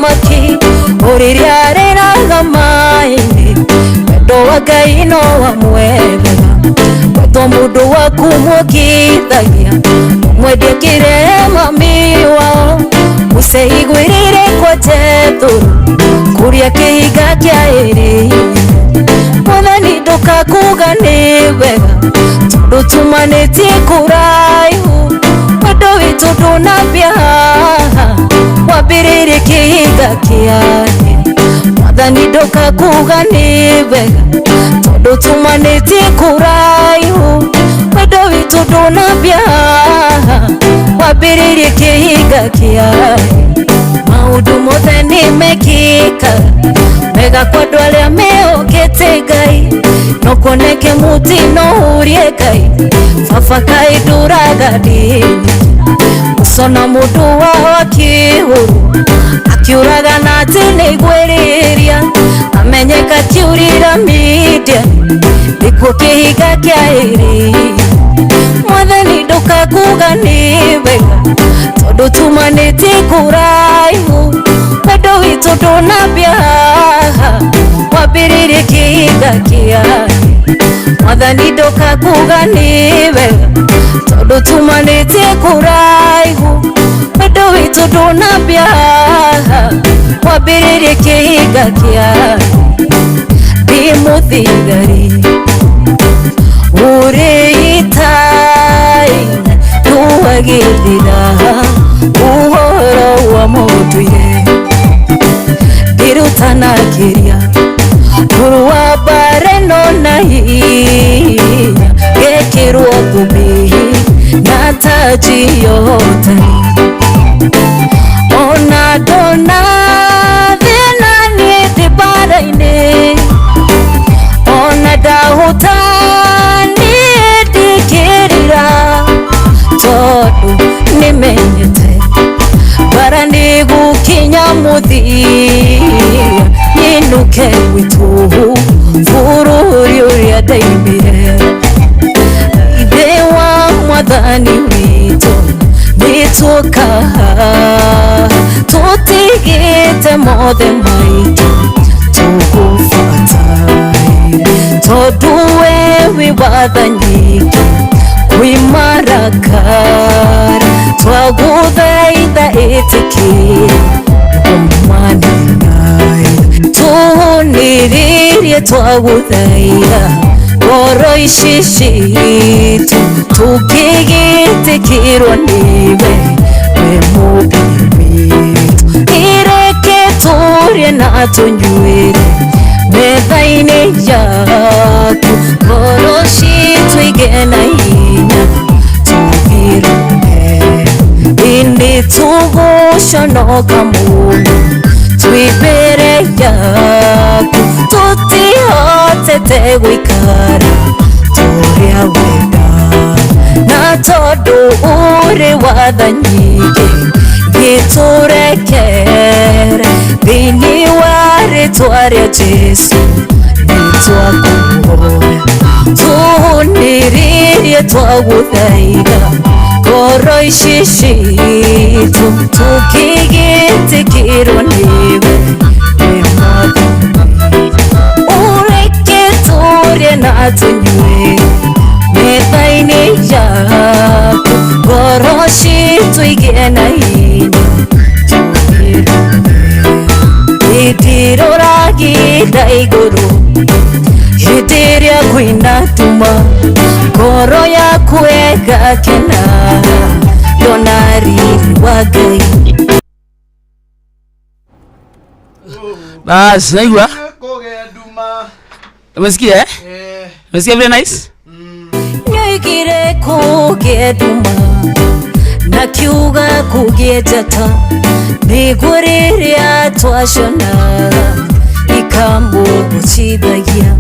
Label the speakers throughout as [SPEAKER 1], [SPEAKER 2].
[SPEAKER 1] Thamaki ũrĩrĩa arĩraga maĩ-inĩ, wendo wa Ngai no wamwethaga. Wendo mũndũ waku muokithagia, mwendie kĩrema mami wao. Musa igwĩrĩire kwa Jethro kũrĩa kĩhiga kĩa ĩrĩ. Mwathani ndũkakuga nĩ wega, tondũ tumanĩtie kũraihu. Wendo witũ ndũnambia haha, wambĩrĩirie kĩhiga kĩa thĩ. Mwathani ndũkakuga nĩ wega, tondũ tumanĩtie kũraihu. Wendo witũ ndũnambia haha, wambĩrĩirie kĩhiga kĩa thĩ. Maũndũ mothe nĩ mekĩkaga mega kwa andũ arĩa mehokete Ngai, no kuoneke mũtino ũrie Ngai, baba kaĩ ndũraga ndĩ mũcona mũndũ wao akĩhũrwo akiũraga na atĩ nĩngwĩrĩria amenyeka kiurira media nĩkuo kĩhiga kĩa ĩrĩ. Mwathani ndũkakuga nĩ wega, tondũ tumanĩtie kũraihu. Wendo witũ ndũnambia haha, wambĩrĩirie kĩhiga kĩa thĩ. Mwathani ndũkakuga nĩ wega, tondũ tumanĩtie kũraihu. Wendo witũ ndũnambia haha, wambĩrĩirie kĩhiga kĩa thĩ. Ndĩ mũthigari ũrĩ ita-inĩ, ndũagĩthira ũhoro wa mũndũire. Ndĩrutanagĩria kũrũa mbara ĩno na hinya, ngekĩrwo thũmbĩ na taji ya ũhotani. Ona ndona thĩna niĩ ndĩ mbara-inĩ, ona ndahũta niĩ ndingĩrira, tondũ nĩmenyete mbara nĩgũkinya mũthia, nyinũke gwitũ bũrũri ũrĩa ndaimire. Ithe wa Mwathani witũ nĩtũkaha, tũtigĩte mothe maitũ tũgũbataire, tondũ we wĩ watha nyingĩ kwĩ marakara. Twagũthaitha ĩtĩkĩra ũmananaĩ tũhũnĩrĩrie, twagũthaitha ngoro ici citũ tũkĩgĩtĩkĩrwo nĩwe, we Mũmbi witũ. Ireke tũrĩe na tũnyuĩre metha-inĩ yaku, ngoro citũ igĩe na hinya tũthirũme. Ĩndĩ tũgũconoka mũno twĩ mbere yaku, tũtihotete gũikara tũrĩa wenda, na tondũ ũrĩ watha nyingĩ gĩtũrekere. Thĩinĩ wa rĩtwa rĩa Jesu nĩtwakũhoya, tũhũnĩrĩrie, twagũthaitha ngoro ici citũ tũkĩgĩtĩkĩrwo nĩwe, we Mwathani. Ũreke tũrĩe na tũnyue metha-inĩ yaku, ngoro citũ igĩe na hinya tũthirũme. Hĩndĩ igũrũ, hĩndĩ ĩrĩa kwĩna nduma, ngoro yaku ĩgakena ndona riri wa Ngai.
[SPEAKER 2] Bas, naigua?
[SPEAKER 3] Kũgĩa nduma.
[SPEAKER 2] Umesikia eh?
[SPEAKER 3] Eh,
[SPEAKER 2] Umesikia vile nice?
[SPEAKER 1] Nyoigire kũgĩe nduma na kiuga kũgĩe njata, nĩguo rĩrĩa twacona ikamũgũcithagia.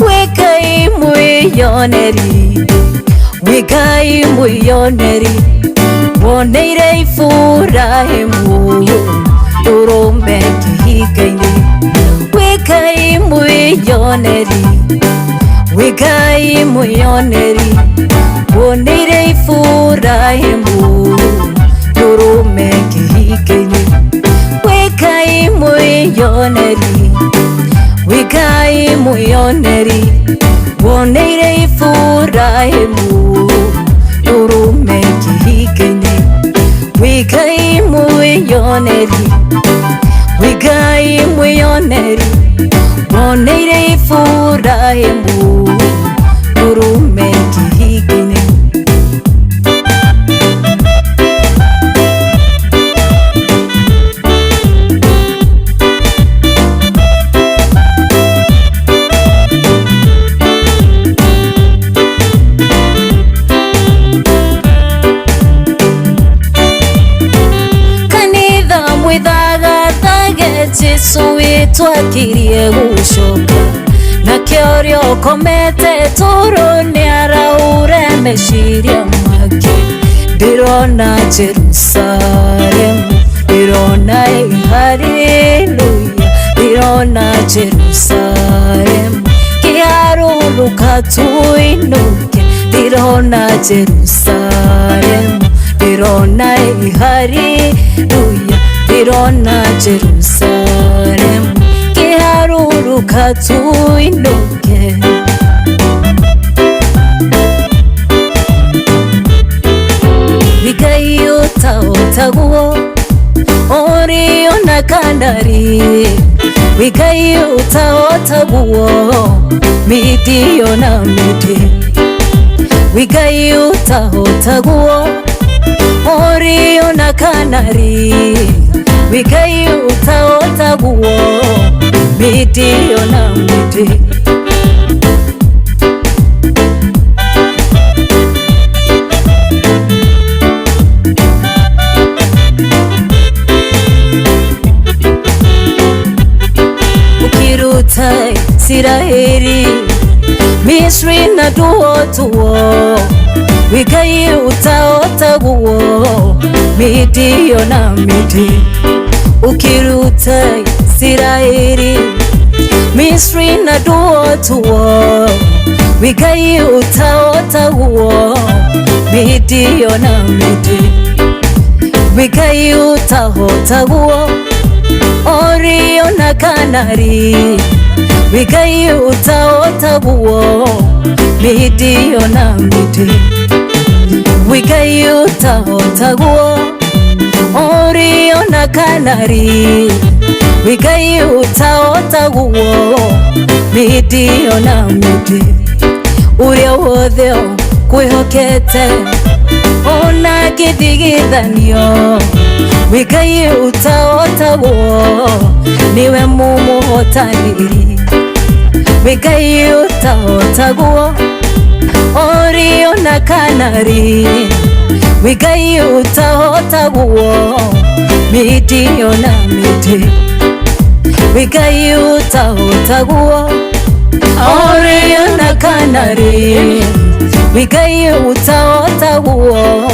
[SPEAKER 1] Wĩ Ngai mwĩyoneri, wĩ Ngai mwĩyoneri, woneire Iburahĩmu ndũrũme kĩhinga-inĩ. Wĩ Ngai mwĩyoneri, wĩ Ngai mwĩyoneri, woneire Iburahĩmu ndũrũme kĩhinga-inĩ. Wĩ Ngai mwiyoneri, Wigai mwiyoneri, woneire Ifurahimu urume kihigene. Wigai mwiyoneri, Wigai mwiyoneri, woneire Ifurahimu urume kihigene. Kanitha mwithagathage Jesu witũ akirie gũcoka, nake ũrĩa ũkomete toro nĩaraure meciria make. Ndĩrona Jerusalemu, ndĩrona haleluya, ndĩrona Jerusalemu, kĩharũrũka tuinũke. Ndĩrona Jerusalemu, ndĩrona haleluya, ndĩrona Jerusalemu, kĩharũrũka tuinũke. Ngai ũtahotaguo ũrĩo na kandari, Ngai ũtahotaguo mĩtio na mĩtĩ, Ngai ũtahotaguo ũrĩo na kanari, Ngai ũtahotaguo mĩtio na mĩtĩ. Ukiruta Isiraeli Misri na tuo tuo, Ngai ũtahotaguo mĩtio na mĩtĩ. Ukiruta Isiraeli Misri na tuo tuo, Ngai ũtahotaguo mĩtio na mĩtĩ. Ngai ũtahotaguo ũrĩo na kanari, Ngai ũtahotaguo mĩtio na mĩtĩ. Ngai ũtahotaguo ũrĩo na kanari, Ngai ũtahotaguo mĩtio na mĩtĩ. Ũrĩa wothe ũkwĩhokete ona kĩthigithanio, Ngai ũtahotaguo nĩwe mũmũhotanĩri. Ngai ũtahotaguo ũrĩo na kanari, Ngai ũtahotaguo mĩtio na mĩtĩ. Ngai ũtahotaguo ũrĩo na kanari, Ngai ũtahotaguo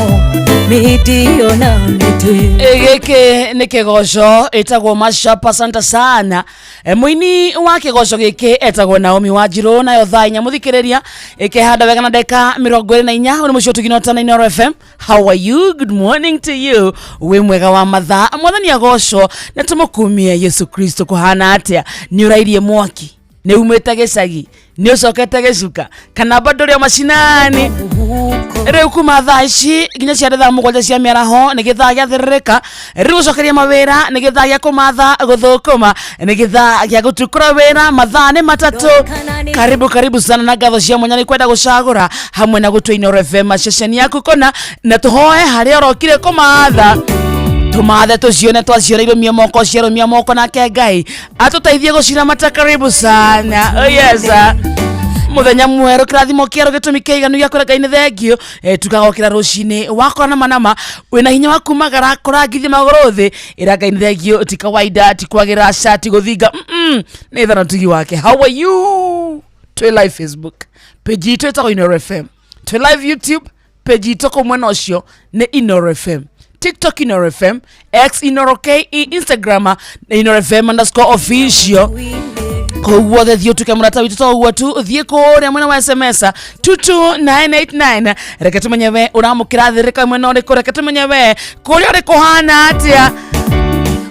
[SPEAKER 1] mĩtio na mĩtĩ.
[SPEAKER 2] Gĩkĩ nĩ kĩgoco ĩtagwo Mashup. Asante sana. Mũini wa kĩgoco gĩkĩ etagwo Naomi Wanjirũ. Nayo thaa 4 mũthikĩrĩria ĩkĩhanda wega na ndagĩka 24. Ũyũ nĩ mũciĩ ũtugino na Inooro FM. How are you? Good morning to you. Wĩ mwega wa mathaa, mwathani agocwo na tũmũkumie Yesu Kristo. Kũhana atĩa? Nĩ ũrairie mwaki, nĩ umĩte gĩcagi, nĩ ũcokete gĩcuka, kana bado ũrĩ o macinani? Rĩu kuma thaa ici nginya ciarĩ thaa 7 cia mĩaraho nĩ gĩthaa gĩa thĩrĩrĩka. Rĩu gũcokeria mawĩra nĩ gĩthaa gĩa kũmatha gũthũkũma, nĩ gĩthaa gĩa gũtukũra wĩra. Mathaa nĩ 3. Karibu karibu sana na ngatho cia mwanya nĩ kwenda gũcagũra hamwe na gũtua Inooro FM ceceni yaku kũna, na tũhoe harĩa ũrokire kũmatha tũmathe tũcione, twaciona irũmie moko, ciarũmia moko, nake Ngai atũteithie gũciramata. Karibu sana. Oh yes, mũthenya mwerũ, kĩrathimo kĩerũ, gĩtũmi kĩiganu gĩa kwĩra Ngai nĩ thengio. Tukagokĩra rũcinĩ wakora nama nama wĩna hinya wa kumagara kũrangithia magũrũ thĩ, ĩra Ngai nĩ thengio. Ti kawaida, ti kwagĩra cati gũthinga, nĩ thana tugi wake. How are you? Twĩ live Facebook page itũ ĩtagwo Inooro FM, twĩ live YouTube page itũ kũu mwena ũcio nĩ Inooro FM, TikTok Inooro FM, X Inooro KE, Instagram nĩ Inooro FM underscore official. Kũu guothe thiĩ ũtuĩke mũrata witũ, to ũguo tu, thiĩ kũrĩa mwena wa SMS 22989. Reke tũmenye we ũramũkĩra thĩrĩka mwena ũrĩkũ, reke tũmenye we kũrĩa ũrĩ kũhana atĩa.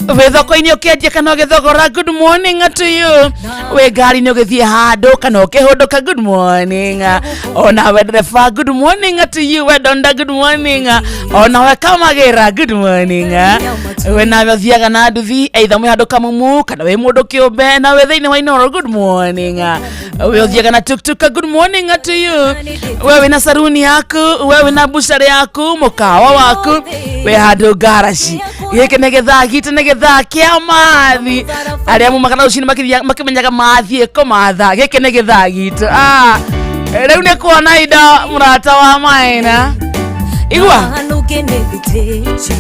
[SPEAKER 2] Wĩ thoko-inĩ ũkĩendia kana ũgĩthogora, good morning to you. Wĩ ngari-inĩ ũgĩthiĩ handũ kana ũkĩhũndũka, good morning. Onawe ndereba, good morning to you. We donda, good morning. Onawe kamagĩra, good morning. We nawe ũthiaga na nduthi, either mwĩ handũ kamumu kana wĩ mũndũ kĩũmbe, na wĩ thĩinĩ wa Inooro, good morning. We ũthiaga na tuktuk, good morning to you. We wĩna saruni yaku, we wĩna bucari yaku, mũkawa waku, wĩ handũ ngaraci. Gĩkĩ nĩ gĩthaa gitũ, nĩ gĩthaa kĩa mathi. Arĩa mumaga na rũcinĩ makĩmenyaga mathiĩ kũmatha, gĩkĩ nĩ gĩthaa gitũ. Ah, rĩu nĩ kuona indo mũrata wa maina igua.
[SPEAKER 1] Nũngĩ nĩ thitĩji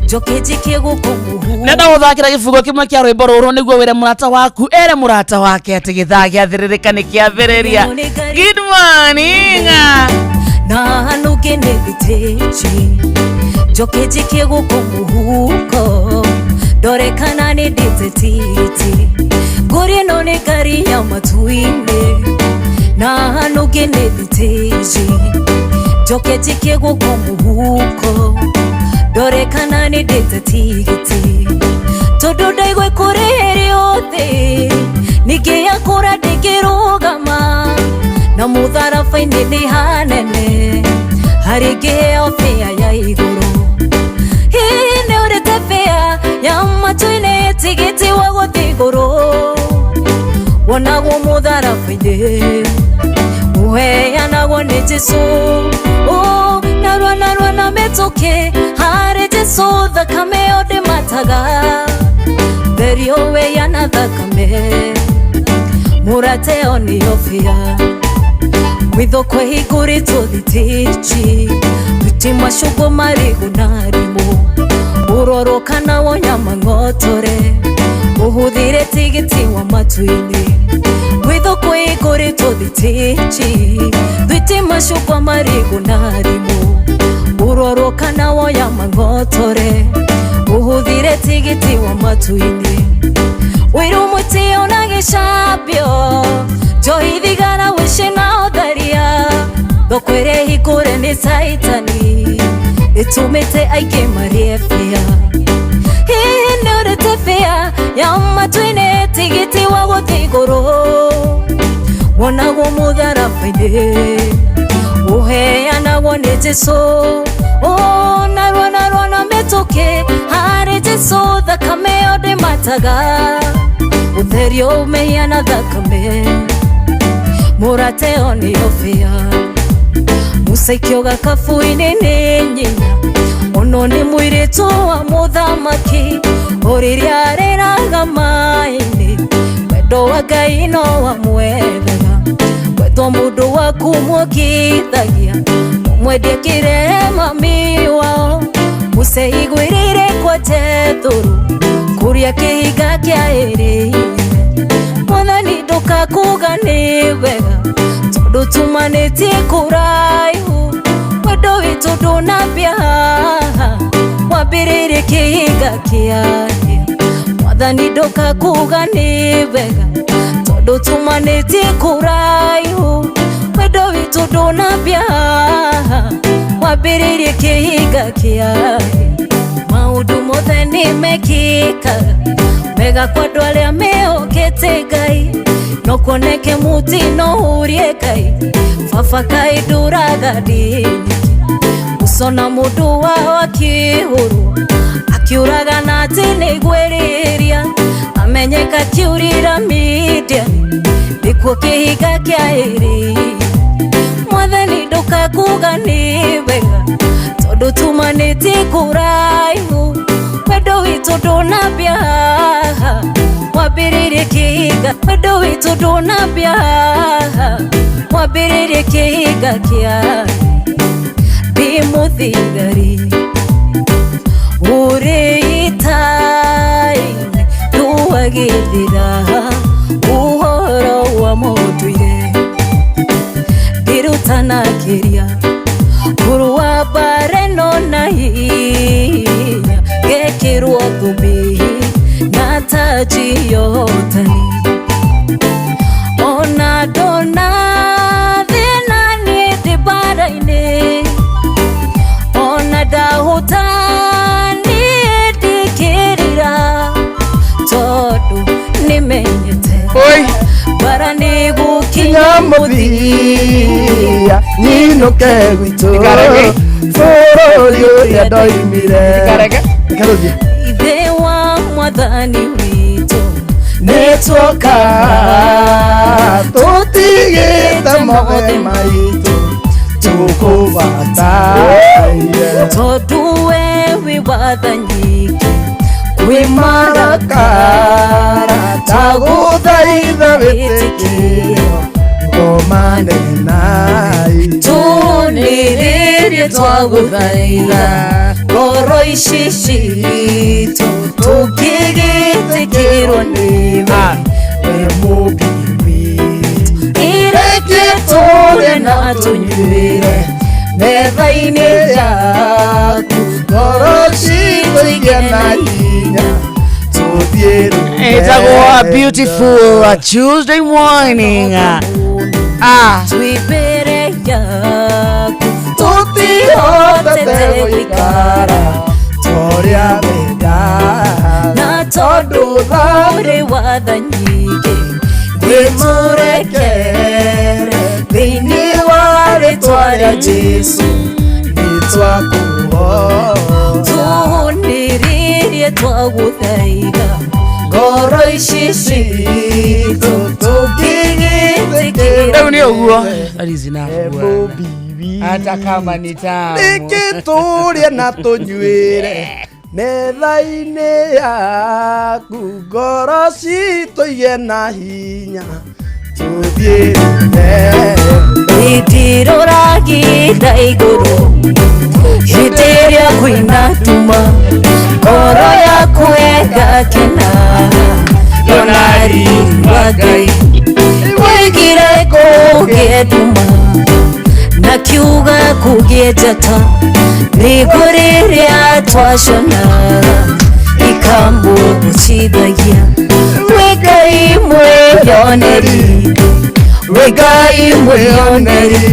[SPEAKER 1] njoke njikie gũkũ mũhu.
[SPEAKER 2] Nenda gũthakĩra gĩbungo kĩmwe kĩa rwĩmbo rũrũ nĩguo wĩre mũrata waku, ere mũrata wake atĩ gĩthaa gĩathĩrĩrĩka nĩ kĩambĩrĩria. Good morning.
[SPEAKER 1] Na nũngĩ nĩ thitĩji njoke njikie gũkũ mũhuko ndore kana nĩ ndĩte tigiti ngũri ĩno nĩ ngari ya matu-inĩ na nũngĩ nĩ thitĩji njoke njikie gũkũ mũhuko ndore kana nĩ ndĩte tigiti tondũ ndaigua kũrĩ ũthĩ ningĩ yakũra ndĩngĩrũgama na mũtharaba-inĩ nĩ hanene harĩ ngĩheo bĩa ya igũrũ. Hihi nĩ ũrĩte bĩa ya matu-inĩ tigiti wa gũthiĩ igũrũ wonagwo mũtharaba-inĩ ũheanagwo nĩ Jesũ. Oh, narua narua na mĩtũkĩ harĩ Jesũ thakame yo ndĩmataga therio wĩya na thakame mũrateo nĩyo bĩa gwĩthoko ĩhingũrĩtwo thitĩji thuti macungwa marigũ na rimũ ũrorwo kana wonyama ng'otore ũhũthĩre tigiti wa matu-inĩ gwĩthoko ĩhingũrĩtwo thitĩji thuti macungwa marigũ na rimũ ũrorwo kana woyama ng'otore ũhũthĩre tigiti wa matu-inĩ wĩrũ mũtĩo na gĩcambio njohi thigara wĩci na ũtharia thoko ĩrĩa ĩhingũre nĩ caitani ĩtũmĩte aingĩ marĩe bĩa. Hihi nĩ ũrĩte bĩa ya matu-inĩ tigiti wa gũthiĩ igũrũ wonagwo mũtharaba-inĩ ũheanagwo nĩ Jesũ. Oh, narua narua na mĩtũkĩ harĩ Jesũ thakame yo ndĩmataga ũtherio ũmehia na thakame mũrateo nĩyo bĩa mũcaikio gakabu-inĩ nĩ nyina ono nĩ mũirĩtu wa mũthamaki ũrĩrĩa arĩraga maĩ-inĩ wendo wa Ngai no wamwethaga wetwo mũndũ waku muokithagia mũmwendie kĩrema mami wao Musa igwĩrĩire kwa Jethũrũ kũrĩa kĩhinga kĩa ĩrĩire mwathani ndũkakuga nĩ wega tondũ tumanĩtie kũraihu wendo witũ ndũnambia haha wambĩrĩirie kĩhinga kĩa mwathani ndũkakuga nĩ wega tondũ tumanĩtie kũraihu wendo witũ ndũnambia haha wambĩrĩirie kĩhinga kĩa maũndũ mothe nĩ mekĩkaga mega kwa andũ arĩa mehokete Ngai no kuoneke mũtino ũrie Ngai baba kaĩ ndũraga ndĩ nyiki ũcona mũndũ wao akĩhũrwo akiũraga na atĩ nĩ gwĩrĩria amenyeka kĩũrĩra media nĩkuo kĩhinga kĩa ĩrĩ mwathani ndũkakuga nĩ wega tondũ tumanĩtie kũraihu wendo witũ ndũnambia haha wambĩrĩirie kĩhinga wendo witũ ndũnambia haha wambĩrĩirie kĩhinga kĩa ndĩ mũthigari ũrĩ ita-inĩ ndũagĩthira ũhoro wa mũndũire ndirutanakĩria kũrũa mbara ĩno na hinya ngekĩrwo thũmbĩ na taji ya ũhotani ona ndona thĩna niĩ ndĩ mbara-inĩ ona ndahũta niĩ ndikĩrira. Tondũ nĩmenyete
[SPEAKER 3] Oi.
[SPEAKER 1] bara nĩ gũkinya
[SPEAKER 4] mũthia nyinũke gwitũ
[SPEAKER 3] Ndikarege.
[SPEAKER 4] bũrũri ũrĩa ndoimire.
[SPEAKER 3] Ndikarege.
[SPEAKER 4] Reke tũthiĩ.
[SPEAKER 1] Ithe wa mwathani witũ nĩtuoka
[SPEAKER 4] Tũtigĩte mothe maitũ tũkũbataire
[SPEAKER 1] tondũ we wĩ watha nyingĩ kwĩ
[SPEAKER 4] marakara tagũthaitha wĩtĩkio ngomane naitũ
[SPEAKER 1] tũnĩrĩrie twagũthaitha ngoro ici citũ tũngĩgĩtĩkĩrwo nĩwe we mũmbi witũ ireke tũrĩe na tũnyuĩre metha-inĩ yaku
[SPEAKER 4] ngoro citũ igĩe na hinya tũthiĩ
[SPEAKER 2] Ĩtagwo a beautiful Tuesday morning. Ah.
[SPEAKER 1] Twĩ mbere yaku
[SPEAKER 4] tũtihotete gũikara torĩa wendaga
[SPEAKER 1] na tondũ ũrĩ watha nyingĩ gĩtũrekere thĩinĩ wa rĩtwa rĩa Jesũ
[SPEAKER 4] nĩtwakũhoya
[SPEAKER 1] tũnĩrĩrie twagũthaitha ngoro ici citũ tũngĩgĩtĩkĩra
[SPEAKER 2] Rĩu nĩ ũguo. That is enough. Bwana.
[SPEAKER 4] Mũmbi
[SPEAKER 3] Hata kama ni tamu.
[SPEAKER 4] nĩkĩ tũrĩe na tũnyuĩre metha-inĩ yaku ngoro citũ igĩe na hinya tũthiĩ
[SPEAKER 1] Ndiroragitha igũrũ hĩndĩ ĩrĩa kwĩna nduma ngoro yaku ĩgakena yona riri wa Ngai wĩigire kũgĩe nduma na kiuga kũgĩe njata nĩguo rĩrĩa twacionaga ikamũgocithagia wĩ Ngai mwĩyoneri wĩ Ngai mwĩyoneri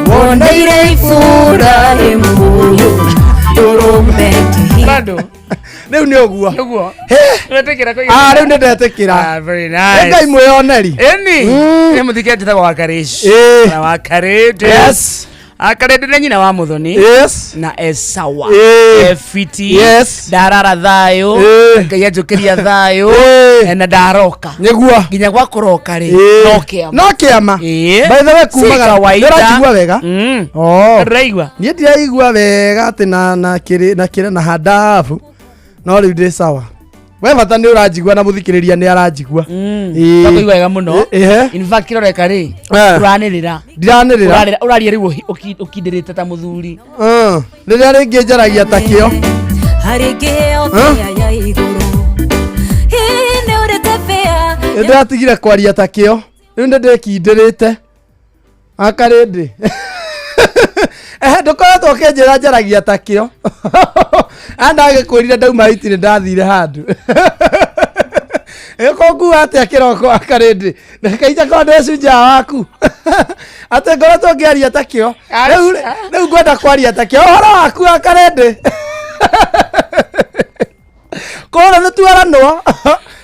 [SPEAKER 1] woneire Iburahĩmu ndũrũme kĩhinda
[SPEAKER 3] Bado.
[SPEAKER 4] rĩu nĩ ũguo
[SPEAKER 3] Ũguo.
[SPEAKER 4] Hĩ!
[SPEAKER 3] Wetĩkĩra kũiga.
[SPEAKER 4] Ah, rĩu nĩ ndetĩkĩra.
[SPEAKER 3] Ah, very
[SPEAKER 4] Nĩ
[SPEAKER 3] nice.
[SPEAKER 4] Ngai mwĩyoneri.
[SPEAKER 3] Ĩni. Nĩ mũthike njĩtagwo Wakarish.
[SPEAKER 4] Ĩĩ.
[SPEAKER 3] Na Wakarĩndĩ.
[SPEAKER 4] Yes.
[SPEAKER 2] Akarĩndĩ nĩ nyina wa Muthoni.
[SPEAKER 4] Yes.
[SPEAKER 2] Na esawa.
[SPEAKER 4] Ĩĩ.
[SPEAKER 2] Efiti.
[SPEAKER 4] Yes.
[SPEAKER 2] Ndarara thayũ.
[SPEAKER 4] Ĩĩ.
[SPEAKER 2] Ngai anjũkĩria thayũ.
[SPEAKER 4] Ĩĩ.
[SPEAKER 2] Na ndaroka.
[SPEAKER 4] Nĩguo.
[SPEAKER 2] Nginya gwa kũroka rĩ.
[SPEAKER 4] Ĩĩ.
[SPEAKER 2] No kĩama.
[SPEAKER 4] No kĩama.
[SPEAKER 2] Ĩĩ.
[SPEAKER 4] By the way,
[SPEAKER 2] Si
[SPEAKER 4] kumagara.
[SPEAKER 2] kawaida.
[SPEAKER 4] Nĩũranjigua wega?
[SPEAKER 2] Mm.
[SPEAKER 4] Oh.
[SPEAKER 2] Ndĩraigua.
[SPEAKER 4] Niĩ ndiraigua wega atĩ na na kĩrĩ na kĩrĩ na handabu no rĩu ndĩ sawa. We bata nĩ ũranjigua na mũthikĩrĩria nĩ aranjigua. Ĩĩ.
[SPEAKER 2] Ndakũigua wega mũno.
[SPEAKER 4] Ĩhe.
[SPEAKER 2] In fact kĩroreka rĩ.
[SPEAKER 4] Eh.
[SPEAKER 2] Ũranĩrĩra.
[SPEAKER 4] Ndiranĩrĩra.
[SPEAKER 2] Ũrarĩra ũraria rĩu ũkindĩrĩte ta mũthuri.
[SPEAKER 4] Rĩrĩa rĩngĩ njaragia ta kĩo.
[SPEAKER 1] Harĩ ngĩheo bĩa ya igũrũ hihi nĩ ũrĩte bĩa
[SPEAKER 4] Nĩ ndĩratigire kwaria ta kĩo. Rĩu nĩ ndĩkindĩrĩte. Akarĩndĩ. Ehe, ndũkoretwo ũkĩnjĩra njaragia ta kĩo. Andagĩkwĩrire ndauma itirĩ ndathire handũ. Ĩkũngua atĩa kĩroko akarĩndĩ? Reke ijakorwo ndĩ cunjaa waku. Atĩ ngoretwo ngĩaria ta kĩo. Rĩu rĩu ngwenda kwaria ta kĩo. Ũhoro waku akarĩndĩ. Kũrĩa nĩ twaranwo.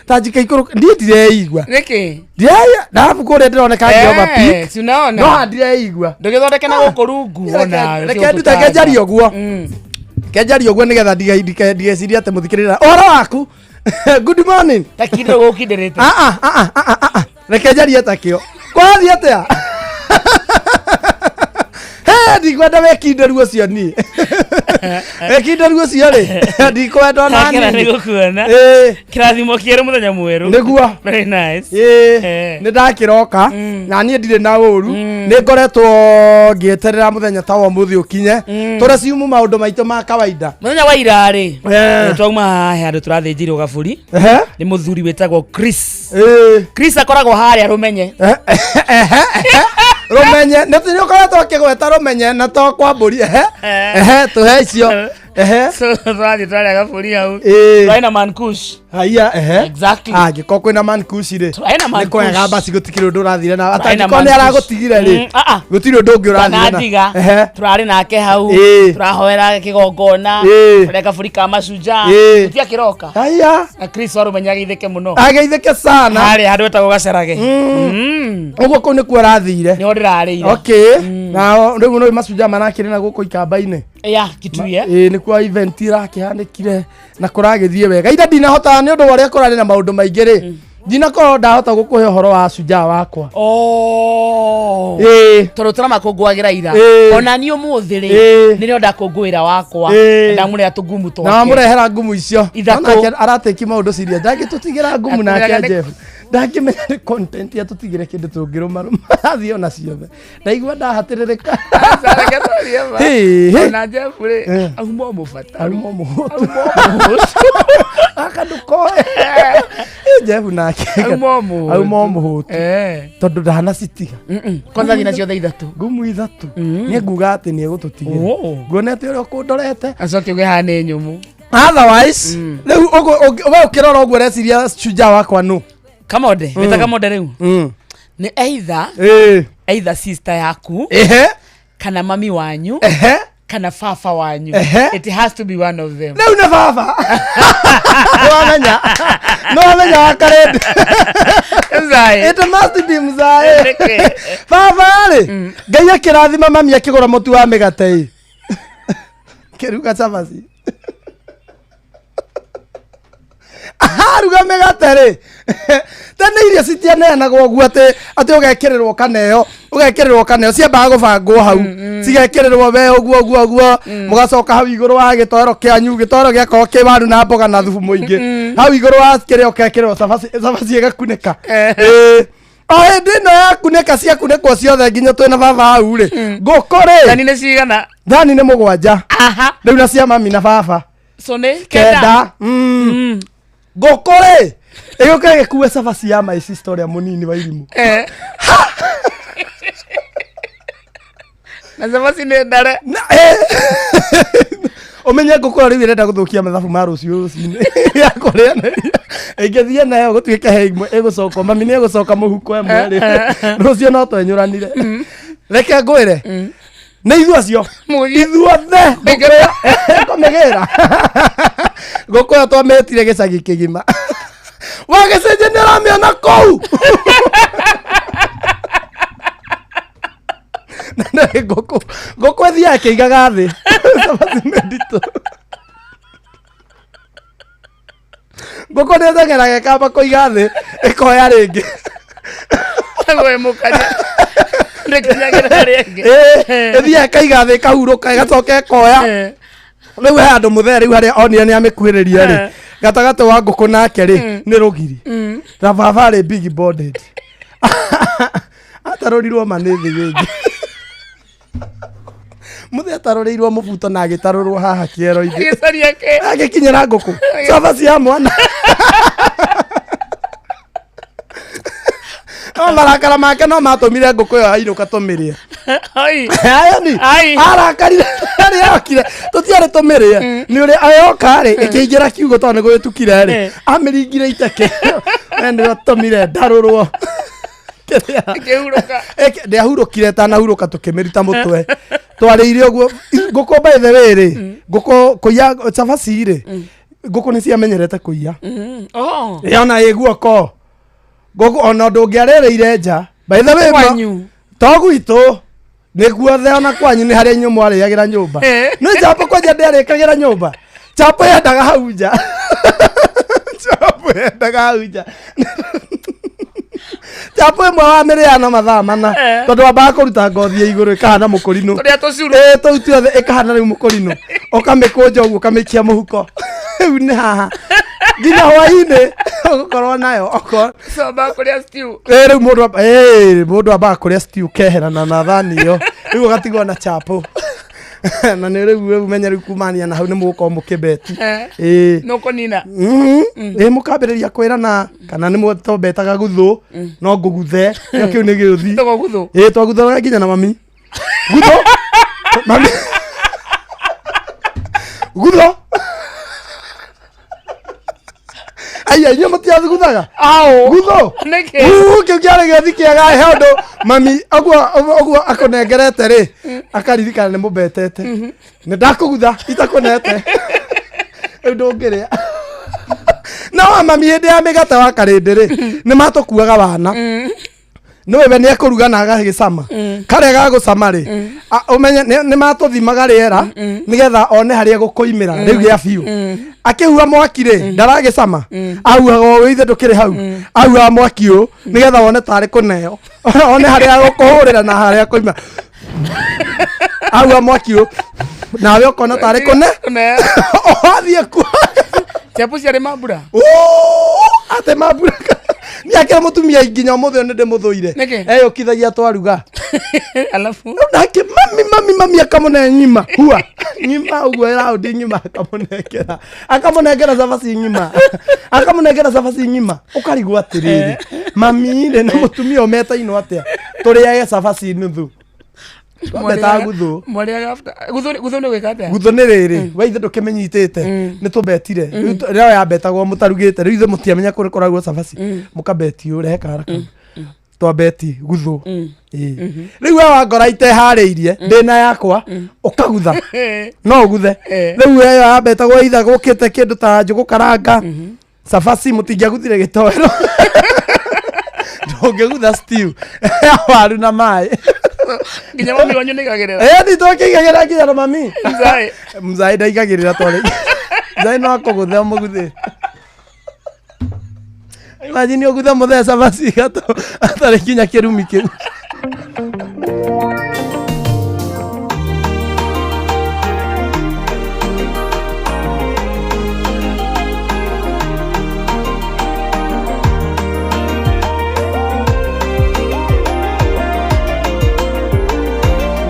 [SPEAKER 4] Ta njike ikũrũ niĩ ndireigua.
[SPEAKER 3] Nĩkĩ?
[SPEAKER 4] Ndireigua. Ndabu kũrĩa ndĩroneka ngĩoma
[SPEAKER 3] Eh,
[SPEAKER 4] peak.
[SPEAKER 3] si unaona?
[SPEAKER 4] No haha ndireigua.
[SPEAKER 3] Ndũgĩthondeke na gũkũ rungu ona.
[SPEAKER 4] Reke ndute kenjaria ũguo. Kenjaria ũguo nĩgetha ndigecirie atĩ mũthikĩrĩria. Ũhoro waku. Good morning.
[SPEAKER 2] Ta kindĩrĩ gũkindĩrĩte.
[SPEAKER 4] Ah ah ah ah ah ah. Reke njarie ta kĩo. Kwathiĩ atĩa? He, ndikwenda wĩkindĩru ũcio niĩ. Wĩkindĩru ũcio rĩ, ndikwenda ona
[SPEAKER 2] Ndakena nĩ
[SPEAKER 4] nini.
[SPEAKER 2] gũkuona.
[SPEAKER 4] Ĩĩ,
[SPEAKER 2] Kĩrathimo kĩerũ mũthenya mwerũ.
[SPEAKER 4] nĩguo.
[SPEAKER 2] Very nice.
[SPEAKER 4] Ĩĩ,
[SPEAKER 2] Eh.
[SPEAKER 4] nĩ ndakiroka na niĩ ndirĩ na ũru nĩ ngoretwo ngĩeterera mũthenya ta wa ũmũthĩ ũkinye tũreciumu maũndũ maitũ ma kawaida.
[SPEAKER 2] Mũthenya wa ira rĩ.
[SPEAKER 4] Eh.
[SPEAKER 2] Twauma haha he handũ tũrathĩnjirwo gaburi.
[SPEAKER 4] Ehe.
[SPEAKER 2] Nĩ mũthuri wĩtagwo Chris.
[SPEAKER 4] Ĩĩ.
[SPEAKER 2] Chris akoragwo harĩa rũmenye.
[SPEAKER 4] Ehe, ehe, ehe. Rũmenye nĩ ũkoretwo ũkĩgweta rũmenye na to kwa mbũri. Ehe, ehe, tũhe icio. Ehe.
[SPEAKER 3] So tũrathiĩ twarĩa gabũri hau.
[SPEAKER 4] Ĩĩ.
[SPEAKER 2] Twarĩ na mankush.
[SPEAKER 4] Haiya, ehe.
[SPEAKER 2] Exactly.
[SPEAKER 4] Angĩkorwo kwĩna mankushi rĩ,
[SPEAKER 2] Tũrarĩ na
[SPEAKER 4] nĩ
[SPEAKER 2] mankush.
[SPEAKER 4] kwega basi gũtikĩrĩ ũndũ ũrathire na
[SPEAKER 2] Tũrarĩ na
[SPEAKER 4] atangĩkorwo nĩ
[SPEAKER 2] mankush.
[SPEAKER 4] aragũtigire rĩ,
[SPEAKER 2] Mm, ah, ah.
[SPEAKER 4] gũtirĩ ũndũ ũngĩ ũrathire na.
[SPEAKER 2] Tanandiga
[SPEAKER 4] Ehe.
[SPEAKER 2] turarĩ nake hau
[SPEAKER 4] Ĩĩ.
[SPEAKER 2] tũrahoera kĩgongona
[SPEAKER 4] Ĩĩ.
[SPEAKER 2] tũrĩa kaburi ka mashujaa
[SPEAKER 4] Ĩĩ.
[SPEAKER 2] gũtiakĩroka
[SPEAKER 4] Haiya.
[SPEAKER 3] Na Chris Warumenya ageithĩke mũno.
[SPEAKER 4] Ageithĩke sana.
[SPEAKER 3] Harĩa handũ etagwo Gacarage.
[SPEAKER 4] Ũguo kũu nĩkuo arathire.
[SPEAKER 2] nĩho ndĩrarĩire.
[SPEAKER 4] Okay. Na rĩu no macunja marakĩrĩ na gũkũ ikamba-inĩ.
[SPEAKER 2] Ya kituye.
[SPEAKER 4] Ĩĩ nĩkuo event irakĩhanĩkire na kũragĩthiĩ wega. Ira ndinahota nĩ ũndũ wa ũrĩa kũrarĩ na maũndũ maingĩ rĩ. Ndinakorwo ndahota gũkũhe ũhoro wa cujaa wakwa.
[SPEAKER 2] Oh.
[SPEAKER 4] Ĩĩ.
[SPEAKER 2] Tondũ tũramakũngũagĩra ira.
[SPEAKER 4] Ĩĩ.
[SPEAKER 2] Ona niĩ ũmũthĩ rĩ
[SPEAKER 4] Ĩĩ.
[SPEAKER 2] nĩrĩo ndakũngũĩra wakwa.
[SPEAKER 4] Ĩĩ.
[SPEAKER 2] Ndamũrehera tũngumu
[SPEAKER 4] Na
[SPEAKER 2] twake.
[SPEAKER 4] wamũrehera ngumu icio.
[SPEAKER 2] Ithatũ.
[SPEAKER 4] Onake aratĩki maũndũ ciria. Ndangĩtũtigĩra ngumu nake
[SPEAKER 3] Atũmĩraga nĩ-
[SPEAKER 4] Jeff. Ndangĩmenya nĩ content atũtigĩre kĩndũ tũngĩrũmarũma. Athiĩ ona ciothe. Ndaigua ndahatĩrĩrĩka.
[SPEAKER 3] Reke twarie ma.
[SPEAKER 4] Hĩ, hĩ.
[SPEAKER 3] Ona Jeff rĩ,
[SPEAKER 4] Eh.
[SPEAKER 3] auma mũbataru.
[SPEAKER 4] Aruma mũhũtu. Aka ndũkoe. Jeff nake.
[SPEAKER 3] Auma mũhũtu.
[SPEAKER 4] Auma mũhũtu.
[SPEAKER 3] Eh.
[SPEAKER 4] Tondũ ndanacitiga.
[SPEAKER 2] Kwanza nginya ciothe ithatũ.
[SPEAKER 4] Ngumu ithatũ. Nĩ nguga atĩ nĩ egũtũtigĩra.
[SPEAKER 2] Oh.
[SPEAKER 4] Nguonete ũrĩa ũkũndorete.
[SPEAKER 3] Acoke uge haha nĩ nyũmũ.
[SPEAKER 4] Otherwise, rĩu we ũkĩrora ũguo ũreciria shujaa wakwa nũ?
[SPEAKER 2] Kamonde, wĩta Kamonde rĩu. Nĩ either
[SPEAKER 4] Ĩĩ.
[SPEAKER 2] either sister yaku
[SPEAKER 4] Ehe.
[SPEAKER 2] kana mami wanyu
[SPEAKER 4] Ehe.
[SPEAKER 2] kana baba wanyu.
[SPEAKER 4] Ehe.
[SPEAKER 3] It has to be one of them.
[SPEAKER 4] Rĩu nĩ baba. Nĩwamenya. Nĩwamenya wa karĩndĩ.
[SPEAKER 3] Mzae.
[SPEAKER 4] It must be mzae.
[SPEAKER 3] Nĩkĩ?
[SPEAKER 4] Baba rĩ, Ngai akĩrathima mami akĩgũra mũtu wa mĩgate ĩ. Kĩruga cabaci. Aruga mĩgate rĩ. Tene irio citianeanagwo ũguo atĩ atĩ ũgekĩrĩrwo kaneo, ũgekĩrĩrwo kaneo ciambaga gũbangwo hau. Cigekĩrĩrwo we ũguo ũguo ũguo, mũgacoka hau igũrũ wa gĩtoero kĩanyu, gĩtoero gĩakorwo kĩ waru na mboga na thubu mũingĩ. Hau igũrũ wa kĩrĩa ũkekĩrĩrwo cabaci, cabaci ĩgakunĩka. Ĩĩ. O hĩndĩ ĩno yakunĩka ciakunĩkwo ciothe nginya twĩna baba hau rĩ, ngũkũ rĩ,
[SPEAKER 3] Thani nĩ cigana?
[SPEAKER 4] thani nĩ mũgwanja.
[SPEAKER 2] Aha.
[SPEAKER 4] Rĩu na cia mami na baba.
[SPEAKER 2] So nĩ kenda.
[SPEAKER 4] Kenda. Ngũkũ rĩ, ĩgĩũka ĩgĩkua cabaci ya my sister ũrĩa mũnini wa irimũ.
[SPEAKER 3] Eh. Na cabaci nĩ ndare.
[SPEAKER 4] Na, eh. Ũmenye ngũkũ ĩyo rĩu ĩrenda gũthũkia mathabu ma rũciũ rũcinĩ ya kũrĩanĩria. Ĩngĩthiĩ nayo gũtuĩke he ĩmwe ĩgũcoka, mami nĩ ĩgũcoka mũhuko ĩmwe rĩ. Rũciũ no twenyũranire. Reke ngwĩre. Nĩ ithuĩ acio.
[SPEAKER 3] Mũgĩ-
[SPEAKER 4] Ithuothe ngũkũ ĩyo kũmĩgĩra. Ngũkũ ĩyo twamĩtire gĩcagi kĩgima. Wagĩcenjia nĩ ũramĩona kũu. Na nĩ ngũkũ ngũkũ ĩthiaga ĩkĩigaga thĩ. Cabaci nĩ nditũ. Ngũkũ nĩ ĩteng'eraga ĩkamba kũiga thĩ ĩkoya rĩngĩ.
[SPEAKER 3] Agwe mũkanya. Ndĩkinyagĩra harĩa ĩngĩ.
[SPEAKER 4] Ĩĩ, ĩthiaga ĩkaiga thĩ ĩkahurũka ĩgacoka ĩkoya.
[SPEAKER 3] Eh.
[SPEAKER 4] Rĩu he handũ mũthee rĩu harĩa onire nĩ amĩkuhĩrĩria rĩ, gatagatĩ wa ngũkũ nake rĩ nĩ rũgiri. Na baba arĩ big bonded. Atarũrirwo ma nĩ thĩ rĩngĩ. Mũthee atarũrĩirwo mũbuto na agĩtarũrwo haha kĩero-inĩ.
[SPEAKER 3] Agĩcaria kĩ?
[SPEAKER 4] Agĩkinyĩra ngũkũ. Cabaci ya mwana. No marakara make no matũmire ngũkũ ĩyo ainũka tũmĩrĩe.
[SPEAKER 3] Oi.
[SPEAKER 4] Ayoni
[SPEAKER 3] Ai.
[SPEAKER 4] arakarire harĩa okire tũtiarĩ tũmĩrĩe nĩ ũrĩa ayoka rĩ ĩkĩingĩra kiugo tondũ nĩ gũgĩtukire rĩ
[SPEAKER 3] Eh.
[SPEAKER 4] amĩringire iteke we nĩwe tũmire ndarũrwo Kĩrĩa-
[SPEAKER 3] Ĩkĩhurũka.
[SPEAKER 4] Ndĩahurũkire ĩtanahurũka tũkĩmĩruta mũtwe twarĩire ũguo ngũkũ by the way rĩ ngũkũ kũiya cabaci rĩ ngũkũ nĩ ciamenyerete kũiya
[SPEAKER 2] Oh.
[SPEAKER 4] ĩ ona ĩ guoko ngũkũ ona ũndũ ũngĩarĩrĩire nja by the way
[SPEAKER 2] Kwanyu.
[SPEAKER 4] to gwitũ nĩ guothe ona kwanyu nĩ harĩa inyuĩ mwarĩagĩra nyũmba
[SPEAKER 3] Eh.
[SPEAKER 4] nĩ chapo kwanja ndĩarĩkagĩra nyũmba chapo yendaga hau nja chapo yendaga hau nja chapo ĩmwe wamĩrĩa na mathaa mana
[SPEAKER 3] Eh.
[SPEAKER 4] tondũ wambaga kũruta ngothi ya igũrũ ĩkahana mũkũrinũ
[SPEAKER 3] Tũrĩa tũcuru.
[SPEAKER 4] ĩĩ tũu tuothe ĩkahana rĩu mũkũrinũ ũkamĩkũnja ũguo ũkamĩikia mũhuko rĩu nĩ haha nginya hwainĩ ũgũkorwo nayo okorwo
[SPEAKER 3] Camba kũrĩa stew.
[SPEAKER 4] ĩ rĩu mũndũ ĩ mũndũ ambaga kũrĩa stew keherana na thani ĩyo rĩu ũgatigwo na chapo na nĩ rĩu rĩu menye rĩu kumania na hau nĩ mũgũkorwo mũkĩbeti
[SPEAKER 3] Eh.
[SPEAKER 4] ĩ
[SPEAKER 3] Nũkũnina.
[SPEAKER 4] ĩ mũkambĩrĩria kwĩrana kana nĩ mũtombetaga guthũ no ngũguthe kĩo kĩu nĩ gĩũthi
[SPEAKER 3] Tũgo guthũ.
[SPEAKER 4] ĩ twaguthaga nginya na mami guthũ mami Gutho. Aya inyuĩ mũtiathuguthaga.
[SPEAKER 3] Au.
[SPEAKER 4] Gutho.
[SPEAKER 3] Nĩkĩ?
[SPEAKER 4] Uu, kĩu kĩarĩ gĩathi kĩega he ũndũ mami ũguo ũguo akũnengerete rĩ akaririkana nĩ mũbetete nĩ ndakũgutha itakũnete rĩu ndũngĩrĩa no wa mami hĩndĩ ya mĩgate wa karĩndĩ rĩ nĩ matũkuaga wana nĩwe we nĩ ekũruga na agagĩcama karĩa gagũcama rĩ ũmenye nĩ matũthimaga rĩera nĩgetha one harĩa gũkũimĩra rĩu gĩa biũ akĩhua mwaki rĩ ndaragĩcama ahuhaga ũũ ithe ndũkĩrĩ hau ahuhaga mwaki ũũ nĩgetha wone tarĩ kũneo one harĩa gũkũhũrĩra na harĩa kũima ahuha mwaki ũũ nawe ũkona tarĩ kũne
[SPEAKER 3] Kũne.
[SPEAKER 4] wathiĩ kuo
[SPEAKER 3] Chapo ciarĩ mambura.
[SPEAKER 4] Ate mambura nĩ akĩra mũtumia nginya ũmũthĩ ũyũ nĩ ndĩmũthũire
[SPEAKER 3] Nĩkĩ?
[SPEAKER 4] eyũkithagia twaruga
[SPEAKER 3] Alafu
[SPEAKER 4] nake mami mami mami akamũne ng'ima hua ng'ima ũguo raundi ng'ima akamũnengera akamũnengera cabaci ng'ima akamũnengera cabaci ng'ima ũkarigwo atĩrĩrĩ mami rĩ na mũtumia ũmetainwo atĩa tũrĩage cabaci nuthu twambetaga guthu
[SPEAKER 3] Mwarĩaga after. Guthu guthu nĩ gwĩka atĩa?
[SPEAKER 4] guthu nĩ rĩrĩ we ithe ndũkĩmĩnyitĩte nĩ tũbetire Rĩu rĩo yambetagwo mũtarugĩte rĩu ithe mũtiamenya kũrĩ kũragwo cabaci mũkabeti ũrehe kara kau twabeti guthu Ĩĩ. Rĩu we wangora iteharĩirie ndĩna yakwa ũkagutha no ũguthe rĩu ĩyo yambetagwo itha gũkĩte kĩndũ ta njũgũ karanga cabaci mũtingĩaguthire gĩtoero ndũngĩgutha stew ya waru na maĩ.
[SPEAKER 3] Nginya mami wanyu nĩaigagĩrĩra.
[SPEAKER 4] Ĩ nditũkĩigagĩra nginya na mami.
[SPEAKER 3] Mzae.
[SPEAKER 4] Mzae ndaigagĩrĩra twarĩ mzae no akũgũthe ũmũguthĩ imagine ũguthe mũthee cabaci gatũ atarĩ nginya kĩrumi kĩu.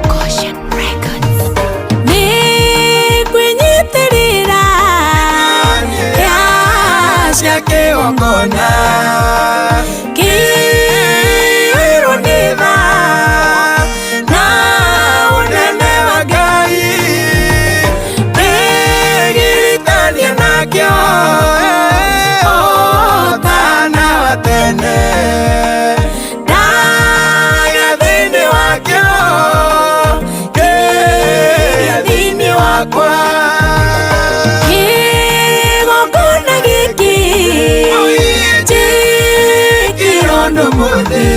[SPEAKER 1] Goshen Records. Nĩngwĩnyitĩrĩra cia kĩgongona kĩirwo nĩ tha na ũnene wa Ngai ndĩgiritania nakĩo ũtana wa tene ndaga thĩinĩ wakĩo kĩrĩa thĩinĩ wakwa kĩgongona gĩkĩ njĩkĩrwo ũndũ mũthĩ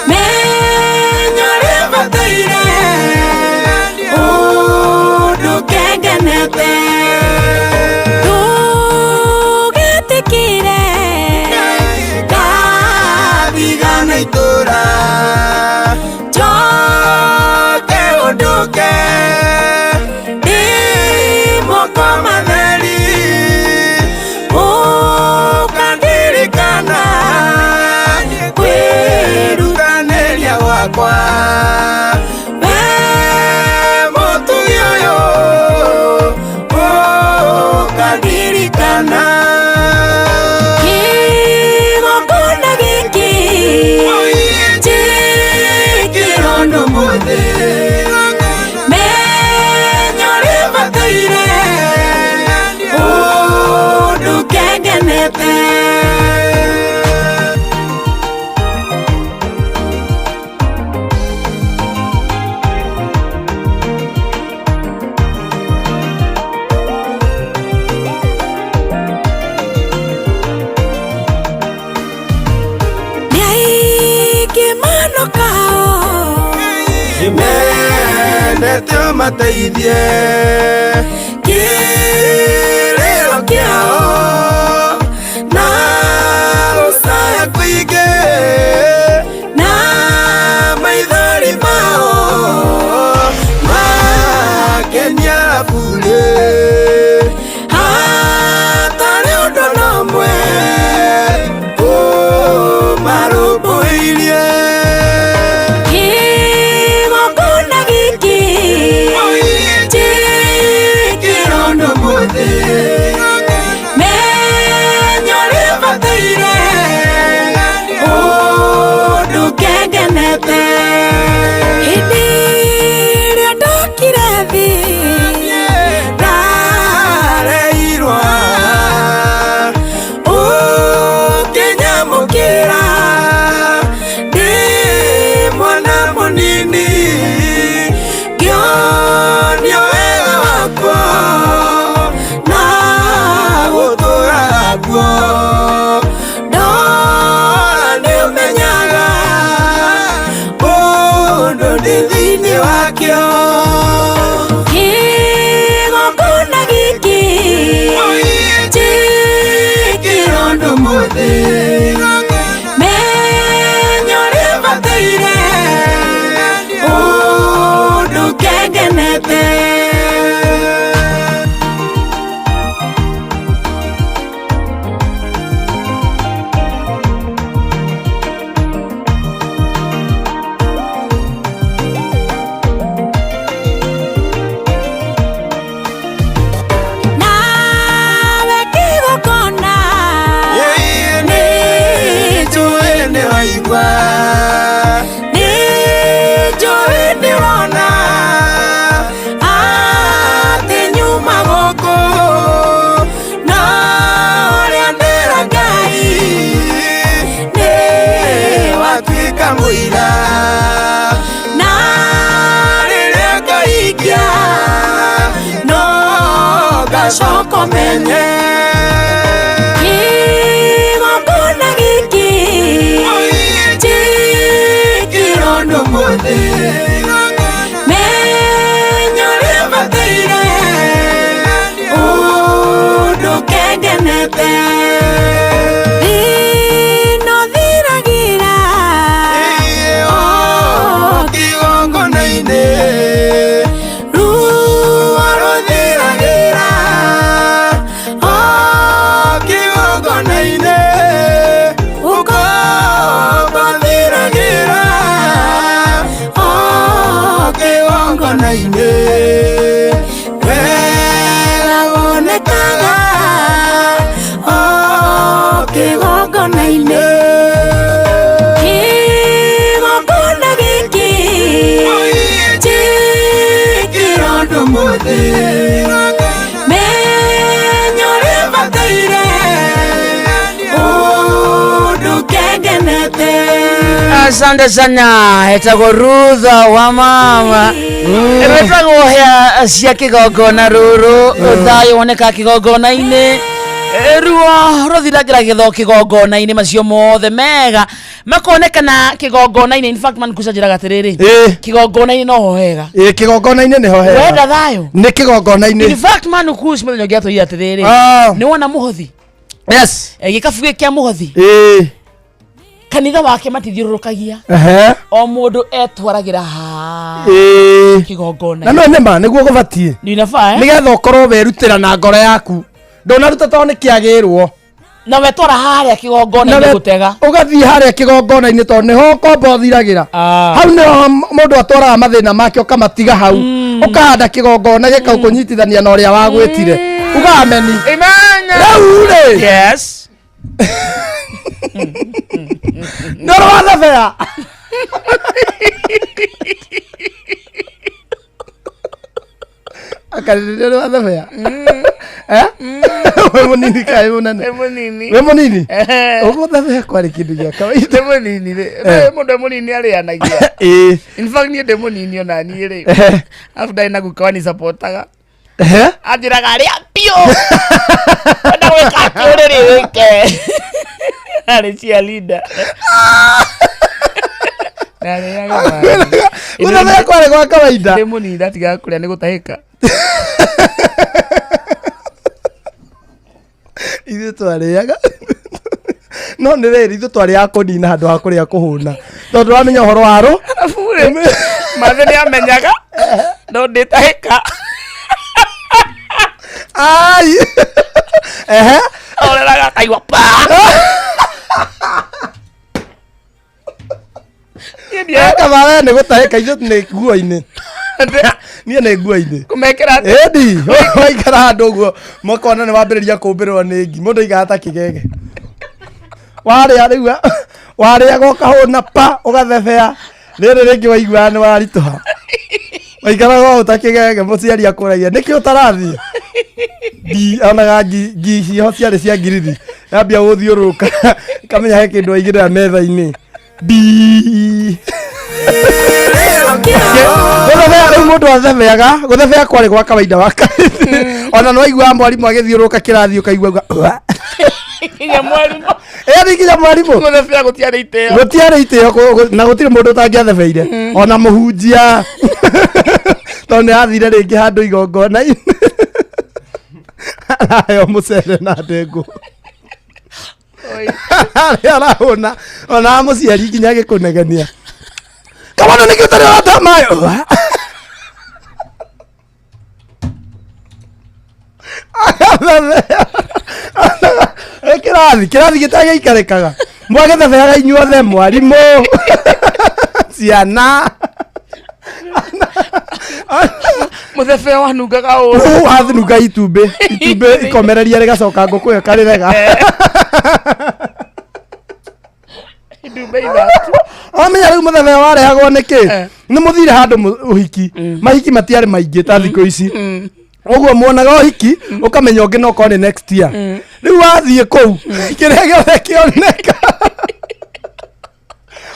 [SPEAKER 1] menya ũrĩa bataire ũndũ kengenete ndũgetĩkĩre ngathigana itũra njoke ũndũke ndĩ moko matheri ũkandirikana kwĩrutanĩria gwakwa we mũtugi ũyũ ũkandirikana kĩgongona gĩkĩ njĩkĩrwo ũndũ mũthĩ menya ũrĩa bataire ũndũ kengenete. Nĩ aingĩ manokao
[SPEAKER 4] mendete ũmateithie
[SPEAKER 1] kĩrĩro kĩao
[SPEAKER 4] na gũcaya kũingĩ
[SPEAKER 1] na maithori mao
[SPEAKER 4] makenia burĩ
[SPEAKER 1] hatarĩ ũndũ na ũmwe
[SPEAKER 4] ũmarũmbũirie
[SPEAKER 1] kĩgongona gĩkĩ njĩkĩrwo ũndũ mũthĩ menya
[SPEAKER 5] kĩo.
[SPEAKER 1] Kĩgongona gĩkĩ njĩkĩrwo ũndũ mũthĩ menya ũrĩa bataire ũndũ kengenete. Nawe kĩgongona
[SPEAKER 5] Nĩ njũĩ nĩ waigua,
[SPEAKER 1] nĩ njũĩ
[SPEAKER 5] nĩwona
[SPEAKER 1] atĩ nyuma gũkũ no ũrĩa ndĩra Ngai
[SPEAKER 5] nĩ watuĩka mũira.
[SPEAKER 1] Na
[SPEAKER 5] Rĩrĩa ngaikia no ngacoka menye.
[SPEAKER 1] Kĩgongona gĩkĩ njĩkĩrwo ũndũ mũthĩ menya ũrĩa bataire ũndũ kengenete. Thĩna ũthiragĩra
[SPEAKER 5] O kĩgongona-inĩ,
[SPEAKER 1] ruo
[SPEAKER 5] rũthiragĩra o kĩgongona-inĩ, ũkombo thiragĩra o kĩgongona-inĩ, wega wonekaga o
[SPEAKER 1] kĩgongona-inĩ. Kĩgongona gĩkĩ njĩkĩrwo ũndũ mũthĩ menya ũrĩa bataire ũndũ kengenete.
[SPEAKER 2] Asante sana, etagwo Rutha wa mama rwĩtagwo hĩa cia kĩgongona rũrũ thayũ woneka kĩgongona-inĩ. Ruo rũthiragĩra gĩtho kĩgongona-inĩ macio mothe mega makonekana kĩgongona-inĩ. In fact man kucanjĩraga atĩrĩrĩ, kĩgongona-inĩ noho hega.
[SPEAKER 4] Ĩ, kĩgongona-inĩ nĩho hega.
[SPEAKER 2] Wenda thayũ
[SPEAKER 4] Nĩ kĩgongona-inĩ.
[SPEAKER 2] In fact man kus mũthenya ũngĩ atwĩire atĩrĩrĩ,
[SPEAKER 4] Ah.
[SPEAKER 2] nĩ wona mũhothi,
[SPEAKER 4] Yes.
[SPEAKER 2] gĩkabu gĩkĩ kĩa mũhothi,
[SPEAKER 4] Ĩ.
[SPEAKER 2] kanitha wake matithiũrũrũkagia,
[SPEAKER 4] Ehe.
[SPEAKER 2] o mũndũ etwaragĩra ha
[SPEAKER 4] Ĩ. Na
[SPEAKER 2] kĩgongona.
[SPEAKER 4] no nĩma nĩguo gũbatiĩ,
[SPEAKER 2] Nĩ inafaa eh?
[SPEAKER 4] nĩgetha ũkorwo werutĩra na ngoro yaku, ndũnaruta tondũ nĩ kĩagĩrwo.
[SPEAKER 2] Na wetwara harĩa kĩgongona-inĩ gũtega.
[SPEAKER 4] Ũgathiĩ harĩa kĩgongona-inĩ tondũ nĩho ngombo ũthiragĩra.
[SPEAKER 2] Ah.
[SPEAKER 4] Hau nĩho mũndũ atwaraga mathĩna make ũkamatiga hau, ũkahanda kĩgongona gĩkakũnyitithania na ũrĩa wagwĩtire, uga ameni.
[SPEAKER 3] Amen.
[SPEAKER 4] Rĩu rĩ,
[SPEAKER 3] Yes.
[SPEAKER 4] nĩ ũrĩ wathebea? Akarĩrĩria ũrĩ wathebea? Eh? Wĩ mũnini kana wĩ mũnene?
[SPEAKER 3] Ndĩ mũnini.
[SPEAKER 4] Wĩ mũnini?
[SPEAKER 3] Ehe.
[SPEAKER 4] Ũgũthebea kwarĩ kĩndũ gĩa kawaida.
[SPEAKER 3] Ndĩ mũnini rĩ.
[SPEAKER 4] Eh.
[SPEAKER 3] Mũndũ e mũnini arĩanagia.
[SPEAKER 4] Ĩĩ.
[SPEAKER 3] In fact niĩ ndĩ mũnini ona niĩ rĩ.
[SPEAKER 4] Ehe.
[SPEAKER 3] Arabu ndarĩ na guka wanisapotaga.
[SPEAKER 4] Ehe.
[SPEAKER 3] Anjĩraga rĩa biũ. Wenda gwĩka atĩ ũrĩrĩ wĩke. Arĩ cheerleader. Ndarĩaga maĩ.
[SPEAKER 4] Gũthebea kwarĩ gwa kawaida.
[SPEAKER 3] Ndĩ mũnini ndatigaga kũrĩa nĩ gũtahĩka.
[SPEAKER 4] Ithuĩ twarĩaga, no nĩ rĩrĩ, ithuĩ twarĩaga kũnina handũ ha kũrĩa kũhũna, tondũ wamenya ũhoro wa rũ.
[SPEAKER 3] Arabu rĩ, mathĩ nĩ amenyaga no ndĩtahĩka.
[SPEAKER 4] Ai, ehe.
[SPEAKER 3] Oreraga akaigua pa. Niĩ
[SPEAKER 4] Kaba we nĩ gũtahĩka, ithuĩ nĩ nguo-inĩ, niĩ nĩ nguo-inĩ.
[SPEAKER 3] kũmekĩra atĩ
[SPEAKER 4] Ĩndi waikara handũ ũguo makona nĩ wambĩrĩria kũmbĩrĩrwo nĩ ngi, mũndũ aikara ta kĩgege, warĩa rĩu warĩaga ũkahũna pa ũgathebea, rĩrĩ rĩngĩ waiguaga nĩ waritũha, waikaraga ũũ ta kĩgege, mũciari akũragia nĩkĩ ũtarathiĩ ngi, onaga ngi ngi ciho ciarĩ cia ngirithi yambia gũthiũrũrũka, kamenya he kĩndũ waigĩrĩra metha-inĩ ndi gũthebea. Rĩu mũndũ athebeaga, gũthebea kwarĩ gwa kawaida wa kawaida, ona nĩ waiguaga mwarimũ agĩthiũrũrũka kĩrathi ũkaigua uga, "Ua."
[SPEAKER 3] Nginya mwarimũ.
[SPEAKER 4] Ĩani nginya mwarimũ.
[SPEAKER 3] Gũthebea gũtiarĩ itĩo.
[SPEAKER 4] Gũtiarĩ itĩo na gũtirĩ mũndũ ũtangĩathebeire ona mũhunjia tondũ nĩ athire rĩngĩ handũ igongona-inĩ araheo mũcere na ndengũ.
[SPEAKER 3] Oi.
[SPEAKER 4] Arĩa arahũna ona mũciari nginya agĩkũnegenia kamwana nĩkĩ ũtarĩ ũrata mayo. Kĩrathi kĩrathi gĩtagĩikarĩkaga mwagĩthebeaga inyuothe mwarimũ ciana.
[SPEAKER 3] Mũthebea wanungaga ũru.
[SPEAKER 4] Wathinunga itumbĩ itumbĩ ikomereria rĩgacoka ngũkũ ĩyo ĩkarĩrega.
[SPEAKER 3] Itumbĩ ithatu.
[SPEAKER 4] Wamenya rĩu mũthebea warehagwo nĩkĩ?
[SPEAKER 3] Eh.
[SPEAKER 4] Nĩ mũthire handũ ũhiki mahiki matiarĩ maingĩ ta thikũ ici ũguo muonaga ũhiki ũkamenya ũngĩ no korwo nĩ next year. Rĩu wathiĩ kũu kĩrĩa gĩothe kĩoneka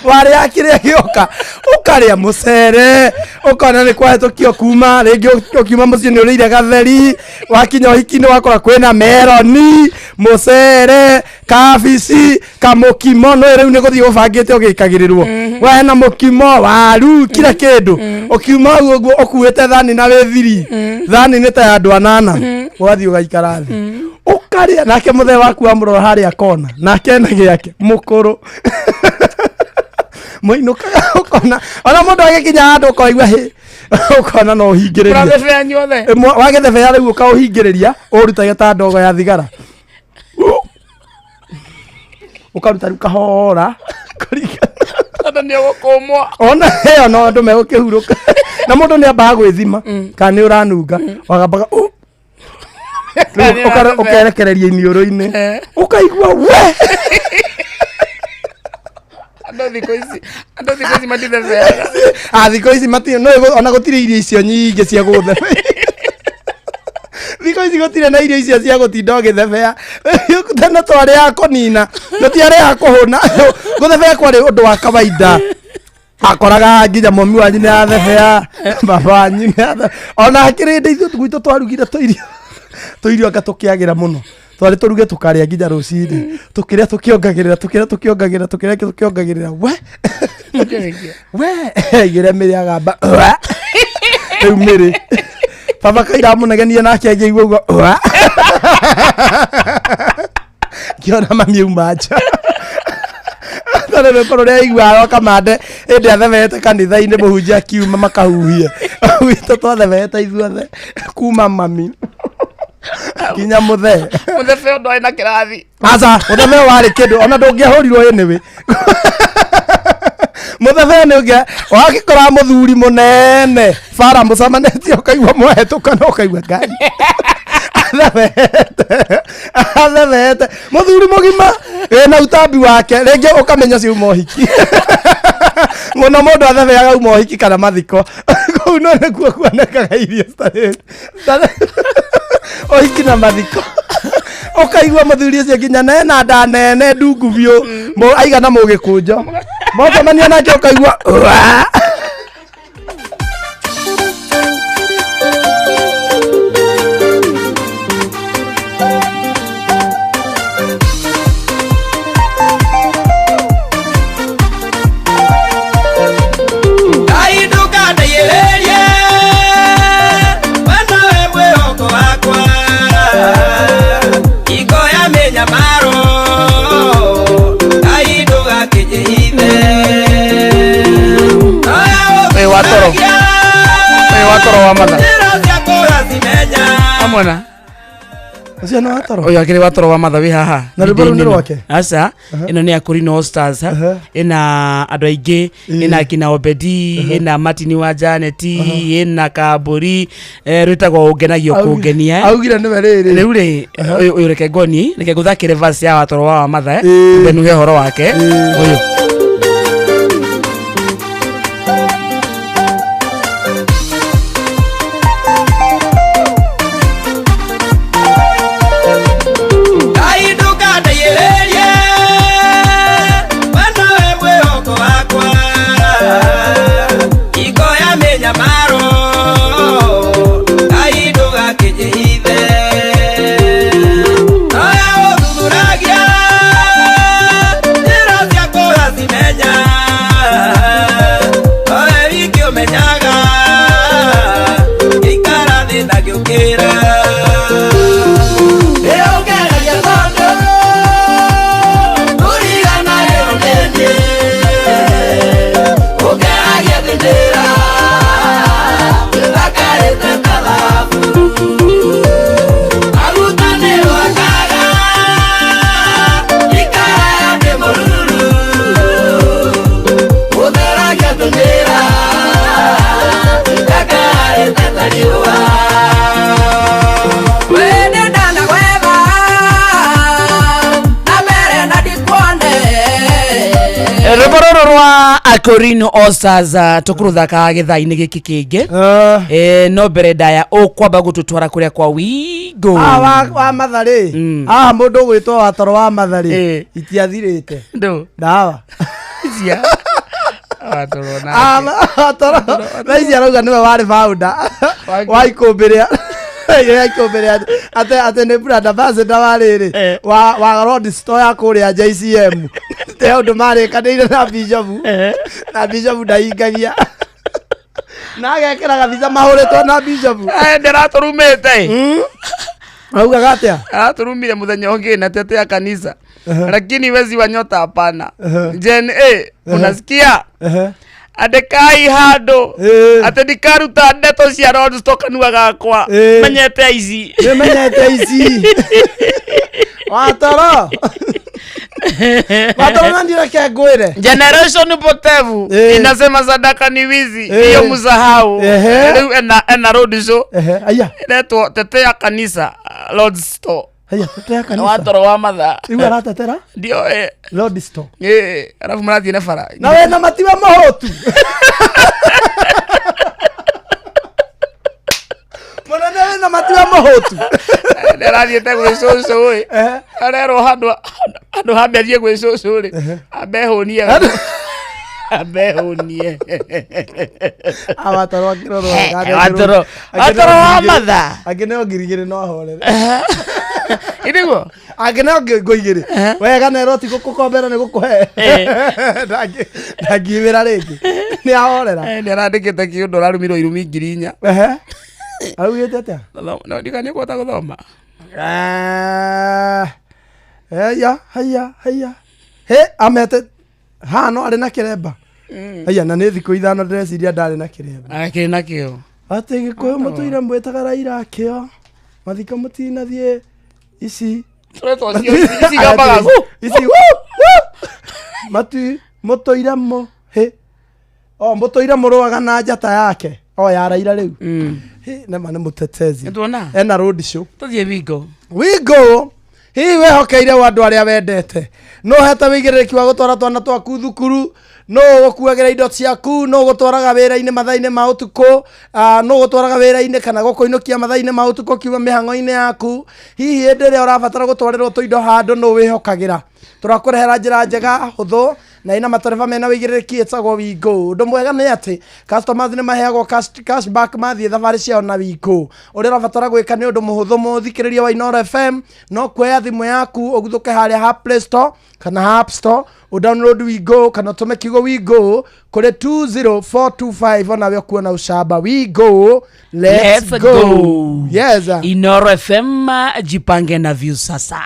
[SPEAKER 4] warĩa kĩrĩa gĩoka ũkarĩa mũcere ũkona nĩ kwahetũkio kuma rĩngĩ ũkiuma mũciĩ nĩ ũrĩire gatheri wakinya ũhiki-inĩ wakora kwĩna meroni mũcere kabici kamũkimo no rĩu nĩ gũthiĩ ũbangĩte ũgĩkagĩrĩrwo wena mũkimo waru kila kĩndũ ũkiuma hau ũguo ũkuĩte thani na wĩ thiri thani nĩ ta ya andũ anana ũgathiĩ ũgaikara thĩ ũkarĩa nake mũthee waku wamũrora harĩa kona nake ena gĩake mũkũrũ mũinũkaga ũkona ona mũndũ agĩkinya handũ ũkaigua hĩ ũkona no ũhingĩrĩrie.
[SPEAKER 3] Mũrathebea inyuothe.
[SPEAKER 4] Wagĩthebea rĩu ũkaũhingĩrĩria ũrutage ta ndogo ya thigara ũkaruta rĩu kahora kũringana
[SPEAKER 3] Tondũ nĩ ũgũkũmwo.
[SPEAKER 4] Ona ĩyo no andũ megũkĩhurũka na mũndũ nĩ ambaga gwĩthima kana nĩ ũranunga wagambaga
[SPEAKER 3] Kana nĩ ũrathebea.
[SPEAKER 4] ũkerekereria iniũrũ-inĩ
[SPEAKER 3] Eh.
[SPEAKER 4] ũkaigua we.
[SPEAKER 3] Andũ thikũ ici andũ thikũ ici matithebeaga.
[SPEAKER 4] Ah, thikũ ici matirĩ no ona gũtirĩ irio icio nyingĩ cia gũgũthebea thikũ ici gũtirĩ na irio icio cia gũtinda ũgĩthebea. Tene twarĩaga kũnina tũtiarĩaga kũhũna. Gũthebea kwarĩ ũndũ wa kawaida akoraga nginya mami wanyu nĩ athebea baba wanyu nĩ athebea ona hakĩrĩ hĩndĩ ithuĩ gwitũ twarugire tũirio tũirio anga tũkĩagĩra mũno twarĩ tũruge tũkarĩa nginya rũcinĩ tũkĩrĩa tũkĩongagĩrĩra tũkĩrĩa tũkĩongagĩrĩra tũkĩrĩa tũkĩongagĩrĩra we
[SPEAKER 3] Mũkĩrĩkia.
[SPEAKER 4] We igĩre mĩrĩ agamba rĩu mĩrĩ baba kaira mũnegenie nake angĩigua ũguo ngĩona mami auma nja tondũ rwĩmbo rũrĩa aiguaga kamande ĩndĩ athebete kanitha-inĩ mũhunjia akiuma makahuhie gwitũ twathebete ithuothe kuma mami nginya mũthee.
[SPEAKER 3] Mũthebea ũndũ arĩ na kĩrathi.
[SPEAKER 4] Aca mũthebe warĩ kĩndũ ona ndũngĩahũrirwo anyway mũthebe nĩ ũngĩa wagĩkora mũthuri mũnene bara mũcemanĩtie ũkaigua mwahetũka na ũkaigua ngai athebete athebete mũthuri mũgima wĩna utambi wake rĩngĩ ũkamenya ciuma ũhiki mũno mũndũ athebeaga uma ũhiki kana mathiko kũu no nĩkuo kuonekaga irio citarĩ ũhiki na mathiko ũkaigua mũthuri ũcio nginya nena nda nene ndungu biũ aigana mũgĩkũnjo mwacemania nake ũkaigua "Ũa."
[SPEAKER 5] Ngai ndũkandeithĩrĩrie, we nowe mwĩhoko wakwa. Hingo ya mĩnyamaro, Ngai ndũgakĩnjĩhithe.
[SPEAKER 3] Wĩ wa toro. Wĩ wa toro wa matha.
[SPEAKER 5] Njĩra ciaku ũracimenya.
[SPEAKER 3] Amwena.
[SPEAKER 4] Ũcio nĩ watoro.
[SPEAKER 2] Ũyũ akĩrĩ wa toro wa matha wĩ haha.
[SPEAKER 4] Na rwĩmbo rũu nĩ
[SPEAKER 2] Video-inĩ ĩno.
[SPEAKER 4] rwake?
[SPEAKER 2] Aca ĩno nĩ ya Corino All Stars.
[SPEAKER 4] Aha.
[SPEAKER 2] Ĩna andũ aingĩ ĩna akina Obedi ĩna Martin wa Janet ĩna Kambũri rwĩtagwo ũngenagio kũngenia.
[SPEAKER 4] Augire nĩwe rĩrĩ.
[SPEAKER 2] Rĩu rĩ ũyũ reke ngoni reke ngũthakĩre verse ya watoro wa matha.
[SPEAKER 4] Ĩĩ.
[SPEAKER 2] Mbenuhe ũhoro wake ũyũ.
[SPEAKER 5] Ngai ndũkandeithĩrĩrie, we nowe mwĩhoko wakwa. Hingo ya mĩnyamaro, Ngai ndũgakĩnjĩhithe. Nowe ũthuthuragia
[SPEAKER 2] Akorino Osaza tukuruthaka githaa-inĩ gĩkĩ kĩngĩ. No mbere ndaya ũkwamba gũtũtwara kũrĩa kwa Wigo.
[SPEAKER 4] Wa Matharĩ. Haha mũndũ ũgwĩtwo Watoro wa Matharĩ itiathirĩte.
[SPEAKER 2] Ndũ.
[SPEAKER 4] Ndawa.
[SPEAKER 2] Cia. Watoro nake.
[SPEAKER 4] Watoro. Thaa ici arauga nĩwe warĩ founder wa ikũmbĩ rĩa ya ikũmbĩ rĩa atĩ nĩ brand ambassador wa rĩrĩ wa Road Store ya kũrĩa JCM. Te ũndũ marĩkanĩire na Bishop. Na Bishop ndahingagia. Na agekĩra gabica mahũrĩtwo na Bishop.
[SPEAKER 3] Ndĩratũrumĩte.
[SPEAKER 4] Augaga atĩa?
[SPEAKER 3] Aratũrumire mũthenya ũngĩ na tetea kanisa. Lakini wezi wa nyota hapana. Gen A, unasikia? Andekai handũ atĩ ndikaruta ndeto cia Road Store kanua gakwa. Menyete ici.
[SPEAKER 4] Menyete ici. Watoro. Watoro na ndireke ngwĩre.
[SPEAKER 3] Generation potevu inasema sadaka ni wizi, hiyo msahau. Rĩu ena road show.
[SPEAKER 4] Aya.
[SPEAKER 3] Ĩretwo tetea kanisa Road Store.
[SPEAKER 4] Aya, tetea kanisa.
[SPEAKER 3] Watoro wa matha.
[SPEAKER 4] Rĩu aratetera?
[SPEAKER 3] Ndio
[SPEAKER 4] Road Store.
[SPEAKER 3] Alafu marathiĩ na bara.
[SPEAKER 4] Na wena matiwe mũhũtu. Mũnene wĩna matiwe mũhũtu.
[SPEAKER 3] Ndĩrathiĩte gwĩ cũcũ ĩ. Arerwo handũ hambe athiĩ gwĩ cũcũ rĩ. Ambe hũnie. Ambe hũnie.
[SPEAKER 4] Watoro akĩrorwo wega.
[SPEAKER 3] Watoro. Watoro wa matha.
[SPEAKER 4] Angĩneo ngiri igĩrĩ no ahorere.
[SPEAKER 3] Ĩnĩguo?
[SPEAKER 4] Angĩneo ngo igĩrĩ. Wega nerwo ti gũkũkombera nĩ gũkũhe. Ndangiumĩra rĩngĩ. Nĩ ahorera.
[SPEAKER 3] Nĩ arandĩkĩte kĩũndũ ararumirwo irumi 4,000.
[SPEAKER 4] Augĩte atĩa?
[SPEAKER 3] No ndikanie kũhota gũthoma.
[SPEAKER 4] Haya haya haya. He amete haha no arĩ na kĩremba. Haya na nĩ thikũ 5 ndĩreciria ndarĩ na kĩremba.
[SPEAKER 2] Akĩrĩ nakĩo.
[SPEAKER 4] Atĩ Gĩkũyũ mũtũire mwĩtaga Raila akĩo. Mathiko mũtinathiĩ ici.
[SPEAKER 3] Tũretwo cio ici gambaga.
[SPEAKER 4] Ici. Mati mũtũire mũ he. O mũtũire mũrũaga na njata yake. O ya Raila rĩu. Nema nĩ mũtetezi.
[SPEAKER 2] Nĩtuona?
[SPEAKER 4] Ena road show.
[SPEAKER 2] Tũthiĩ Wigo.
[SPEAKER 4] Wigo. Hihi wĩhokeire andũ arĩa wendete. No hete wĩigĩrĩrĩki wa gũtwara twana twaku thukuru, no gũkuagĩra indo ciaku, no gũtwaraga wĩra-inĩ mathaa-inĩ ma ũtukũ, no gũtwaraga wĩra-inĩ kana gũkũinũkia mathaa-inĩ ma ũtukũ kiuma mĩhang'o-inĩ yaku. Hihi hĩndĩ ĩrĩa ũrabatara gũtwarĩrwo tũindo handũ no wĩhokagĩra. Tũrakũrehera njĩra njega hũthũ na ina matereba mena wĩigĩrĩrĩki ĩtagwo Wigo. Ũndũ mwega nĩ atĩ customers nĩ maheagwo cash back mathiĩ thabarĩ ciao na Wigo. Ũrĩa ũrabatara gwĩka nĩ ũndũ mũhũthũ mũthikĩrĩria wa Inooro FM, no kuoya thimũ yaku ũguthũke harĩa ha Play Store kana ha App Store, ũdownload Wigo kana ũtũme kiugo Wigo kũrĩ 20425 onawe ũkuona ũcamba. Wigo, let's go. Yes.
[SPEAKER 2] Inooro FM jipange na view sasa.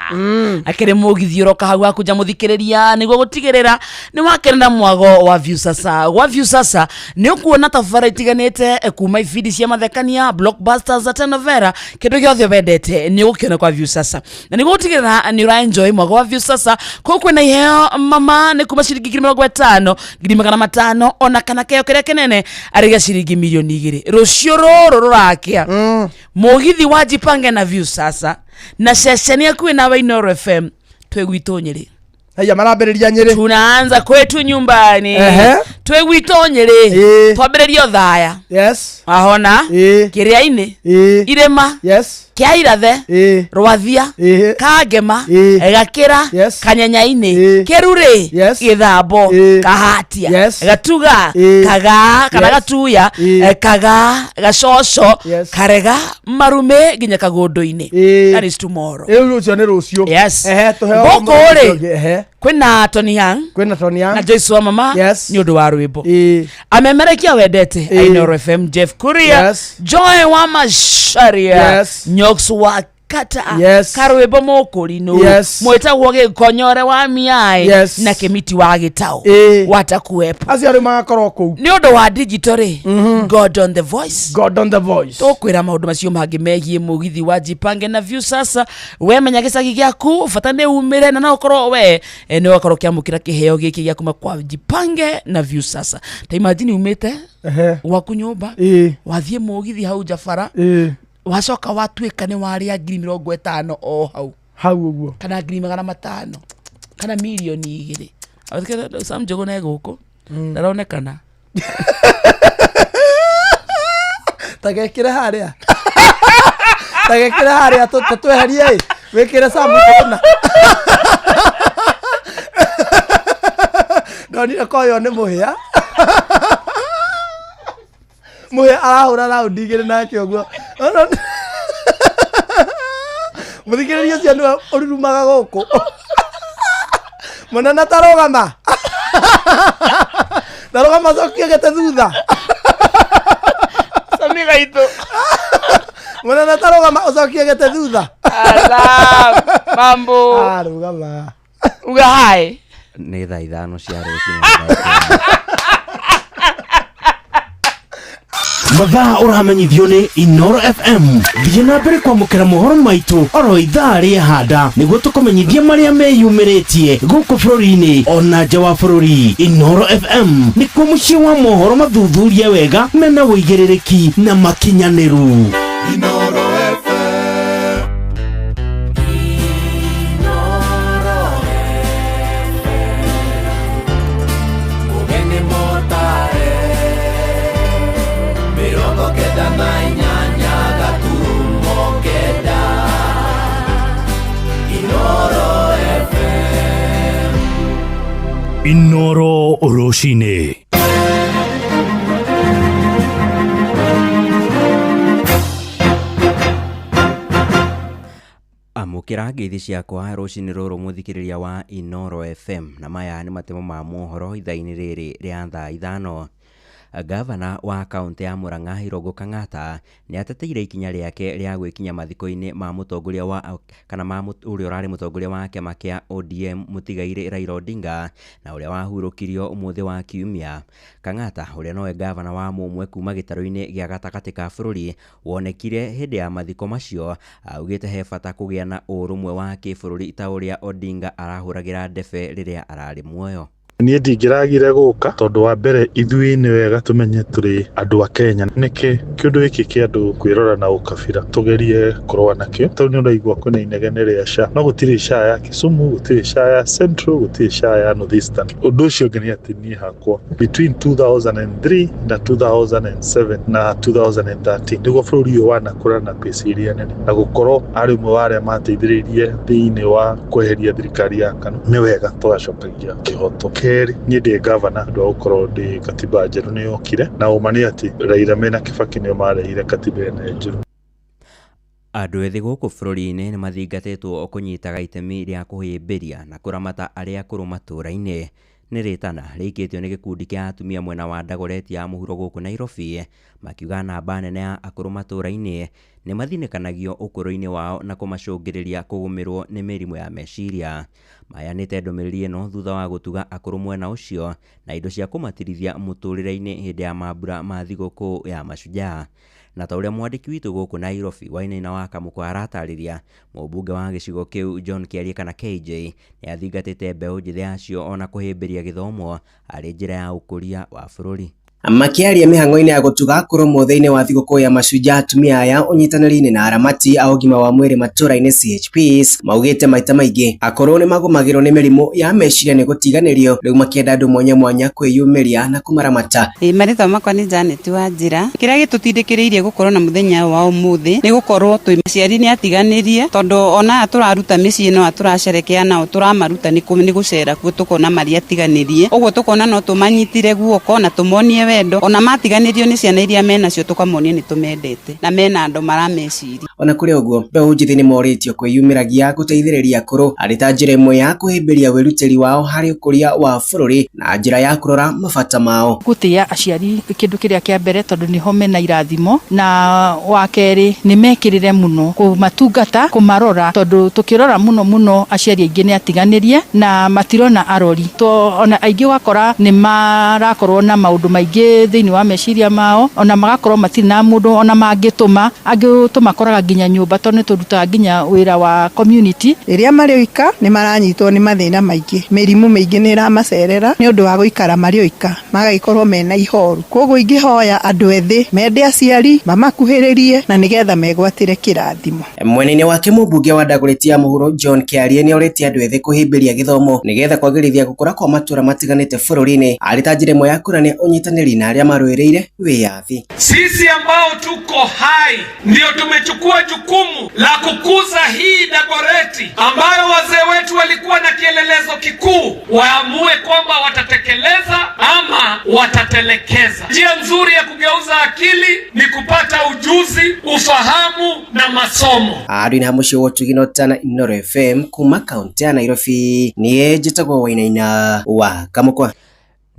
[SPEAKER 2] Akĩrĩ mũgithi ũroka hau hakuja mũthikĩrĩria nĩguo gũtigĩrĩra nĩ wakenera mwago wa view sasa. Gwa view sasa nĩ ũkuona tabarĩra itiganĩte kuma ibindi cia mathekania, blockbusters na telenovela, kĩndũ gĩothe wendete nĩ ũgũkĩona kwa view sasa. Na nĩguo gũtigĩrĩra nĩ ũra enjoy mwago wa view sasa, kũu kwĩna iheo mama nĩ kuma ciringi 50,000, 500,000 ona kana kĩheo kĩrĩa kĩnene arĩ gĩa ciringi 2,000,000. Rũciũ rũrũ rũrakĩa mũgithi wa jipange na view sasa na ceceni yaku nawe Inooro FM twĩ gwitũ Nyĩrĩ.
[SPEAKER 4] Haya marambĩrĩria Nyĩrĩ.
[SPEAKER 2] Tunaanza kwetu nyumbani. Twĩ gwitũ Nyĩrĩ. Twambĩrĩrie Othaya.
[SPEAKER 4] Yes.
[SPEAKER 2] Wahona? Kĩrĩa-inĩ. Irĩma.
[SPEAKER 4] Yes.
[SPEAKER 2] Kĩa Irathe. Rwathia. Kangema. Gakĩra. Kanyenyainĩ. Kĩrurĩ. Gĩthambo. Kahatia. Gatuga. Kagaa kana Gatuya. Kagaa, Gacoco. Karega, Marume nginya Kagũndũ-inĩ. That is tomorrow.
[SPEAKER 4] Rĩu ũcio nĩ rũciũ.
[SPEAKER 2] Yes.
[SPEAKER 4] Tũheo
[SPEAKER 2] Gũkũ rĩ kwĩna Tony Young.
[SPEAKER 4] Kwĩna Tony Young.
[SPEAKER 2] Na Joyce wa mama.
[SPEAKER 4] Yes.
[SPEAKER 2] Nĩ ũndũ wa rwĩmbo. Amemerekia wendete. Inooro FM Jeff Kuria.
[SPEAKER 4] Yes.
[SPEAKER 2] Joy wa Macharia.
[SPEAKER 4] Yes.
[SPEAKER 2] Nyox wa Kata.
[SPEAKER 4] Yes.
[SPEAKER 2] Karwĩmbo mũkũrinũ.
[SPEAKER 4] Yes.
[SPEAKER 2] Mwĩtagwo Gĩkonyore wa Miaĩ.
[SPEAKER 4] Yes.
[SPEAKER 2] Na Kĩmiti wa Gĩtaũ. Watakuwepo.
[SPEAKER 4] Acio rĩu magakorwo kũu.
[SPEAKER 2] Nĩ ũndũ wa digital rĩ. God on the voice.
[SPEAKER 4] God on the voice.
[SPEAKER 2] Tũkwĩra maũndũ macio mangĩ megiĩ mũgithi wa jipange na view sasa. We menya gĩcagi gĩaku bata nĩ umĩre na no ũkorwo we nĩ ũgakorwo ũkĩamũkĩra kĩheo gĩkĩ gĩa kuma kwa jipange na view sasa. Ta imagine umĩte gwaku nyũmba wathiĩ mũgithi hau Jabara wacoka watuĩka nĩ warĩa 50,000 o hau
[SPEAKER 4] hau ũguo
[SPEAKER 2] kana 500,000 kana 2,000,000. Sam Njuguna e gũkũ.
[SPEAKER 3] Ndaronekana.
[SPEAKER 4] Tagekire haria, tagekire haria, tutweherie ĩ, wĩkĩre Sam kũna ndonire koyo nĩ mũhĩa, mũhĩa arahũra raundi igĩrĩ nake ũguo. Mũthikĩrĩria ũcio nĩwe ũrurumaga gũkũ mũnene. Tarũgama, tarũgama, cokia gĩtĩ thutha.
[SPEAKER 3] Sami gaitũ.
[SPEAKER 4] Mũnene, tarũgama, ũcokie gĩtĩ thutha.
[SPEAKER 3] Salam, mambo?
[SPEAKER 4] Arũgama.
[SPEAKER 3] Uga hi.
[SPEAKER 5] Nĩ thaa 5 cia rũcinĩ.
[SPEAKER 6] Mathaa ũramenyithio nĩ Inoro FM. Thiĩ na mbere kwamũkĩra mohoro maitũ oro ithaa rĩa handa nĩguo tũkũmenyithie marĩa meyumĩrĩtie gũkũ bũrũri-inĩ ona nja wa bũrũri. Inoro FM nĩkuo mũciĩ wa mohoro mathuthurie wega, mena ũigĩrĩrĩki na makinyanĩru.
[SPEAKER 7] Inoro FM. Inoro FM. Mugeni motare 98.9 Inoro FM.
[SPEAKER 6] Inoro rũcinĩ.
[SPEAKER 5] Amũkĩra ngeithi ciakwa rũcinĩ rũrũ, mũthikĩrĩria wa Inoro FM, na maya nĩ matemo ma mohoro ithaa-inĩ rĩrĩ rĩa thaa 5. Gavana wa kaũntĩ ya Murang'a Irũngũ Kang'ata nĩ ateteire ikinya rĩake rĩa gwĩkinya mathiko-inĩ ma mũtongoria wa kana ma ũrĩa ũrarĩ mũtongoria wa kĩama kĩa ODM mũtigairĩ Raila Odinga na ũrĩa wahurũkirio ũmũthĩ wa Kiumia. Kang'ata, ũrĩa nowe gavana wa mũmwe kuma gĩtarũ-inĩ gĩa gatagatĩ ka bũrũri wonekire hĩndĩ ya mathiko macio, augĩte he bata kũgĩa na ũrũmwe wa kĩbũrũri ta ũrĩa Odinga arahũragĩra ndebe rĩrĩa ararĩ muoyo.
[SPEAKER 8] Niĩ ndingĩragire gũka tondũ wa mbere ithuĩ nĩ wega tũmenye tũrĩ andũ a Kenya. Nĩkĩ kĩũndũ gĩkĩ kĩa andũ kwĩrora na ũkabira tũgerie kũrũa nakĩo, tondũ nĩ ũraigua kwĩna inegene rĩa SHA, no gũtirĩ SHA ya Kisumu, gũtirĩ SHA ya Central, gũtirĩ SHA ya North Eastern. Ũndũ ũcio ũngĩ nĩ atĩ niĩ hakwa between 2003 na 2007 na 2013 nĩguo bũrũri ũyũ wanakũra na pace ĩrĩa nene, na gũkorwo arĩ ũmwe wa arĩa mateithĩrĩirie thĩinĩ wa kweheria thirikari ya KANU, nĩ wega tũgacokagia kĩhoto. Kerĩ, niĩ ndĩ gavana ũndũ wa gũkorwo ndĩ katiba njerũ nĩ yokire, na ũma nĩ atĩ Raila mena Kibaki nĩo marehire katiba ĩno njerũ.
[SPEAKER 5] Andũ ethĩ gũkũ bũrũri-inĩ nĩ mathingatĩtwo kũnyitaga itemi rĩa kũhĩmbĩria na kũramata arĩa akũrũ matũũra-inĩ. Nĩ rĩtana rĩikĩtio nĩ gĩkundi kĩa atumia mwena wa Dagoretti ya mũhuro gũkũ Nairobi, makiuga namba nene ya akũrũ matũũra-inĩ nĩ mathinĩkanagio ũkũrũ-inĩ wao na kũmacũngĩrĩria kũgũmĩrwo nĩ mĩrimũ ya meciria. Maheanĩte ndũmĩrĩri ĩno thutha wa gũtuga akũrũ mwena ũcio na indo cia kũmatirithia mũtũrĩre-inĩ hĩndĩ ya mambura ma thigũkũ ya Mashujaa. Na ta ũrĩa mwandĩki witũ gũkũ Nairobi Wainaina wa Kamũkwa aratarĩria, mũmbunge wa gĩcigo kĩu John Kĩarie kana KJ nĩ athingatĩte mbeũ njĩthĩ acio ona kũhĩmbĩria gĩthomo arĩ njĩra ya ũkũria wa bũrũri.
[SPEAKER 9] Makĩaria mĩhang'o-inĩ ya gũtuga akũrũ mũthĩ-inĩ wa thigũkũ ya Mashujaa, atumia aya ũnyitanĩri-inĩ na aramati a ũgima wa mwĩrĩ matũra-inĩ CHPs maugĩte maita maingĩ akũrũ nĩ magũmagĩrwo nĩ mĩrimũ ya meciria nĩ gũtiganĩrio, rĩu makĩenda andũ mwanya mwanya kwĩyumĩria na kũmaramata.
[SPEAKER 10] Ĩ, marĩtwa makwa nĩ Janet Wanjĩra. Kĩrĩa gĩtũtindĩkĩrĩirie gũkorwo na mũthenya wa ũmũthĩ nĩ gũkorwo twĩ aciari nĩ atiganĩrie, tondũ ona aya tũraruta mĩciĩ no aya tũracerekea nao tũramaruta nĩ gũcera kuo tũkona marĩ atiganĩrie, ũguo tũkona no tũmanyitire guoko na tũmonie wendo, ona matiganĩrio nĩ ciana iria menacio tũkamonia nĩ tũmendete na mena andũ marameciria.
[SPEAKER 9] Ona kũrĩ ũguo, mbeũ njĩthĩ nĩ morĩtio kwĩyumĩragia gũteithĩrĩria akũrũ arĩ ta njĩra ĩmwe ya kũhĩmbĩria wĩrutĩri wao harĩ ũkũria wa bũrũri na njĩra ya kũrora mabata mao.
[SPEAKER 11] Gũtĩa aciari kĩndũ kĩrĩa kĩa mbere, tondũ nĩho mena irathimo, na wa kerĩ nĩ mekĩrĩre mũno kũmatungata, kũmarora, tondũ tũkĩrora mũno mũno aciari aingĩ nĩ atiganĩrie na matirona arori to ona aingĩ ũgakora nĩ marakorwo na maũndũ maingĩ. maingĩ thĩinĩ wa meciria mao, ona magakorwo matirĩ na mũndũ ona mangĩtũma, angĩ tũmakoraga nginya nyũmba tondũ nĩ tũrutaga nginya wĩra wa community.
[SPEAKER 12] Rĩrĩa marĩ oika nĩ maranyitwo nĩ mathĩna maingĩ, mĩrimũ mĩingĩ nĩ ĩramacerera nĩ ũndũ wa gũikara marĩ oika, magagĩkorwo mena ihoru. Koguo ingĩhoya andũ ethĩ mende aciari mamakuhĩrĩrie na nĩgetha megwatĩre kĩrathimo.
[SPEAKER 9] Mwena-inĩ wake mũmbunge wa Dagoretti ya mũhuro John Kĩarie nĩorĩtie andũ ethĩ kũhĩmbĩria gĩthomo nĩgetha kwagĩrithia gũkũra kwa matũra matiganĩte bũrũri-inĩ arĩ ta njĩra ĩmwe ya kuonania ũnyitanĩri na arĩa marũĩrĩire wĩyathi.
[SPEAKER 13] Sisi ambao tuko hai ndio tumechukua jukumu la kukuza hii Dagoretti ambayo wazee wetu walikuwa na kielelezo kikuu, waamue kwamba watatekeleza ama watatelekeza. Njia nzuri ya kugeuza akili ni kupata ujuzi, ufahamu na masomo.
[SPEAKER 9] Andũ-inĩ ha mũciĩ wa Ũtugi na Ũtana Inooro FM kuma kaũntĩ ya Nairobi niĩ njĩtagwo Wainaina wa Kamũkwa.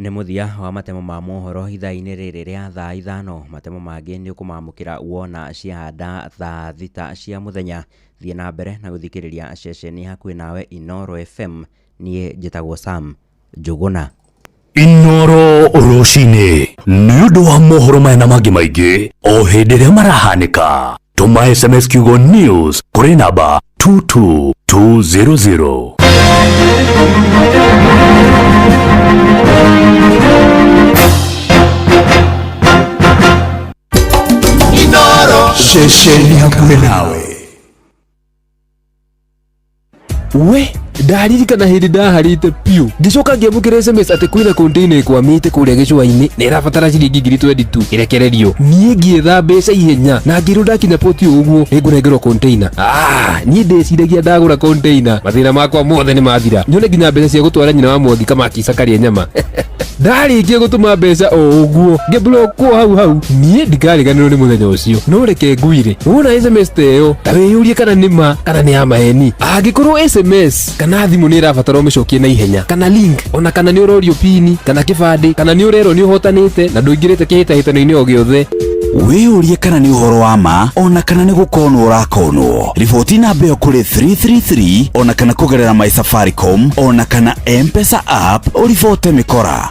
[SPEAKER 5] Nĩ mũthia wa matemo ma mohoro ithaa-inĩ rĩrĩ rĩa thaa 5. Matemo mangĩ nĩ ũkũmamũkĩra wona ciahanda thaa 6 cia mũthenya. Thiĩ na mbere na gũthikĩrĩria ceceni hakuhĩ nawe Inooro FM. Niĩ njĩtagwo Sam Njũgũna.
[SPEAKER 14] Inooro rũcinĩ nĩ ũndũ wa mohoro maya na mangĩ maingĩ o hĩndĩ ĩrĩa marahanĩka. Tũma SMS kiugo news kũrĩ namba 22200.
[SPEAKER 7] Inooro
[SPEAKER 14] ceceni hakuhĩ nawe.
[SPEAKER 15] We ndaririkana hĩndĩ ndaharĩte piũ ngĩcoka ngĩamũkĩra SMS atĩ kwĩna container ĩkwamĩte kũrĩa gĩcũa-inĩ na ĩrabatara ciringi 22,000 ĩrekererio. Niĩ ngĩetha mbeca ihenya na ngĩrwo ndakinya poti ũguo nĩngũnengerwo container. Niĩ ndĩciragia ndagũra container mathĩna makwa mothe nĩ mathira, nyone nginya mbeca cia gũtwara nyina wa Mwangi Kamakisa karĩe nyama. Ndarĩkia gũtũma mbeca o ũguo ngĩblockwo hau hau. Niĩ ndikariganĩrwo nĩ mũthenya ũcio, no reke ngwire, wona SMS ta ĩyo ta wĩyũrie kana nĩ ma kana nĩ ya maheni. Angĩkorwo SMS kana thimũ nĩ ĩrabatara ũmĩcokie na ihenya, kana link, ona kana nĩ ũrorio pini kana kĩbandĩ, kana nĩ ũrerwo nĩ ũhotanĩte na ndũingĩrĩte kĩhĩtahĩtano-inĩ o gĩothe,
[SPEAKER 16] wĩyũrie kana nĩ ũhoro wa ma ona kana nĩ gũkonwo ũrakonwo. Riboti namba ĩyo kũrĩ 333 ona kana kũgerera My Safaricom ona kana M-Pesa app ũribote mĩkora.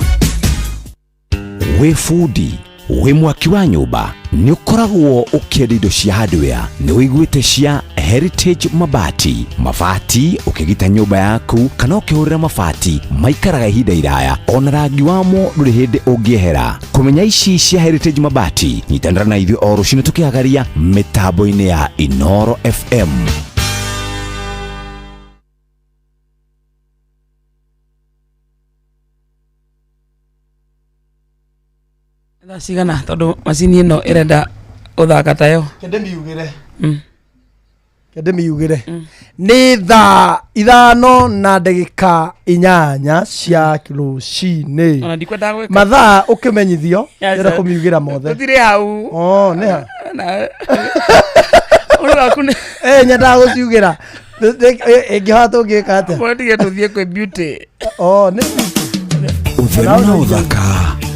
[SPEAKER 16] Wĩ bundi, wĩ mwaki wa nyũmba, nĩ ũkoragwo ũkĩenda indo cia hardware, nĩ ũiguĩte cia Heritage Mabati. Mabati ũkĩgita nyũmba yaku kana ũkĩhũrĩra mabati maikaraga ihinda iraya, ona rangi wamo ndũrĩ hĩndĩ ũngĩehera. Kũmenya ici cia Heritage Mabati, nyitanĩra na ithuĩ o rũcinĩ tũkĩhagaria mĩtambo-inĩ ya Inooro FM.
[SPEAKER 2] Thaa cigana tondũ macini ĩno ĩrenda gũthaka tayo.
[SPEAKER 4] Kende ndĩmiugĩre nĩ thaa 5:08 cia rũcinĩ.
[SPEAKER 2] Ona ndikwendaga gwĩka.
[SPEAKER 4] Mathaa ũkĩmenyithio ndĩrenda kũmiugĩra mothe.
[SPEAKER 3] Tũtirĩ hau.
[SPEAKER 4] Oh, nĩ ha?
[SPEAKER 3] Ũndũ waku nĩ
[SPEAKER 4] Nyendaga gũciugĩra. Ĩngĩhota tũngĩka atĩa?
[SPEAKER 3] Mwendige tũthiĩ kwĩ beauty.
[SPEAKER 4] Oh, nĩ
[SPEAKER 16] Ũtheru na ũthaka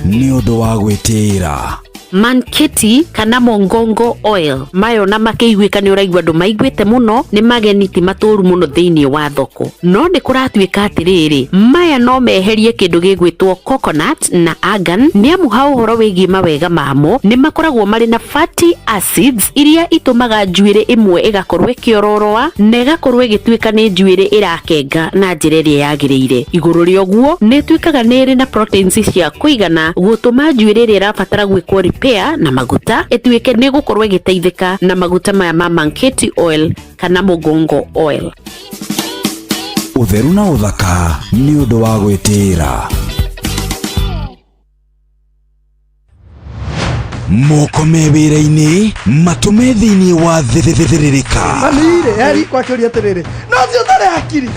[SPEAKER 16] nĩ ũndũ wa gwĩtĩĩra.
[SPEAKER 17] Manketi kana Mongongo oil mayo na makĩiguĩka nĩ ũraigua andũ maiguĩte mũno nĩ mageni ti matũru mũno thĩinĩ wa thoko, no nĩ kũratuĩka atĩrĩrĩ maya no meherie kĩndũ gĩgwĩtwo coconut na argan, nĩ amu ha ũhoro wĩgiĩ mawega mamo nĩ makoragwo marĩ na fatty acids iria itũmaga njuĩrĩ ĩmwe ĩgakorwo ĩkĩororoa na ĩgakorwo ĩgĩtuĩka nĩ njuĩrĩ ĩrakenga na njĩra ĩrĩa yagĩrĩire. Igũrũ rĩa ũguo nĩ ĩtuĩkaga nĩ ĩrĩ na proteins cia kũigana gũtũma njuĩrĩ ĩrĩa ĩrabatara gwĩkwo repair na maguta ĩtuĩke nĩ gũkorwo ĩgĩteithĩka na maguta maya ma Manketi oil kana Mugongo oil.
[SPEAKER 16] Ũtheru na ũthaka nĩ ũndũ wa gwĩtĩĩra. Moko me wĩra-inĩ, matũ me thĩinĩ wa thĩrĩrĩka.
[SPEAKER 4] Mami-rĩ, eri kwakĩũria atĩrĩrĩ, no ũcio ũtarĩ hakiri.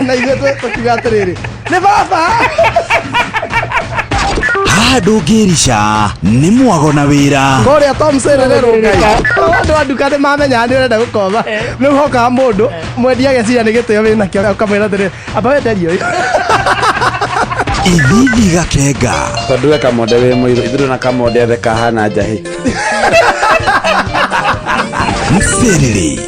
[SPEAKER 4] Na ithuĩ tũkiuga atĩrĩrĩ, nĩ baba.
[SPEAKER 16] Haha ndũngĩrica nĩ mwago na wĩra.
[SPEAKER 4] Kũrĩa Tom Serere Rũngai. Andũ a nduka nĩ mamenyaga nĩ ũrenda gũkomba. Rĩu hokaga mũndũ mwendia ageciria nĩ gĩtĩo wĩnakĩo ũkamwĩra atĩrĩrĩ, amba wenderie ũyũ.
[SPEAKER 16] Ithithi gakenga.
[SPEAKER 18] Tondũ we kamonde wĩ mũirũ, ithuĩ na kamonde othe kahana njahĩ.
[SPEAKER 16] Mserere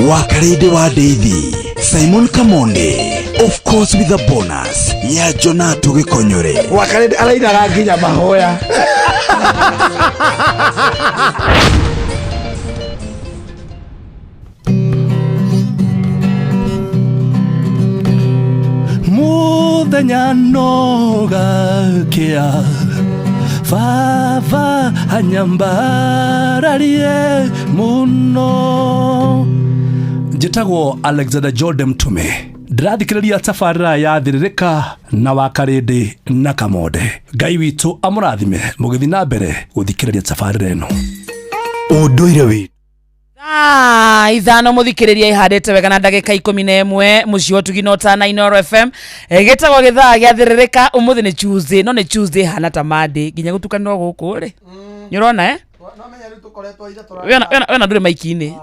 [SPEAKER 16] wa Karĩndĩ wa Ndeithi, Simon Kamonde, of course with a bonus. Ya Jonato Gĩkonyore.
[SPEAKER 18] Wakarĩndĩ arainaga nginya mahoya.
[SPEAKER 19] Muthenya no gakia baba anyambararie muno. Njĩtagwo Alexander Jordan Mtume, ndĩrathikĩrĩria tabarĩra ya Thĩrĩrĩka na Wakarĩndĩ na Kamonde. Ngai witũ amũrathime mũgĩthiĩ na mbere gũthikĩrĩria tabarĩra ĩno.
[SPEAKER 16] Ũndũire witũ.
[SPEAKER 2] 5 muthikiriria ihandite wega na ndagika 11 muciĩ wa Tugino Tana Inooro FM gĩtagwo gĩthaa gĩa Thĩrĩrĩka. Ũmũthĩ nĩ Tuesday, no nĩ Tuesday hana ta Monday nginya gũtukanĩrwo gũkũ rĩ nĩ ũrona wena ndũrĩ maiki-inĩ.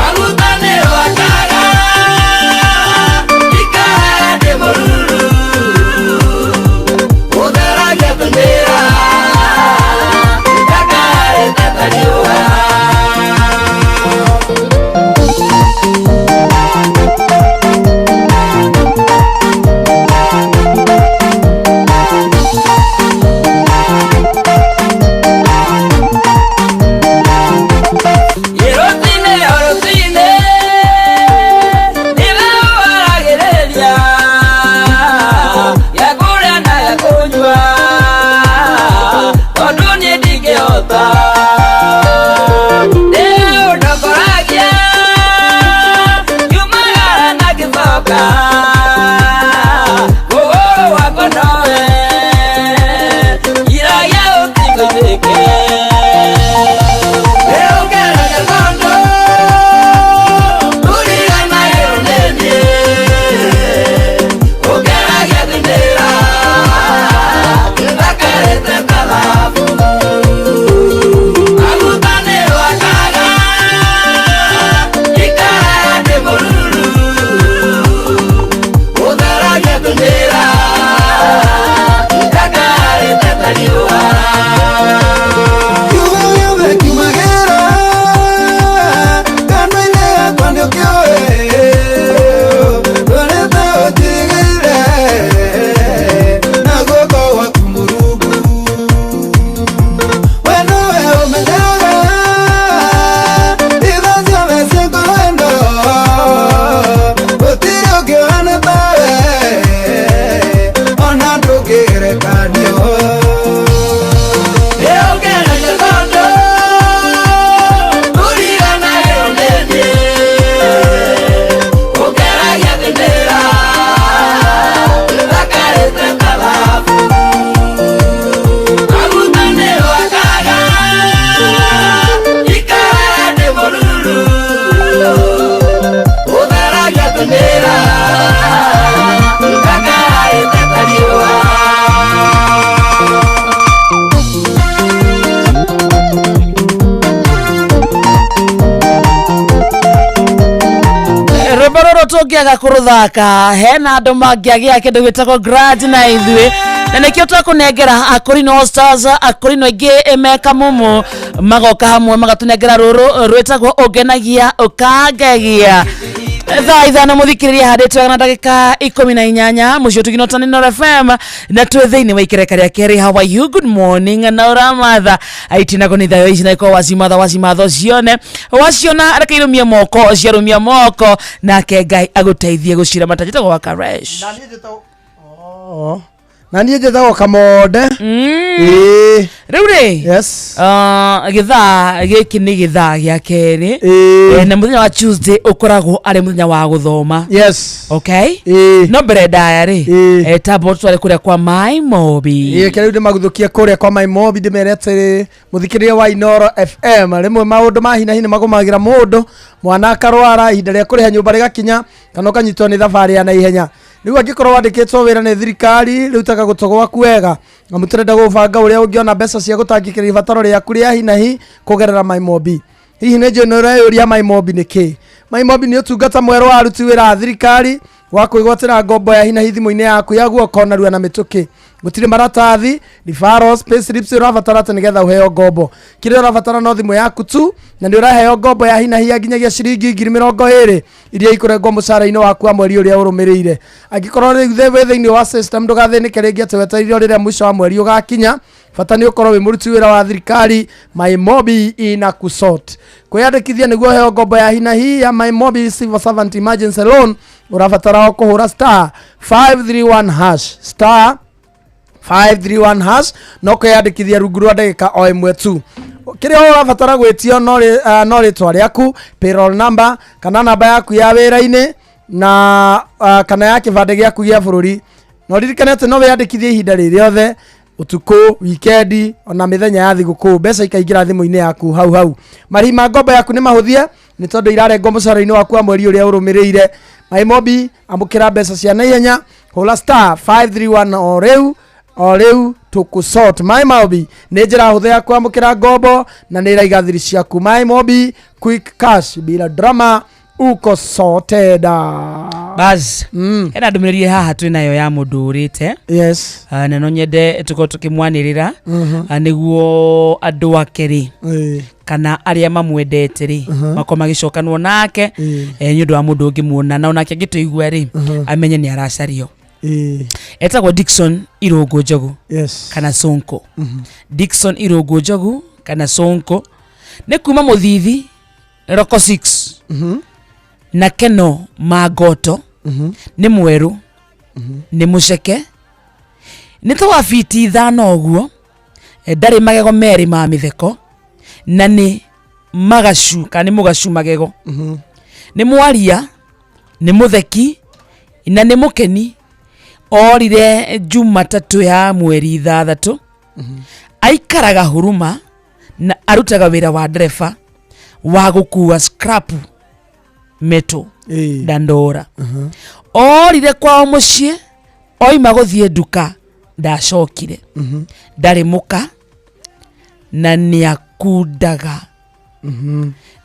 [SPEAKER 7] Arutane wakaga, ikara ndĩ mũruru. Ndũngĩgerekanio. Nĩũngenagia tondũ ndũriganagĩrwo nĩ niĩ. Ũngeragia thĩ ndĩra, thakarĩte ta thahabu. Maguta nĩwakaga, ikaraga ndĩ mũruru. Ũtheragia thĩ ndĩra, thakarĩte ta riũa.
[SPEAKER 2] Rwĩmbo rũrũ tũngĩaga kũrũthaka hena andũ mangĩagĩa kĩndũ gĩtagwo grudge na ithuĩ, na nĩkĩo twakũnengera Akorino Stars, Akorino aingĩ meka mumu magoka hamwe magatũnengera rũrũ rwĩtagwo ũngenagia ũkangegia. Thaa 5 mũthikĩrĩria handĩtwo wega na ndagĩka 18 mũciĩ ũtugino ta Nino FM, na twĩ thĩinĩ wa ikereka rĩa kerĩ. How are you? Good morning. Na ũramatha aitinagwo nĩ thayo ici na ikorwo wacimatha wacimatha ũcione, waciona reke irũmie moko, ciarũmia moko nake Ngai agũteithie gũciramata. Njĩtagwo wa Karesh.
[SPEAKER 4] Oh. Na niĩ njĩtagwo Kamonde. Ĩĩ.
[SPEAKER 2] Rĩu rĩ,
[SPEAKER 4] yes.
[SPEAKER 2] Gĩthaa gĩkĩ nĩ gĩthaa gĩa kerĩ. Na mũthenya wa Tuesday ũkoragwo arĩ mũthenya wa gũthoma.
[SPEAKER 4] Yes.
[SPEAKER 2] Okay, no mbere ndaya rĩ, tamba tũtware kũrĩa kwa Mai Mobi.
[SPEAKER 4] Ĩĩ, reke rĩu ndĩmaguthũkie kũrĩa kwa Mai Mobi, ndĩmere atĩrĩ mũthikĩrĩria wa Inoro FM, rĩmwe maũndũ ma hi na hi nĩ magũmagĩra mũndũ, mwana akarwara, ihinda rĩa kũrĩha nyũmba rĩgakinya, kana ũkanyitwo nĩ thabarĩ ya naihenya. Rĩu angĩkorwo wandĩkĩtwo wĩra nĩ thirikari, rĩu taga gũtũ gwaku wega, amu tũrenda gũbanga ũrĩa ũngĩona mbeca cia gũtangĩkĩra ibataro rĩaku rĩa hi na hi kũgerera Mai Mobi. Hihi nĩ njũĩ nĩ ũreyũria Mai Mobi nĩ kĩ? Mai Mobi nĩ ũtungata mwerũ wa aruti wĩra a thirikari wa kwĩgwatĩra ngombo ya hi na hi thimũ-inĩ yaku ya guoko narua na mĩtũkĩ. Gũtirĩ maratathi, referrals, payslips ũrabatara atĩ nĩgetha ũheo ngombo. Kĩrĩa ũrabatara no thimũ yaku tu, na nĩ ũraheo ngombo ya hi na hi ya nginyagia ciringi 20,000 iria ikũrengwo mũcara-inĩ waku wa mweri ũrĩa ũrũmĩrĩire. Angĩkorwo rĩu wĩ thĩinĩ wa system, ndũgathĩnĩke rĩngĩ atĩ wetereire o rĩrĩa mũico wa mweri ũgakinya. Bata nĩ ũkorwo wĩ mũruti wĩra wa thirikari, Mai Mobi ina kusort. Kwĩyandĩkithia nĩguo ũheo ngombo ya hi na hi ya Mai Mobi Civil Servant Emergency Loan, ũrabatara o kũhũra star 531 hash, star 531 hash, no kwĩyandĩkithia rungu rwa ndagĩka o ĩmwe tu. Kĩrĩa ũrabatara gwĩtio no rĩtwa rĩaku, payroll number kana namba yaku ya wĩra-inĩ na kana ya kĩbandĩ gĩaku gĩa bũrũri. Na ũririkane atĩ no wĩyandĩkithie ihinda rĩrĩothe, ũtukũ, wikendi, ona mĩthenya ya thigũkũ, mbeca ikaingĩra thimũ-inĩ yaku hau hau. Marĩhi ma ngombo yaku nĩ mahũthie nĩ tondũ irarengwo mũcara-inĩ waku wa mweri ũrĩa ũrũmĩrĩire. Mai Mobi, amũkĩra mbeca cia naihenya, hũra star 531 o rĩu o rĩu tũkũsort. Mai Mobi nĩ njĩra hũthũ ya kwamũkĩra ngombo na nĩ ĩraiga thiri ciaku. Mai Mobi, quick cash bila drama, uko sorted.
[SPEAKER 2] Bas, hena ndũmĩrĩri haha twĩ nayo ya mũndũ ũrĩte.
[SPEAKER 4] Yes.
[SPEAKER 2] Na no nyende tũkorwo tũkĩmwanĩrĩra, nĩguo andũ ake rĩ, kana arĩa mamwendete rĩ, makorwo magĩcokanwo nake, nĩ ũndũ wa mũndũ ũngĩmuona na onake angĩtũigua rĩ, amenye nĩ aracario. Etagwo Dickson Irũngũ Njogu.
[SPEAKER 4] Yes.
[SPEAKER 2] Kana Sonko. Dickson Irũngũ Njogu kana Sonko nĩ kuma Mũthithi Roko 6 na Keno Mangoto. Nĩ mwerũ, nĩ mũceke, nĩ ta wa fiti 5 ũguo, ndarĩ magego merĩ ma mĩtheko na nĩ magacu kana nĩ mũgacu magego. Nĩ mwaria, nĩ mũtheki na nĩ mũkeni. Orire Jumatatũ ya mweri 6. Aikaraga Huruma na arutaga wĩra wa ndereba wa gũkua scrap metal Dandora. Orire kwao mũciĩ oima gũthiĩ nduka, ndacokire. Ndarĩ mũka na nĩakundaga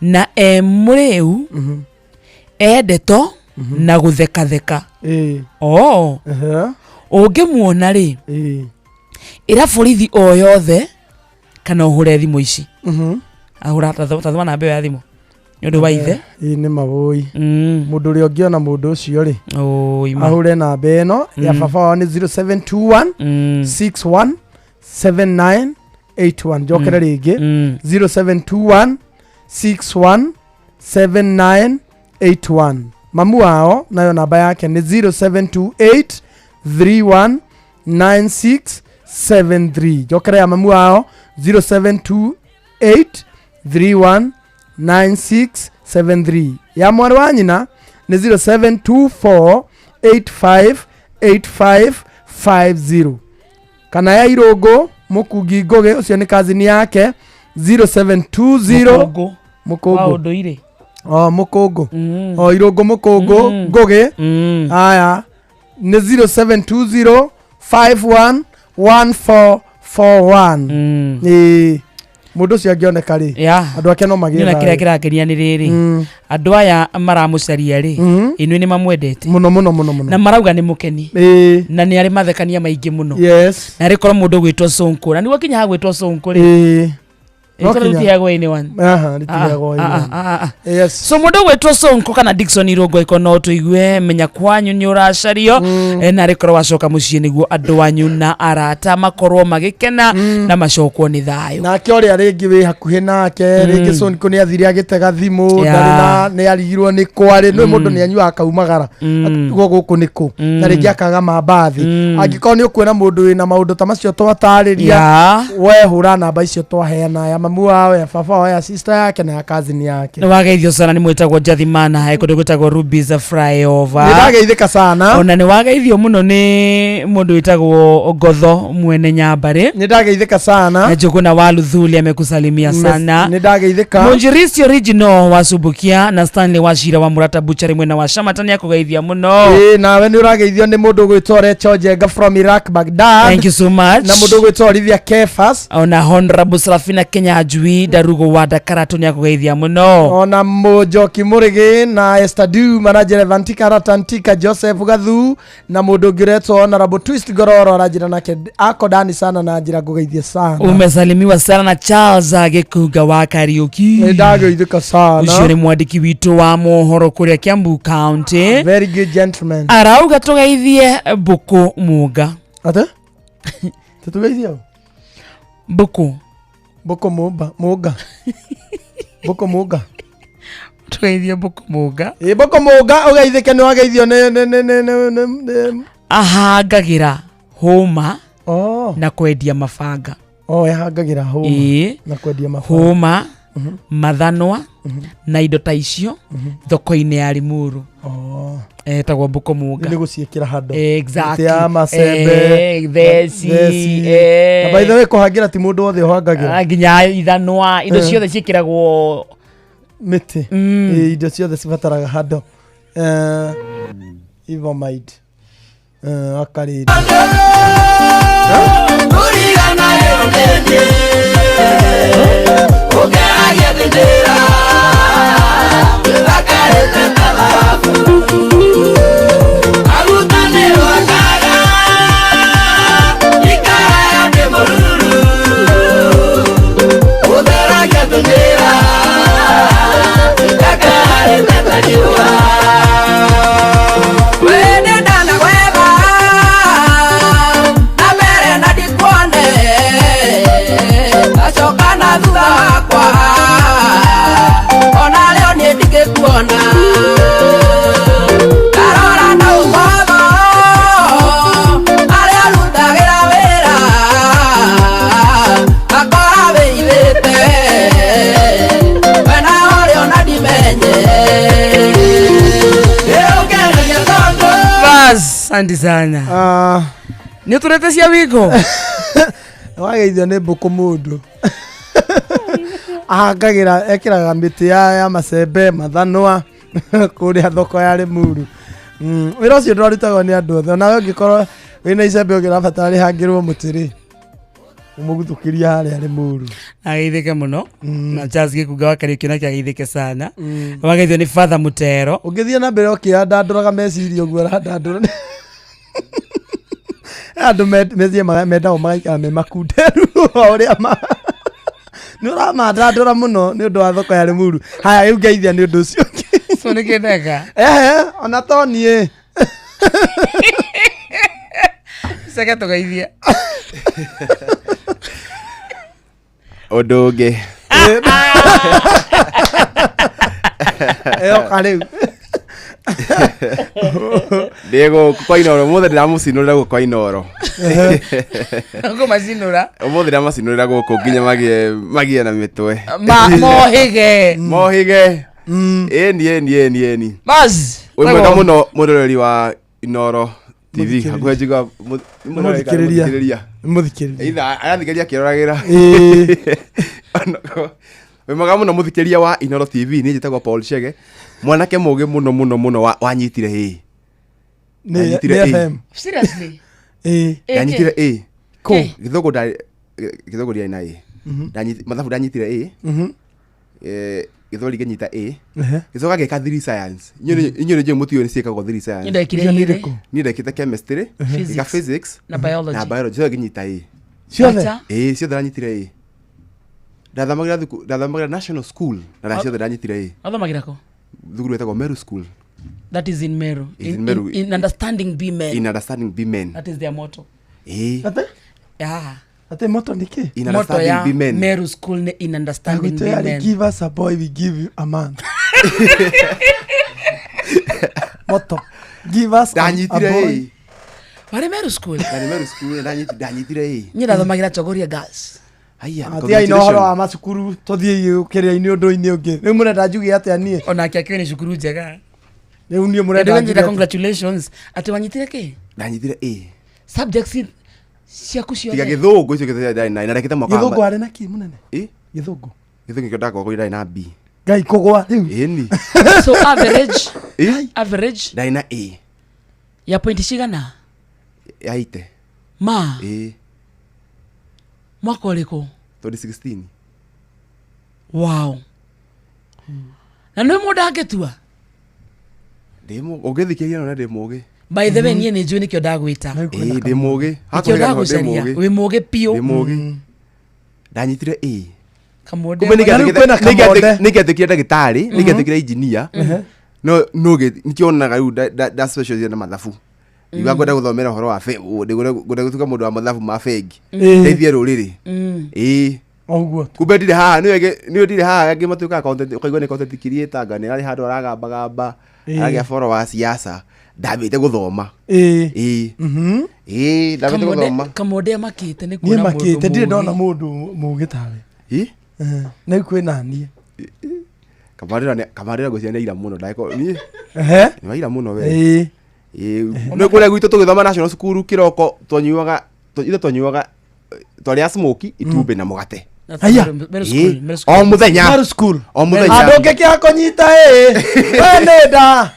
[SPEAKER 2] na e mũrĩu, endeto na gũthekatheka. Ũngĩmuona rĩ, ĩra borithi o yothe kana ũhũre thimũ ici. Ahũra tathoma namba ĩyo ya thimũ nĩ ũndũ wa ithe.
[SPEAKER 4] Ĩĩ nĩ mawũi. Mũndũ ũrĩa ũngĩona mũndũ ũcio rĩ,
[SPEAKER 2] ima.
[SPEAKER 4] ahũre namba ĩno ya baba wao nĩ 0721 61 79 81. Njokere rĩngĩ, 0721 61 79 81. Mamu wao nayo namba yake nĩ 0728 31 96 73. Njokere ya mamu wao 0728 31 9673. Ya mwarĩ wa nyina nĩ 0724 858550, kana ya Irũngũ Mũkungi Ngũgĩ, ũcio nĩ kazini yake, 0720.
[SPEAKER 2] Mũkũngũ.
[SPEAKER 4] Mũkũngũ.
[SPEAKER 2] Wa ũndũire.
[SPEAKER 4] O Mũkũngũ, o Irũngũ Mũkũngũ Ngũgĩ. Aya nĩ 0720 51 1441. Ĩĩ, mũndũ ũcio angĩoneka rĩ, andũ ake no magĩe
[SPEAKER 2] na
[SPEAKER 4] thayũ.
[SPEAKER 2] Kĩrĩa kĩrakenia nĩ rĩrĩ, andũ aya maramũcaria rĩ, inyuĩ nĩ mamwendete
[SPEAKER 4] mũno mũno mũno mũno,
[SPEAKER 2] na marauga nĩ mũkeni na nĩ arĩ mathekania maingĩ mũno. Na rĩkorwo mũndũ gwĩtwo Sonko, na nĩguo kinya hagwĩtwo Sonko rĩ,
[SPEAKER 4] No
[SPEAKER 2] rĩtwa rĩu
[SPEAKER 4] kinya.
[SPEAKER 2] rĩtiheagwo anyone.
[SPEAKER 4] Aha, rĩtiheagwo anyone. Yes.
[SPEAKER 2] So mũndũ gwĩtwo Sonko kana Dickson Irũngũ, iko no tũigue menya kwanyu nĩ ũracario. Na rĩkorwo wacoka mũciĩ nĩguo andũ anyu na arata makorwo magĩkena na macokwo nĩ thayũ.
[SPEAKER 4] Nake ũrĩa rĩngĩ wĩ hakuhĩ nake, rĩngĩ Sonko nĩ athire agĩtega thimũ, ndarĩ na nĩ arigirwo nĩ kwarĩ nĩ mũndũ nĩ anyuaga akaumagara guo gũkũ nĩ kũ, na rĩngĩ akaga mambathi. Angĩkorwo nĩ ũkuona mũndũ wĩna maũndũ ta macio twatarĩria, we hũra namba icio twaheana, ya mamu wao, ya baba wao, ya sister yake na ya cousin yake.
[SPEAKER 2] Nĩ wageithio sana nĩ mwĩtagwo Jathimana kũndũ gwĩtagwo Ruby's Flyover.
[SPEAKER 4] Nĩ ndageithĩka sana.
[SPEAKER 2] Ona nĩ wageithio mũno nĩ mũndũ wĩtagwo Ngotho mwene Nyambarĩ.
[SPEAKER 4] Nĩ ndageithĩka sana.
[SPEAKER 2] Na Njũgũna wa Luthuli amekusalimia sana.
[SPEAKER 4] Nĩ ndageithĩka.
[SPEAKER 2] Mũnjirisi original wa Subukia na Stanley wa Shira wa Murata Butchery mwena wa Shamata nĩ akũgeithia mũno.
[SPEAKER 4] Ĩĩ, nawe nĩ ũrageithio nĩ mũndũ ũgwĩtwo Recho Njenga from Iraq Baghdad.
[SPEAKER 2] Thank you so much.
[SPEAKER 4] Na mũndũ ũgwĩtwo Olivia Kefas.
[SPEAKER 2] Ona Honorable Serafina Kenya Njui Ndarugo wa Ndakaratũ nĩ akũgeithia mũno.
[SPEAKER 4] Ona Mũnjoki Mũrĩgĩ na Esther Du maranjĩra Evantika Ratantika Joseph Gathu na mũndũ ũngĩ ũretwo Honorable Twist Gororo aranjĩra nake ako ndani sana na njĩra ngũgeithie sana.
[SPEAKER 2] Umesalimiwa sana na Charles Gĩkunga wa Kariuki.
[SPEAKER 4] Nĩ ndageithĩka sana.
[SPEAKER 2] Ũcio nĩ mwandĩki witũ wa mohoro kũrĩa Kiambu County.
[SPEAKER 4] Very good gentleman.
[SPEAKER 2] Arauga tũgeithie Mbũkũ Mũnga.
[SPEAKER 4] Ate? Tũtũgeithie ũ?
[SPEAKER 2] Mbũkũ.
[SPEAKER 4] Mbũkũ Mũmba, Mũnga. Mbũkũ Mũnga.
[SPEAKER 2] Tũgeithie Mbũkũ Mũnga.
[SPEAKER 4] Ĩ, Mbũkũ Mũnga ũgeithĩke, nĩ wageithio nĩ nĩ nĩ nĩ nĩ nĩ nĩ
[SPEAKER 2] Ahangagĩra hũma na kwendia mabanga.
[SPEAKER 4] Oh, yahangagĩra hũma
[SPEAKER 2] Ĩĩ.
[SPEAKER 4] na kwendia mabanga.
[SPEAKER 2] Hũma, mathanwa na indo ta icio thoko-inĩ ya Limuru. Etagwo Mbũkũ Mũnga.
[SPEAKER 4] Nĩ gũciĩkĩra handũ.
[SPEAKER 2] Exactly.
[SPEAKER 4] Mĩtĩ ya macembe.
[SPEAKER 2] Theci.
[SPEAKER 4] Theci. Na by the way, kũhangĩra ti mũndũ wothe ũhangagĩra.
[SPEAKER 2] Nginya ithanwa, indo ciothe ciĩkĩragwo
[SPEAKER 4] mĩtĩ. Ĩ, indo ciothe cibataraga handũ. Ivomide. Akarĩndĩ.
[SPEAKER 2] Bas, asante sana. Nĩ ũtũrĩte cia wiko.
[SPEAKER 4] Wageithio nĩ mbũkũ mũndũ ahangagĩra, ekĩraga mĩtĩ ya macembe, mathanwa kũrĩa thoko ya Limuru. Wĩra ũcio ndwarutagwo nĩ andũ othe. Onawe ũngĩkorwo wĩna icembe ũngĩrabatara rĩhangĩrwo mũtĩ rĩ, ũmũguthũkĩria harĩa Limuru.
[SPEAKER 2] Ageithĩke mũno na Charles Gĩkunga wa Kariũki nake ageithĩke sana. Wageithio nĩ Father Mutero.
[SPEAKER 4] Ũngĩthiĩ na mbere ũkĩandandũraga meciria ũguo arandandũra, andũ meciria mendagwo magaikara me makunderu o ũrĩa ma nĩ ũramandandũra mũno nĩ ũndũ wa thoko ya Limuru. Haya, rĩu ngeithia nĩ ũndũ ũcio ũngĩ.
[SPEAKER 2] So nĩ kĩndeka.
[SPEAKER 4] Ehe, ona to niĩ.
[SPEAKER 2] Ceke tũgeithie.
[SPEAKER 18] Ũndũ ũngĩ.
[SPEAKER 4] Ĩyoka rĩu.
[SPEAKER 18] Ndĩ gũkũ kwa Inooro ũmũthĩ ndĩramũcinũrĩra gũkũ kwa Inooro.
[SPEAKER 2] Ngũmacinũra.
[SPEAKER 18] Ũmũthĩ ndĩramacinũrĩra gũkũ nginya magĩe na mĩtwe.
[SPEAKER 2] Mohĩge.
[SPEAKER 18] Mohĩge. Ĩni ĩni ĩni ĩni.
[SPEAKER 2] Bas.
[SPEAKER 18] Wĩ mwega mũno mwĩroreri wa Inooro TV. Hakuhĩ njigua
[SPEAKER 4] Mũthikĩrĩria. Mũthikĩrĩria.
[SPEAKER 18] Either arathikĩrĩria akĩroragĩra.
[SPEAKER 4] Ĩĩ.
[SPEAKER 18] Wĩ mwega mũno mũthikĩrĩria wa Inooro TV. Niĩ njĩtagwo Paul Chege. Mwanake mũgĩ mũno mũno mũno wanyitire ĩ. Ndanyitire
[SPEAKER 4] Nĩ
[SPEAKER 18] A.
[SPEAKER 4] FM.
[SPEAKER 2] Seriously?
[SPEAKER 4] Ĩĩ.
[SPEAKER 18] Ndanyitire A.
[SPEAKER 4] Kũ?
[SPEAKER 18] Gĩthũngũ gĩthũngũ ndiarĩ na A. Mathabu ndanyitire A. Gĩthweri ngĩnyita A. Gĩcoka ngĩka three science. Inyuĩ nĩ njũĩ mũtiũĩ nĩ ciĩkagwo three science.
[SPEAKER 2] Niĩ ndekire Icio nĩ igĩrĩ. irĩkũ?
[SPEAKER 18] Niĩ ndekĩte chemistry, ngĩka physics
[SPEAKER 2] Na biology.
[SPEAKER 18] na biology. Ciothe ngĩnyita A.
[SPEAKER 2] Ciothe? Acha.
[SPEAKER 18] Ĩĩ, ciothe ndanyitire A. Ndathomagĩra thuku ndathomagĩra national school na ciothe ndanyitire A.
[SPEAKER 2] Wathomagĩra kũ?
[SPEAKER 18] Thukuru ĩtagwo Meru School.
[SPEAKER 2] That is in Meru.
[SPEAKER 18] Is in Meru.
[SPEAKER 2] In understanding be men.
[SPEAKER 18] In understanding be men.
[SPEAKER 2] That is their motto.
[SPEAKER 18] Ĩĩ.
[SPEAKER 2] Yeah.
[SPEAKER 4] Ate motto nĩ kĩ?
[SPEAKER 18] In
[SPEAKER 2] Motto
[SPEAKER 18] understanding
[SPEAKER 2] ya
[SPEAKER 18] be men.
[SPEAKER 2] Meru School nĩ in understanding
[SPEAKER 4] Gwitũ
[SPEAKER 2] be
[SPEAKER 4] yarĩ
[SPEAKER 2] men.
[SPEAKER 4] give us a boy we give you a man. Motto. Give us a
[SPEAKER 18] Ndanyitire
[SPEAKER 4] boy.
[SPEAKER 18] A.
[SPEAKER 2] Warĩ Meru School?
[SPEAKER 18] Ndarĩ Meru School ndanyitire A.
[SPEAKER 2] Niĩ ndathomagĩra Chogoria Girls.
[SPEAKER 18] Haiya,
[SPEAKER 4] Tigai na ũhoro wa macukuru tũthiĩ kĩrĩa-inĩ ũndũ-inĩ ũngĩ. Rĩu mũrenda njuge atĩa niĩ?
[SPEAKER 2] Onake akĩũĩ nĩ cukuru njega.
[SPEAKER 4] Rĩu niĩ mũrenda
[SPEAKER 2] Ndĩrenda
[SPEAKER 4] njuge atĩa?
[SPEAKER 2] congratulations. Atĩ wanyitire kĩ?
[SPEAKER 18] Ndanyitire A.
[SPEAKER 2] Subjects ciaku
[SPEAKER 18] Tiga
[SPEAKER 2] ciothe.
[SPEAKER 18] gĩthũngũ icio gĩthũngũ ndarĩ na ndekĩte mwaka wa
[SPEAKER 4] Gĩthũngũ arĩ na kĩ mũnene?
[SPEAKER 18] Ĩ?
[SPEAKER 4] Gĩthũngũ.
[SPEAKER 18] Gĩthũngũ kĩo ndakoragwo ndarĩ na B.
[SPEAKER 4] Ngai kũgwa rĩu.
[SPEAKER 18] Ĩni.
[SPEAKER 2] So average.
[SPEAKER 18] Ĩ?
[SPEAKER 2] Average.
[SPEAKER 18] Ndarĩ na A.
[SPEAKER 2] Ya point cigana?
[SPEAKER 18] Ya ite.
[SPEAKER 2] Ma.
[SPEAKER 18] Ĩ.
[SPEAKER 2] Mwaka ũrĩkũ?
[SPEAKER 18] 2016.
[SPEAKER 2] Wow. Na nĩ mũndũ angĩtua?
[SPEAKER 18] Ndĩ mũgĩ. Ũngĩthikĩrĩria no ndĩ mũgĩ.
[SPEAKER 2] By the way niĩ nĩ njũĩ nĩkĩo ndagwĩta.
[SPEAKER 18] Ĩ, ndĩ mũgĩ.
[SPEAKER 2] Nĩkĩo
[SPEAKER 18] Hakuhĩ ndĩ
[SPEAKER 2] ndagũcaria.
[SPEAKER 18] mũgĩ.
[SPEAKER 2] Wĩ mũgĩ biũ.
[SPEAKER 18] Ndĩ mũgĩ. Ndanyitire A.
[SPEAKER 2] Kamũnde.
[SPEAKER 18] Kumbe
[SPEAKER 4] Na rĩu kwĩna Kamũnde.
[SPEAKER 18] nĩngĩatuĩkire ndagĩtarĩ, nĩngĩatuĩkire engineer. No no nĩkĩonaga rĩu nda specialize na mathabu. Ngiuga ngwenda gũthomera ũhoro wa ngwenda gũtuĩka mũndũ wa mathabu ma bengi. Ndeithie rũrĩrĩ. Ĩ.
[SPEAKER 4] Ũguo.
[SPEAKER 18] Kumbe ndirĩ haha nĩwe ndirĩ haha angĩ matuĩkaga content ũkaigua nĩ content creator anga nĩ arĩ handũ aragambagamba
[SPEAKER 4] Ĩ.
[SPEAKER 18] aragĩa followers siasa ndambĩte gũthoma.
[SPEAKER 4] Ĩ.
[SPEAKER 18] Ĩ. Ĩ, ndambĩte gũthoma.
[SPEAKER 2] Kamũnde amakĩte nĩ
[SPEAKER 4] Niĩ
[SPEAKER 2] kuona mũndũ
[SPEAKER 4] makĩte ndirĩ ndona
[SPEAKER 2] mũũgĩ.
[SPEAKER 4] mũndũ mũgĩ tawe.
[SPEAKER 18] Ĩ?
[SPEAKER 4] Na rĩu kwĩna niĩ.
[SPEAKER 18] Kamandĩra ngwĩciria nĩ aira mũno ndagĩkorwo niĩ
[SPEAKER 4] Ehe.
[SPEAKER 18] nĩ waira mũno we.
[SPEAKER 4] Ĩ.
[SPEAKER 18] Ĩ, nĩ kũrĩa gwitũ tũgĩthoma national school kĩroko twanyuaga ithuĩ twanyuaga twarĩa smoky itumbĩ na mũgate.
[SPEAKER 2] That's
[SPEAKER 4] Haiya.
[SPEAKER 2] Meru School,
[SPEAKER 18] Ĩ,
[SPEAKER 2] Meru School.
[SPEAKER 18] o mũthenya.
[SPEAKER 4] Meru School.
[SPEAKER 18] O mũthenya.
[SPEAKER 4] Andũ ngĩkĩaga kũnyita ĩ. We nĩ nda.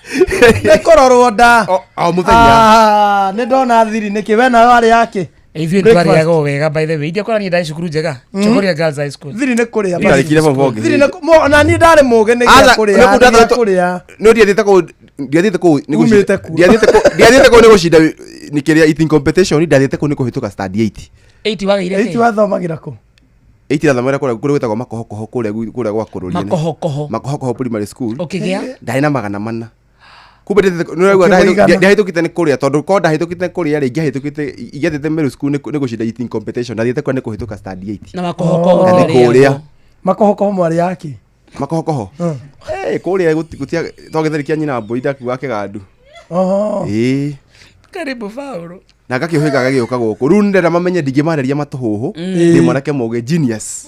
[SPEAKER 4] Nĩ kũrorwo nda.
[SPEAKER 18] O mũthenya.
[SPEAKER 4] Ah, nĩ ndona thiri nĩkĩ we nawe warĩ yake.
[SPEAKER 2] Ithuĩ nĩ twarĩaga o wega by the way. Ndiakora niĩ ndarĩ cukuru njega. Chogoria Girls High School.
[SPEAKER 4] Thiri nĩ kũrĩa.
[SPEAKER 18] Ndarĩkire form four
[SPEAKER 4] Thiri nĩ na niĩ ndarĩ mũgĩ nĩ
[SPEAKER 18] Aca,
[SPEAKER 4] gĩa kũrĩa.
[SPEAKER 18] nĩ kũu
[SPEAKER 4] Nĩ gĩa
[SPEAKER 18] ndathometwo-
[SPEAKER 4] kũrĩa.
[SPEAKER 18] no ndiathiĩte kũu ndiathiĩte kũu nĩ gũcinda-
[SPEAKER 4] Umĩte kuo.
[SPEAKER 18] ndiathiĩte kũu nĩ gũcinda nĩ kĩrĩa eating competition ndiathiĩte kũu nĩ kũhĩtũka stand 8
[SPEAKER 2] 8 wagĩire
[SPEAKER 4] Eight
[SPEAKER 2] kĩ?
[SPEAKER 4] wathomagĩra kũ?
[SPEAKER 18] 8 ndathomera kũrĩa kũrĩa gwĩtagwo makohokoho kũrĩa kũrĩa gwa kũrũria
[SPEAKER 2] Makohokoho.
[SPEAKER 18] makohokoho primary school
[SPEAKER 2] Ũkĩgĩa?
[SPEAKER 18] ndarĩ na 400 kumbe nĩũraigua
[SPEAKER 4] Ũkĩgwa igana.
[SPEAKER 18] ndahĩtũkĩte nĩ kũrĩa tondũ korwo ndahĩtũkĩte nĩ kũrĩa rĩ ingĩahĩtũkĩte ingĩathiĩte Meru school nĩ gũcinda eating competition ndathiĩte kũrĩa nĩ kũhĩtũka stand 8
[SPEAKER 2] Na makohokoho
[SPEAKER 18] Na nĩ kũrĩa
[SPEAKER 4] Makohokoho mwarĩ yake.
[SPEAKER 18] makohokoho Eh, kũrĩa gũtia twagĩtheri kĩa nyina mbũri ndakiuga kĩgandu
[SPEAKER 4] Oho.
[SPEAKER 18] ĩĩ
[SPEAKER 2] Karibu Faulu.
[SPEAKER 18] na ngakĩũhĩga gagĩũka gũkũ rĩu nĩndĩrenda mamenye ndingĩmarĩria matũhũhũ ndĩ mwanake mũgĩ genius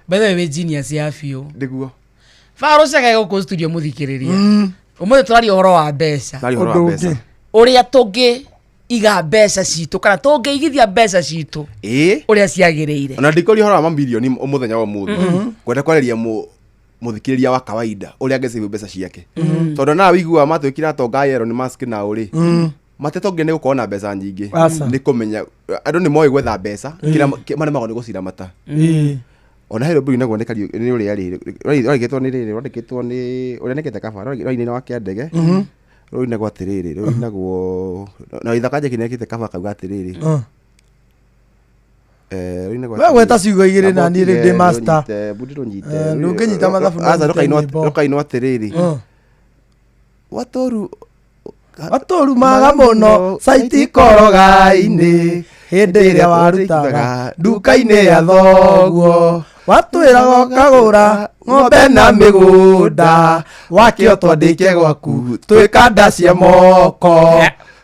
[SPEAKER 2] By the way wĩ genius ya biũ.
[SPEAKER 18] nĩguo
[SPEAKER 2] Faulu cege gũkũ studio mũthikĩrĩria. Ũmũthĩ tũraria ũhoro wa mbeca.
[SPEAKER 18] Tũraria ũhoro wa
[SPEAKER 4] Ũndũ
[SPEAKER 18] mbeca
[SPEAKER 4] ũngĩ.
[SPEAKER 2] Ũrĩa tũngĩiga mbeca citũ kana tũngĩigithia mbeca citũ
[SPEAKER 18] ĩĩ
[SPEAKER 2] ũrĩa ciagĩrĩire.
[SPEAKER 18] ona ndikũria ũhoro wa mamirioni mũthenya wa ũmũthĩ ngwenda kwarĩria mũthikĩrĩria wa kawaida ũrĩa angĩcĩbu mbeca ciake tondũ nawe wĩiguaga matwĩkire atonga a Elon Musk na ũrĩ matetongire nĩ gũkorwo na mbeca nyingĩ
[SPEAKER 4] Aca.
[SPEAKER 18] nĩ kũmenya andũ nĩ moĩ gwetha mbeca kĩrĩa maremagwo nĩ gũciramata
[SPEAKER 4] Ĩ.
[SPEAKER 18] ona he rwĩmbo rũinagwo nĩ nĩ ũrĩa rĩ rwandĩkĩtwo nĩ rĩrĩ rwandĩkĩtwo nĩ ũrĩa nĩkĩte kaba rwainĩ wa kĩandege rũinagwo atĩrĩrĩ rũinagwo na ithaka njeki nĩekĩte kaba kauga atĩrĩrĩ rũinagwo
[SPEAKER 4] We gweta ciugo igĩrĩ na niĩ rĩu ndĩ master.
[SPEAKER 18] bundi rũnyite
[SPEAKER 4] Ndũngĩnyita mathabu no
[SPEAKER 18] aca
[SPEAKER 4] ũnyite nyĩmbo.
[SPEAKER 18] rũkainwo atĩrĩrĩ watoru
[SPEAKER 4] Watũrumaga mũno caitikoroga-inĩ hĩndĩ ĩrĩa warutaga nduka-inĩ ya thoguo Watwĩraga ũkagũra ng'ombe na mĩgũnda wakĩo twandĩke gwaku twĩkanda cia moko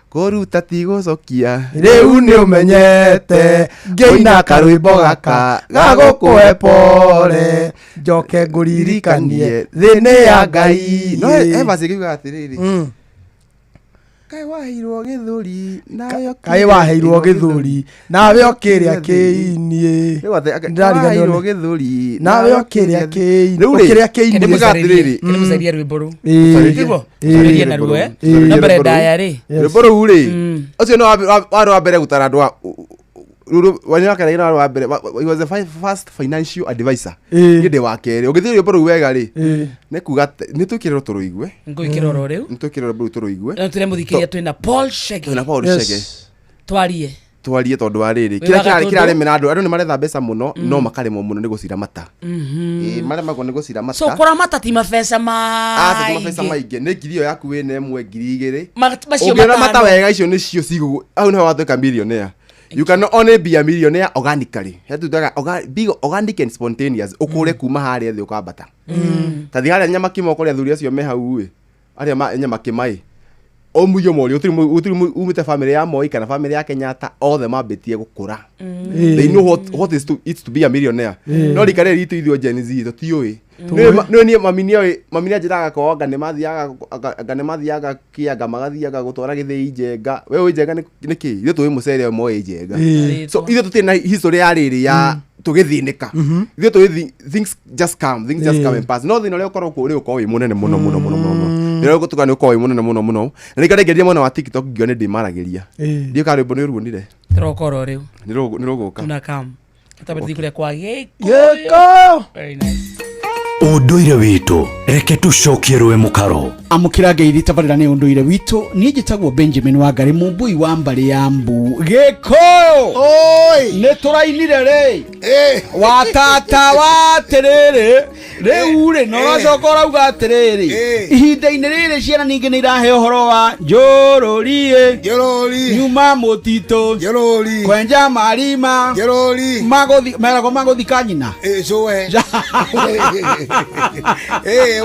[SPEAKER 18] kũruta ti gũcokia
[SPEAKER 4] rĩu nĩ ũmenyete ngĩina karwĩmbo gaka gagũkũhe pore njoke ngũririkanie thĩ nĩ ya ngai
[SPEAKER 18] no he verse ĩngĩ yugaga atĩrĩrĩ kaĩ waheirwo gĩthũri nawe
[SPEAKER 4] kaĩ waheirwo gĩthũri nawe ũkĩrĩa kĩiniĩ
[SPEAKER 18] Rĩu atĩ- aka-
[SPEAKER 4] Ndĩrariganĩrwo
[SPEAKER 18] waheirwo
[SPEAKER 4] nĩ-
[SPEAKER 18] gĩthũri
[SPEAKER 4] nawe ũkĩrĩa kĩini
[SPEAKER 18] Rĩu rĩ,
[SPEAKER 4] ũkĩrĩa kĩiniĩ
[SPEAKER 18] nĩmuga atĩrĩrĩ
[SPEAKER 2] Kĩmũcaria rwĩmbo rũu.
[SPEAKER 4] Ĩĩ.
[SPEAKER 2] Tiguo?
[SPEAKER 4] Ĩĩ.
[SPEAKER 2] Caria naruo eh.
[SPEAKER 4] Ĩĩ.
[SPEAKER 2] No mbere ndaya rĩ.
[SPEAKER 18] Rwĩmbo rũu rĩ ũcio nĩ warĩ wa mbere gũtara andũ a wanyakaraina warĩ wa mbere he was the first financial advisor
[SPEAKER 4] Ĩĩ.
[SPEAKER 18] niĩ ndĩ wa kerĩ ũngĩthiĩ rwĩmbo rũu wega rĩ
[SPEAKER 4] Ĩĩ.
[SPEAKER 18] nĩ kuga nĩ twĩkĩrĩrwo tũrũigue
[SPEAKER 2] Ngũikĩra oro rĩu.
[SPEAKER 18] nĩ twĩkĩrĩrwo rwĩmbo rũu tũrũigue
[SPEAKER 2] No tũremũthikĩria twĩna Paul Shege.
[SPEAKER 18] Twĩna Paul
[SPEAKER 4] Yes.
[SPEAKER 18] Chege
[SPEAKER 2] Twarie.
[SPEAKER 18] twarie tondũ wa rĩrĩ
[SPEAKER 2] Wĩ
[SPEAKER 18] kĩrĩa
[SPEAKER 2] wa
[SPEAKER 18] kĩrarĩ
[SPEAKER 2] Gatũndũ?
[SPEAKER 18] kĩraremera andũ andũ nĩ maretha mbeca mũno no makaremwo mũno nĩ gũciramata Ĩĩ, maremagwo nĩ gũciramata
[SPEAKER 2] So kũramata ti mabeca
[SPEAKER 18] Aca ti mabeca
[SPEAKER 2] maingĩ.
[SPEAKER 18] maingĩ nĩ ngiri ĩyo yaku wĩna ĩmwe ngiri igĩrĩ
[SPEAKER 2] Macio
[SPEAKER 18] ũngĩramata
[SPEAKER 2] matano.
[SPEAKER 18] wega icio nĩcio cigũ hau nĩho watuĩka millionaire you can only be a millionaire organically hetutaga be organic and spontaneous ũkũre kuma harĩa thĩ ũkambata ta thiĩ harĩa nyamakima ũkore athuri acio me hau ĩ arĩa ma nyamakima ĩ ũmuiyo mori ũtirĩ umĩte family ya Moi kana family ya Kenyatta othe mambĩtie gũkũra they know what is to, it's to be a millionaire no rika rĩrĩ ritũ ithuĩ Gen Z tũtiũĩ nĩ niĩ mami nĩoĩ mami nĩanjĩraga korwo anga nĩmathiaga anga nĩmathiaga kĩanga magathiaga gũtwara gĩthĩi njenga we ũĩ njenga nĩ nĩ kĩ ithuĩ tũĩ mũcere moĩ njenga
[SPEAKER 4] Ĩĩ.
[SPEAKER 18] so ithuĩ tũtirĩ na history ya rĩrĩ ya tũgĩthĩnĩka ithuĩ tũĩ things just come things just
[SPEAKER 4] Ĩĩ.
[SPEAKER 18] come and pass no thĩna ũrĩa ũkoragwo kuo nĩ ũkorwo wĩ mũnene mũno mũno mũno mũno mũno thĩna ũrĩa ũgũtuka nĩ ũkorwo wĩ mũnene mũno mũno na nĩkĩo ndaingĩrire mwena wa TikTok ngĩona nĩ ndĩmaragĩria
[SPEAKER 4] Ĩĩ.
[SPEAKER 18] ndiũ kana rwĩmbo nĩ ũruonire
[SPEAKER 2] Tũroka oro rĩu.
[SPEAKER 18] nĩ rũgũka
[SPEAKER 2] Tunakam. Tũtambĩtie kũrĩa kwa Gĩkũyũ.
[SPEAKER 4] Gĩkũyũ.
[SPEAKER 2] Very nice.
[SPEAKER 14] Ũndũire witũ reke tũcokie rũĩ mũkaro
[SPEAKER 6] amũkĩra ngeithi tabarĩra nĩ ũndũire witũ niĩ njĩtagwo benjamin wangari mũmbui wa mbarĩ ya mbu gĩkũyũ nĩ tũrainire rĩ watata wa atĩrĩrĩ rĩu rĩ na ũracoka ũrauga atĩrĩrĩ ihinda-inĩ rĩrĩ ciana ningĩ nĩ irahe ũhoro wa njũrũriĩ nyuma mũtitũ kwenja marima Magũthi- meragwo magũthika nyina
[SPEAKER 20] cũe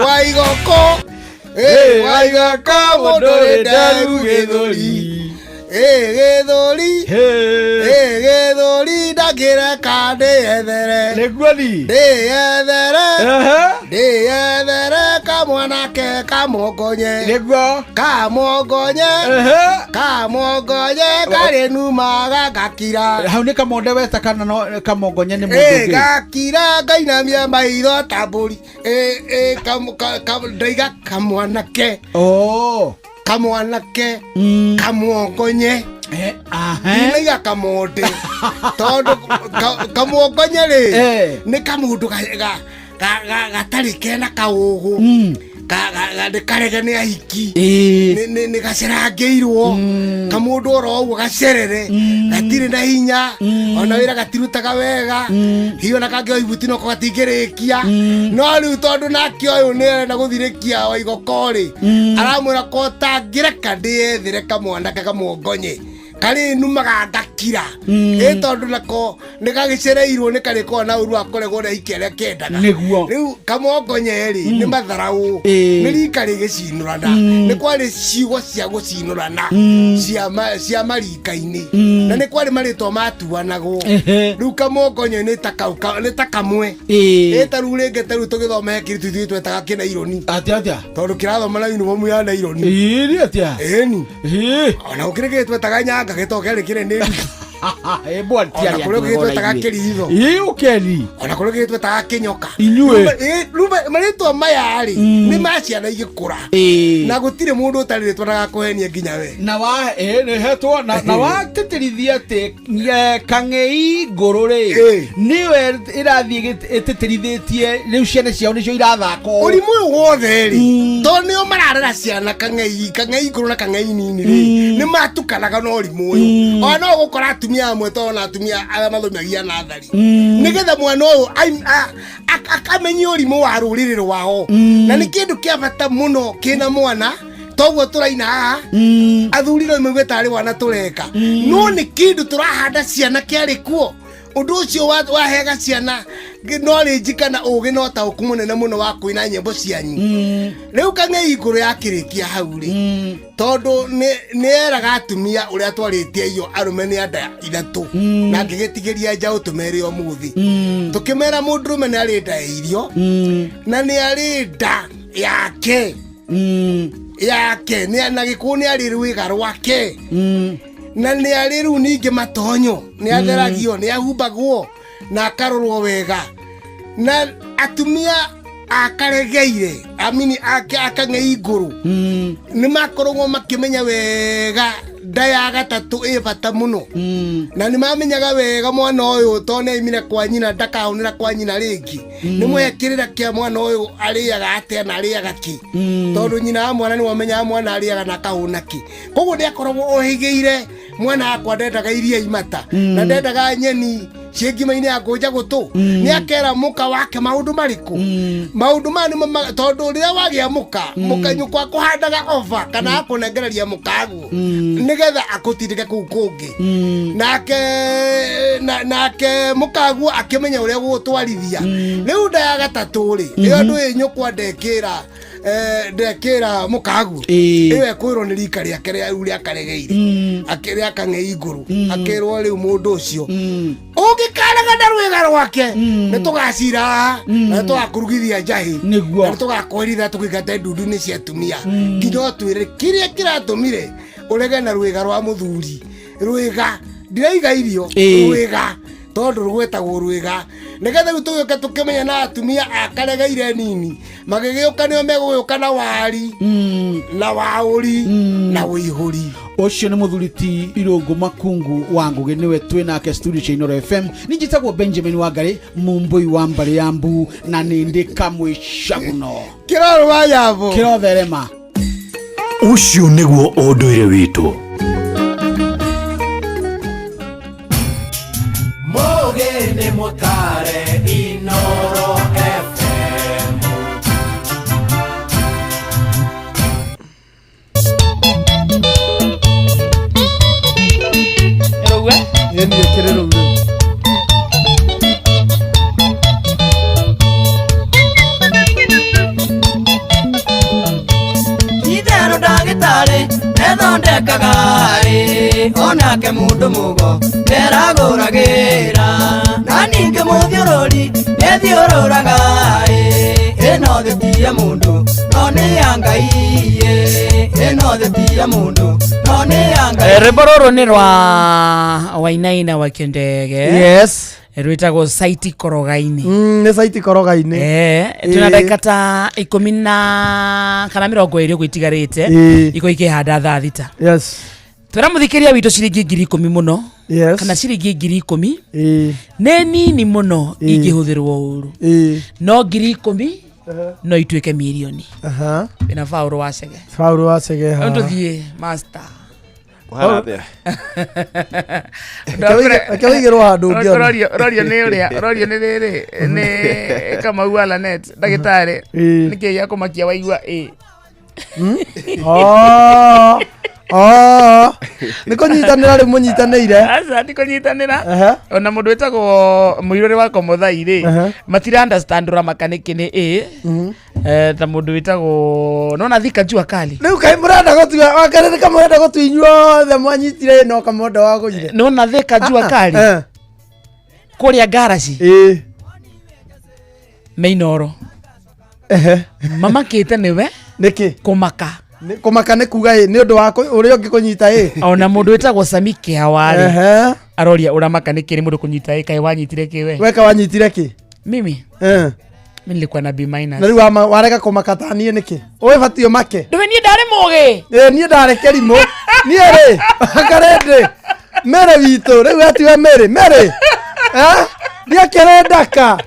[SPEAKER 20] waigoko waigoko mũndũ rĩ nderu gĩthũri gĩthũri gĩthũri ndangĩreka ndĩyethere
[SPEAKER 6] nĩguo ni
[SPEAKER 20] ndĩyethere ndĩyethere kamwanake kamongonye
[SPEAKER 6] nĩguo
[SPEAKER 20] kamongonye kamongonye karĩ numa gakira
[SPEAKER 6] hau nĩ kamonde weta kana no kamongonye nĩ mũndũ
[SPEAKER 20] Ĩ,
[SPEAKER 6] ũngĩ
[SPEAKER 20] gakira ngainamia maitho ta mbũri Ĩ, ĩ, ndaiga kamwanake
[SPEAKER 6] Oh.
[SPEAKER 20] kamwanake kamwongonye ndinaiga kamonde tondũ kamwongonye rĩ nĩ kamũndũ gatarĩ kena kaũgũ nĩ karege nĩ ahiki nĩ gacerangĩirwo kamũndũ oro ũguo gacerere gatirĩ na hinya ona wĩra gatirutaga wega hihi ona kangĩoya ibuti noko gatingĩrĩkia no rĩu tondũ nake ũyũ nĩ arenda gũthirĩkia waigoko rĩ aramwĩra ko tangĩreka ndĩyethere kamwanake kamwongonye karĩ numaga ngakira ĩ tondũ nako nĩ gagĩcereirwo nĩ karĩkorwo na ũru wa kũregwo nĩ ahiki arĩa kendaga
[SPEAKER 6] Nĩguo.
[SPEAKER 20] rĩu kamwongonye rĩ nĩ matharaũ nĩ rika rĩgĩcinũrana nĩ kwarĩ ciugo cia gũcinũrana cia marika-inĩ na nĩ kwarĩ marĩtwa matuanagwo rĩu kamwongonye nĩ ta kau nĩ ta kamwe ĩ ta rĩu rĩngĩ ta rĩu tũgĩthoma he kĩrĩtu ithuĩ twetaga kĩnaironi
[SPEAKER 6] atĩa atĩa
[SPEAKER 20] tondũ kĩrathoma na uniform ya naironi
[SPEAKER 6] ĩĩ atĩa
[SPEAKER 20] ĩni ona gũkĩrĩ kĩrĩ twetaga nyanga gĩtoke rĩ kĩrĩ nĩ ona kũrĩ kĩrĩ twetaga kĩritho
[SPEAKER 6] ĩĩ ũkeni
[SPEAKER 20] ona kũrĩ kĩrĩ twetaga kĩnyoka
[SPEAKER 6] Inyuĩ.
[SPEAKER 20] Rĩu marĩtwa maya rĩ nĩ ma ciana igĩkũra na gũtirĩ mũndũ ũtarĩ rĩtwa ndagakũhenie nginya we
[SPEAKER 6] na wa ĩ nĩ hetwo na watĩtĩrithia atĩ kang'ei ngũrũ rĩ nĩwe ĩrathiĩ ĩtĩtĩrithĩtie rĩu ciana ciao nĩcio irathaka ũũ.
[SPEAKER 20] ũrimũ ũyũ wothe rĩ tondũ nĩo mararera ciana kang'ei kang'ei ngũrũ na kang'ei nini rĩ nĩ matukanaga na ũrimũ ũyũ ona no gũkora atumia amwe tondũ na atumia arĩa mathomagia nathari nĩgetha mwana ũyũ akamenye ũrimũ wa rũrĩrĩ rwao na nĩ kĩndũ kĩa bata mũno kĩna mwana toguo tũraina haha athuri no maigue tarĩ wana tũreka no nĩ kĩndũ tũrahanda ciana kĩarĩ kuo ũndũ ũcio wahega ciana Knowledge kana ũgĩ na ũtaũku mũnene mũno wa kũina nyĩmbo cianyu. Rĩu kang'ei igũrũ yakĩrĩkia hau rĩ, tondũ nĩ eraga atumia ũrĩa twarĩtie iyo arũme nĩ anda ithatũ, na ngĩgĩtigĩria njaũ tũmere ũmũthĩ. Tũkĩmera mũndũrũme nĩ arĩ nda ya irio, na nĩ arĩ nda yake yake na gĩkũyũ nĩ arĩ rwĩga rwake, na nĩ arĩ rĩu ningĩ matonyo, nĩ atheragio, nĩ ahumbagwo na akarorwo wega. Na atumia akaregeire amini akang'ei ngũrũ nĩ makoragwo makĩmenya wega nda ya gatatũ ĩ bata mũno, na nĩ mamenyaga wega mwana ũyũ tondũ nĩ aimire kwa nyina ndakahũnĩra kwa nyina rĩngĩ. Nĩ mwe kĩrĩra kĩa mwana ũyũ arĩaga atĩa na arĩaga kĩ, tondũ nyina wa mwana nĩ wamenyaga mwana arĩaga na akahũna kĩ. Koguo nĩ akoragwo ohĩgĩire mwana wakwa ndendaga iria imata, na ndendaga nyeni ciĩ ngima-inĩ ya ngũnja gũtũ. Nĩ akera mũka wake maũndũ marĩkũ, maũndũ maya nĩmo tondũ rĩrĩa wagĩa mũka, mũka nyũkwa akũhandaga ova kana akũnengereria mũkaguo nĩgetha akũtindĩke kũu kũngĩ. Nake mũkaguo akĩmenya ũrĩa gũgũtwarithia. Rĩu nda ya gatatũ rĩ, ĩyo ndũĩ nyũkwa ndekĩra ndekĩra mũkaguo, ĩyo ekwĩrwo nĩ rika rĩake rĩu rĩakaregeire akĩrĩa kang'ei ngũrũ, akĩrwo rĩu mũndũ ũcio ũngĩkaraga na rwĩga rwake nĩ tũgacira na nĩ tũgakũrugithia njahĩ, na nĩ tũgakwerithia tũkĩingate ndundu-inĩ cia atumia, nginya ũtwĩre kĩrĩa kĩratũmire ũrege na rwĩga rwa mũthuri. Rwĩga ndiraiga irio, rwĩga tondũ rwetagwo rwĩga, nĩgetha rĩu tũgĩũke tũkĩmenya na atumia akaregeire nini magĩgĩũka nĩo megũgĩũka na wari na waũri na ũihũri.
[SPEAKER 6] Ũcio nĩ mũthuri ti Irũngũ Makungu wa Ngũgĩ, nĩwe twĩ nake studio cia Inooro FM. Niĩ njĩtagwo Benjamin Wangari, Mũmbũi wa mbarĩ ya Mbu, na nĩ ndĩ kamwe caguno
[SPEAKER 20] kĩrorũ wa yabo
[SPEAKER 6] kĩrotherema.
[SPEAKER 14] Ũcio nĩguo ũndũire witũ.
[SPEAKER 7] Mũgĩ nĩ mũtare Inooro FM.
[SPEAKER 3] Ĩrũgue?
[SPEAKER 4] Ĩni ĩkĩrĩ rũu rĩu.
[SPEAKER 7] Itherũ ndagĩtarĩ nĩthondekaga ĩ, onake mũndũ mũgo nĩaragũragĩra, na ningĩ mũthiũrũri nĩthiũrũraga ĩ, ĩno thĩ ti ya mũndũ no nĩ ya Ngai ĩ, ĩno thĩ ti ya mũndũ no nĩ ya Ngai.
[SPEAKER 2] Rwĩmbo rũrũ nĩ rwa Wainaina wa Kĩndege.
[SPEAKER 4] Yes.
[SPEAKER 2] Rwĩtagwo Saiti Korogainĩ.
[SPEAKER 4] Nĩ Saiti Korogainĩ.
[SPEAKER 2] Twĩna ndagĩka ta ikũmi na kana mĩrongo ĩrĩ ũguo itigarĩte, ikũ ikĩhanda thaa thita.
[SPEAKER 4] Yes.
[SPEAKER 2] Twĩra mũthikĩria witũ ciringi 10,000 mũno.
[SPEAKER 4] Yes.
[SPEAKER 2] Kana ciringi 10,000 nĩ nini mũno ingĩhũthĩrwo ũru, no 10,000 no ituĩke mirioni. Wĩna Paũlũ wa Chege.
[SPEAKER 4] Paũlũ wa Chege
[SPEAKER 2] haha. Tũthiĩ master.
[SPEAKER 18] Kũhana atĩa?
[SPEAKER 4] Reke wĩigĩrwo handũ ũngĩona.
[SPEAKER 3] Ũrorio nĩ ũrĩa, ũrorio nĩ rĩrĩ, nĩ Kamau wa Lanet, ndagĩtarĩ. Nĩkĩ gĩa kũmakia waigua ĩ?
[SPEAKER 4] Oh. Oh. Nĩ kũnyitanĩra rĩu mũnyitanĩire.
[SPEAKER 3] Aca, ti kũnyitanĩra. Ona mũndũ wĩtagwo mũirũrĩ wa Komothai rĩ, matira understand ũramaka nĩkĩ nĩ ĩ. Ta mũndũ wĩtagwo nona Thika Jua Kali.
[SPEAKER 4] Rĩu kaĩ mũrenda gũtua wakerĩ nĩ kamũrenda gũtua inyuothe mwanyitire ĩno kamũndũ wagũire.
[SPEAKER 2] Nona Thika Jua Kali. Kũrĩa ngaraci. Meinoro. Mamakĩte nĩwe.
[SPEAKER 4] Nĩkĩ?
[SPEAKER 2] Kũmaka.
[SPEAKER 4] Kũmaka nĩ kuga ĩ nĩ ũndũ wa ũrĩa ũngĩ kũnyita ĩ.
[SPEAKER 2] Ona mũndũ wĩtagwo Sami Kĩhawarĩ. Aroria ũramaka nĩkĩ nĩ mũndũ kũnyita ĩ, kaĩ wanyitire kĩ we?
[SPEAKER 4] Weka wanyitire kĩ?
[SPEAKER 2] Mimi. Mimi nilikuwa na B minus.
[SPEAKER 4] Na rĩu warega kũmaka ta niĩ nĩkĩ? Ũĩ batiĩ ũmake.
[SPEAKER 2] Ndũĩ niĩ ndarĩ mũgĩ.
[SPEAKER 4] Ĩ niĩ ndarĩ kĩrimũ. Niĩ rĩ, akarĩndĩ. Mary witũ, rĩu atiwe Mary, Mary. Ndiakĩrĩ ndaka.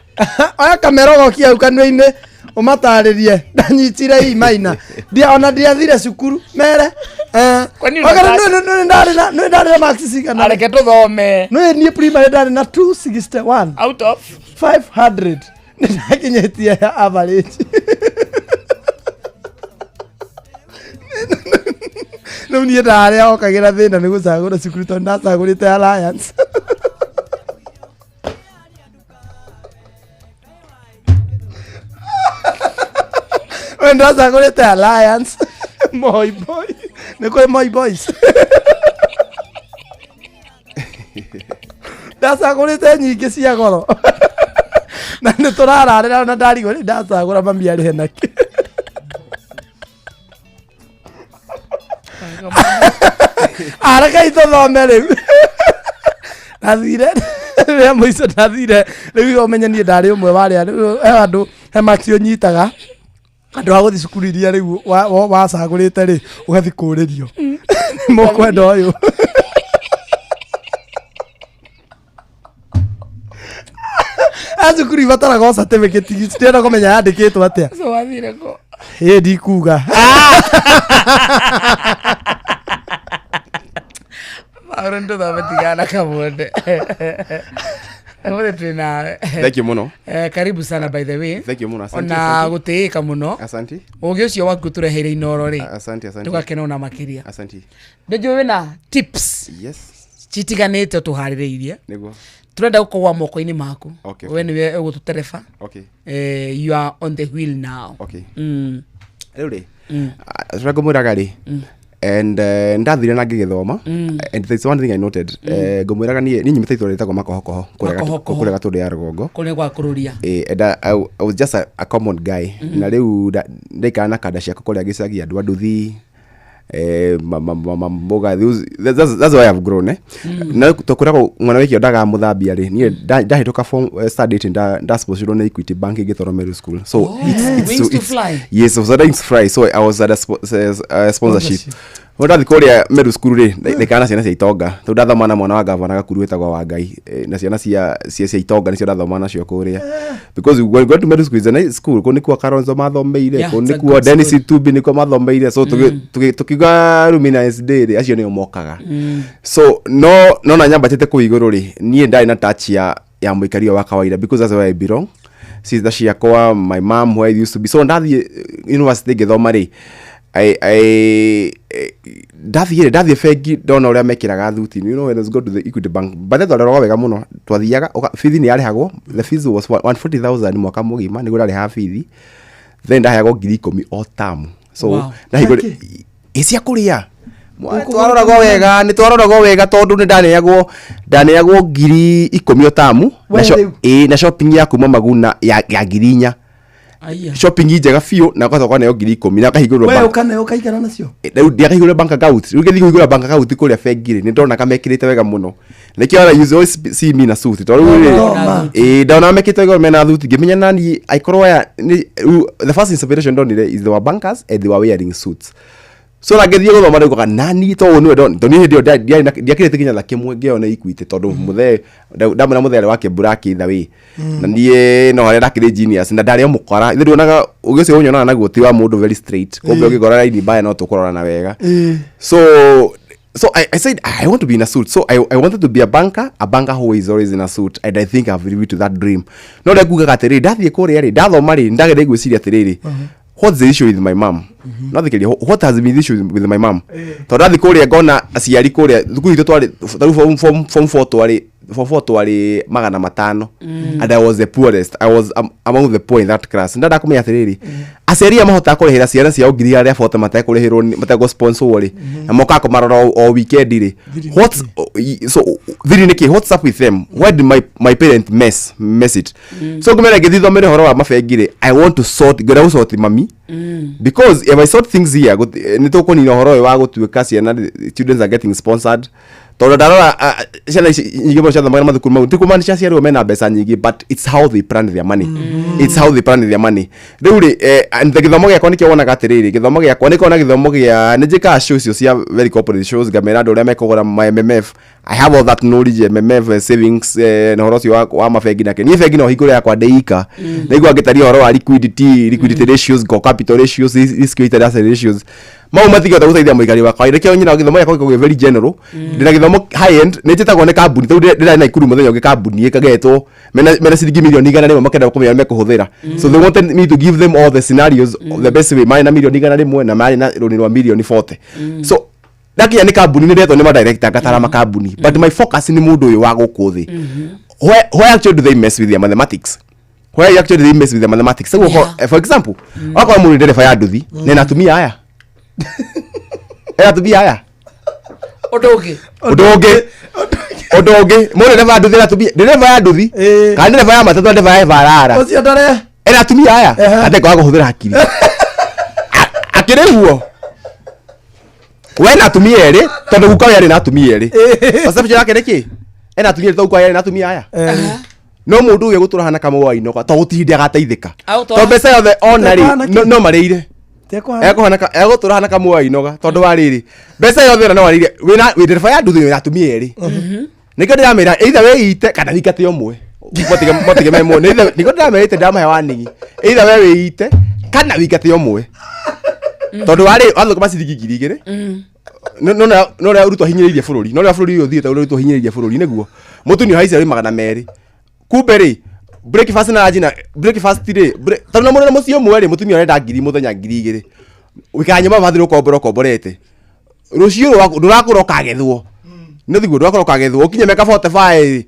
[SPEAKER 4] Oya kamera ũgokia hau kanua-inĩ ũmatarĩrie ndanyitire i maina. Ndia ona ndiathire cukuru mere.
[SPEAKER 3] Kwani
[SPEAKER 4] Wakati
[SPEAKER 3] unataka-
[SPEAKER 4] nĩ ndarĩ na marks cigana?
[SPEAKER 3] Areke tũthome.
[SPEAKER 4] Nĩ niĩ primary ndarĩ na 261.
[SPEAKER 3] Out of
[SPEAKER 4] 500. Nĩ ndakinyĩtie average. Rĩu niĩ ndarĩa okagĩra thĩna nĩ gũcagũra cukuru tondũ ndacagũrĩte Alliance. We ndacagũrĩte Alliance. Moi Boy. Nĩ kũrĩ Moi Boys. Ndacagũrĩte nyingĩ cia goro. Na nĩ tũrararĩra na ndarigwo rĩ ndacagũra mami arĩhe nakĩ. Arekai tũthome rĩu. Ndathire rĩrĩa mũico ndathire rĩu ũmenye niĩ ndarĩ ũmwe wa arĩa rĩu he andũ he marks ũnyitaga andũ a gũthiĩ cukuru iria rĩu wacagũrĩte rĩ ũgathiĩ kũrĩrio nĩ mũkwenda ũyũ. A cukuru ibataraga o certificate, citienda kũmenya yandĩkĩtwo atĩa.
[SPEAKER 3] So wathire kũ?
[SPEAKER 4] Ĩ ndikuga.
[SPEAKER 3] Maũndũ nĩtũthome tigana kamonde. Ũmũthĩ twĩ nawe.
[SPEAKER 18] Thank you mũno.
[SPEAKER 3] Eh, karibu sana by the way.
[SPEAKER 18] Thank you mũno, asante,
[SPEAKER 3] Ona
[SPEAKER 18] asante.
[SPEAKER 3] gũtĩĩka mũno.
[SPEAKER 18] Asante.
[SPEAKER 3] Ũgĩ ũcio waku tũreheire Inoro rĩ.
[SPEAKER 18] Asante, asante.
[SPEAKER 3] Tũgakena ona makĩria.
[SPEAKER 18] Asante.
[SPEAKER 3] Nĩnjũĩ wĩna tips.
[SPEAKER 18] Yes.
[SPEAKER 3] Citiganĩte ũtũharĩrĩirie.
[SPEAKER 18] Nĩguo.
[SPEAKER 3] Tũrenda gũkũgwa moko-inĩ maku.
[SPEAKER 18] Okay.
[SPEAKER 3] We nĩwe ũgũtũtereba.
[SPEAKER 18] Okay.
[SPEAKER 3] Eh, you are on the wheel now.
[SPEAKER 18] Okay. Rĩu rĩ,
[SPEAKER 3] Ũrĩa
[SPEAKER 18] ngũmwĩraga rĩ, and ndathire na ngĩgĩthoma, and there's one thing I noted. Ngũmwĩraga niĩ nyumĩte itũra rĩtagwo Makohokoho kũrĩa
[SPEAKER 3] Makohokoho.
[SPEAKER 18] kũrĩa Gatũndũ ya rũgongo.
[SPEAKER 3] Kũrĩa gwa kũrũria.
[SPEAKER 18] And I was just a common guy. Na rĩu ndaikara na kanda ciakwa kũrĩa gĩcagi, andũ a nduthi, mboga, that's why I've grown, eh. Na tũkoragwo mwana wĩkĩo ndagamũthambia rĩ, niĩ ndahĩtũka form, standard eight, ndasponsorirwo nĩ Equity Bank ngĩtwarwo Meru School, so
[SPEAKER 3] Oh.
[SPEAKER 18] it's
[SPEAKER 3] Wings
[SPEAKER 18] so
[SPEAKER 3] to
[SPEAKER 18] it's
[SPEAKER 3] fly.
[SPEAKER 18] Yes, so wings to fly. So I was at a sponsorship. No ndathi kũrĩa Meru School rĩ, ndaikara na ciana cia itonga, tondũ ndathoma na mwana wa gavana Gakuru wĩtagwo Wangai, na ciana cia itonga nĩcio ndathoma nacio kũrĩa, because when go to Meru School is a nice school. Kũu nĩkuo Kalonzo mathomeire.
[SPEAKER 3] Yeah,
[SPEAKER 18] Kũu
[SPEAKER 3] it's a
[SPEAKER 18] nĩkuo
[SPEAKER 3] good
[SPEAKER 18] Dennis
[SPEAKER 3] school.
[SPEAKER 18] Itumbi nĩkuo mathomeire, so tũkiuga Luminance Day rĩ, acio nĩo mokaga. So no na nyambatĩte kũu igũrũ rĩ, niĩ ndarĩ na touch ya mũikari ũyũ wa kawaida, because that's where I belong, sister ciakwa, my mom, where I used to be. So ndathiĩ university ngĩthoma rĩ, ndathiĩ bengi ndona ũrĩa mekĩraga thuti. When I was go to the Equity Bank, but twaroragwo wega mũno, twathiaga bithi nĩ yarĩhagwo. The fees was 140,000 mwaka mũgima nĩguo ndarĩhaga bithi, then ndaheagwo 10,000 o tamu, so
[SPEAKER 3] Wow.
[SPEAKER 18] ndahingũrĩ ĩ cia kũrĩa. Twaroragwo wega, nĩ twaroragwo wega, tondũ nĩ ndaneagwo 10,000 o tamu
[SPEAKER 4] We rĩu.
[SPEAKER 18] Ĩ, na shopping ya kuma Maguna ya 4,000.
[SPEAKER 3] Aya.
[SPEAKER 18] Shopping njega biũ, na ũgacoka ũkaneo 10,000 na ũkahingũrĩrwo
[SPEAKER 4] We
[SPEAKER 18] bank.
[SPEAKER 4] ũkane ũkaigana nacio.
[SPEAKER 18] Rĩu ndiakahingũrĩra bank account, rĩu ngĩthiĩ kũhingũra bank account kũrĩa bengi rĩ, nĩ ndonaga mekĩrĩte wega mũno, nĩkĩo ona you always see me na suit, tondũ rĩu rĩ,
[SPEAKER 4] Thoma.
[SPEAKER 18] ĩ ndona mekĩrĩte wega mena thuti, ngĩmenya nani aikorwo aya rĩu the first inspiration ndonire is they were bankers and they were wearing suits. So na ngĩthiĩ gũthoma rĩu ngoka nani to ũũ nĩwe tondũ niĩ hĩndĩ ĩyo ndiakĩrĩte nginya tha kĩmwe ngĩo nĩ Equity, tondũ mũthee ndamwĩra mũthee arĩ wake black either way, na niĩ no harĩa ndakĩrĩ genius na ndarĩ o mũkora ithe nduonaga ũgĩ ũcio ũnyonaga naguo ti wa mũndũ very straight, kumbe ũngĩngora raini mbaya no tũkũrorana wega. So I said I want to be in a suit. So I wanted to be a banker who is always in a suit, and I think I've lived to that dream. No ndekugaga atĩrĩrĩ, ndathiĩ kũrĩa rĩ, ndathoma rĩ, ndageria gwĩciria atĩrĩrĩ, what's the issue with my mom? No thikĩria, what has been the issue with my mom? Tondũ ndathiĩ kũrĩa ngona aciari kũrĩa thukuru itũ twarĩ tarĩu form four twarĩ, form four twarĩ 500, and I was the poorest. I was among the poor in that class. Ndenda kũmenya atĩrĩrĩ, aciari aya mahotaga kũrĩhĩra ciana ciao 140 matekũrĩhĩrwo mategũ sponsor rĩ, na mokaga kũmarora o weekend rĩ, what's so thiri nĩkĩ? What's up with them? Why did my parent mess it? So ngũmera ngĩthiĩ thomere ũhoro wa mabengi rĩ, I want to sort, ngwenda gũsort mami, because if I sort things here, nĩ tũkũnina ũhoro ũyũ wa gũtuĩka ciana, students are getting sponsored, tondũ ndarora ciana ici nyingĩ mũno ciathomaga mathukuru mau ti kumaanisha aciari mena mbeca nyingĩ, but it's how they plan their money. It's how they plan their money. Rĩu rĩ, and gĩthomo gĩakwa nĩkĩo wonaga atĩrĩrĩ, gĩthomo gĩakwa nĩkĩo na gĩthomo gĩa nĩ njĩkaga show icio cia very corporate shows, ngamera andũ ũrĩa mekũgũra ma MMF. I have all that knowledge, MMF, savings, na ũhoro ũcio wa mabengi nake niĩ bengi no hingũre yakwa ndĩika. Naigua ngĩtaria ũhoro wa liquidity ratios, go capital ratios, risk weighted asset ratios, mau matingĩhota gũteithia mũikari wa kawaida. Kĩo nyina gĩthomo gĩakwa gĩkoragwo very general. Ndĩna gĩthomo high end, nĩ njĩtagwo nĩ kambuni, tondũ ndĩrarĩ Naikuru mũthenya ũngĩ, kambuni ĩkagetwo mena ciringi 100,000,000 makenda kũmenya ũrĩa mekũhũthĩra. So they wanted me to give them all the scenarios of the best way. Marĩ na 100,000,000 na marĩ na rũni rwa mirioni 40. So ndakinya nĩ kambuni nĩ ndetwo nĩ madirector ngatara makambuni, but my focus nĩ mũndũ ũyũ wa gũkũ thĩ. Why actually do they mess with their mathematics? Where you actually really mess with the mathematics. So for example, okorwo mũndũ nĩ ndereba ya nduthi na ena atumia aya, ena atumia aya.
[SPEAKER 2] Ũndũ ũngĩ.
[SPEAKER 18] Ũndũ ũngĩ mũndũ ndereba ya nduthi ena atumia, ndereba ya nduthi kana ndereba ya matatũ, ndereba ya barara.
[SPEAKER 4] Ũcio ndare.
[SPEAKER 18] Ena atumia aya atekwaga kũhũthĩra hakiri. Akĩrĩ guo we na atumia erĩ, tondũ guka we arĩ na atumia erĩ, perception yake nĩ kĩ? Ena atumia erĩ, tondũ guka we arĩ na atumia aya. No mũndũ ũyũ egũtũra hana kamwe wa inoga, tondũ gũtirĩ hĩndĩ agateithĩka.
[SPEAKER 2] Agũtũra-
[SPEAKER 18] Tondũ mbeca yothe ona rĩ
[SPEAKER 4] Tekũhana
[SPEAKER 18] no marĩire. Ekũhana egũtũra hana kamwe wa inoga, tondũ wa rĩrĩ, mbeca yothe ona no arĩire. Wĩna wĩ ndereba ya nduthi, wĩna atumia erĩ. Nĩkĩo ndĩramĩra either wĩite kana wĩingate ũmwe, matige me muoyo. Nĩkĩo ndĩramerĩte ndamahe wanigi, either we wĩite kana wĩingate ũmwe, tondũ warĩ wathũkũma ciringi 2000. No ũrĩa Ruto ahinyĩrĩirie bũrũri, no ũrĩa bũrũri ũyũ ũthiĩte, ũrĩa Ruto ahinyĩrĩirie bũrũri, nĩguo mũtu nĩ ũhaicire wĩ 200. Kumbe rĩ, breakfast na lunch na breakfast rĩ, tondũ na mũndũ na mũciĩ ũmwe rĩ, mũtumia ũrenda ngiri mũthenya, 2000, wĩikara nyũmba bathĩ ũkombora ũkomborete, rũciũ ndũrakũra ũkagethwo, nĩ thiguo ndũrakũra ũkagethwo, ũkinye mĩaka 45 rĩ,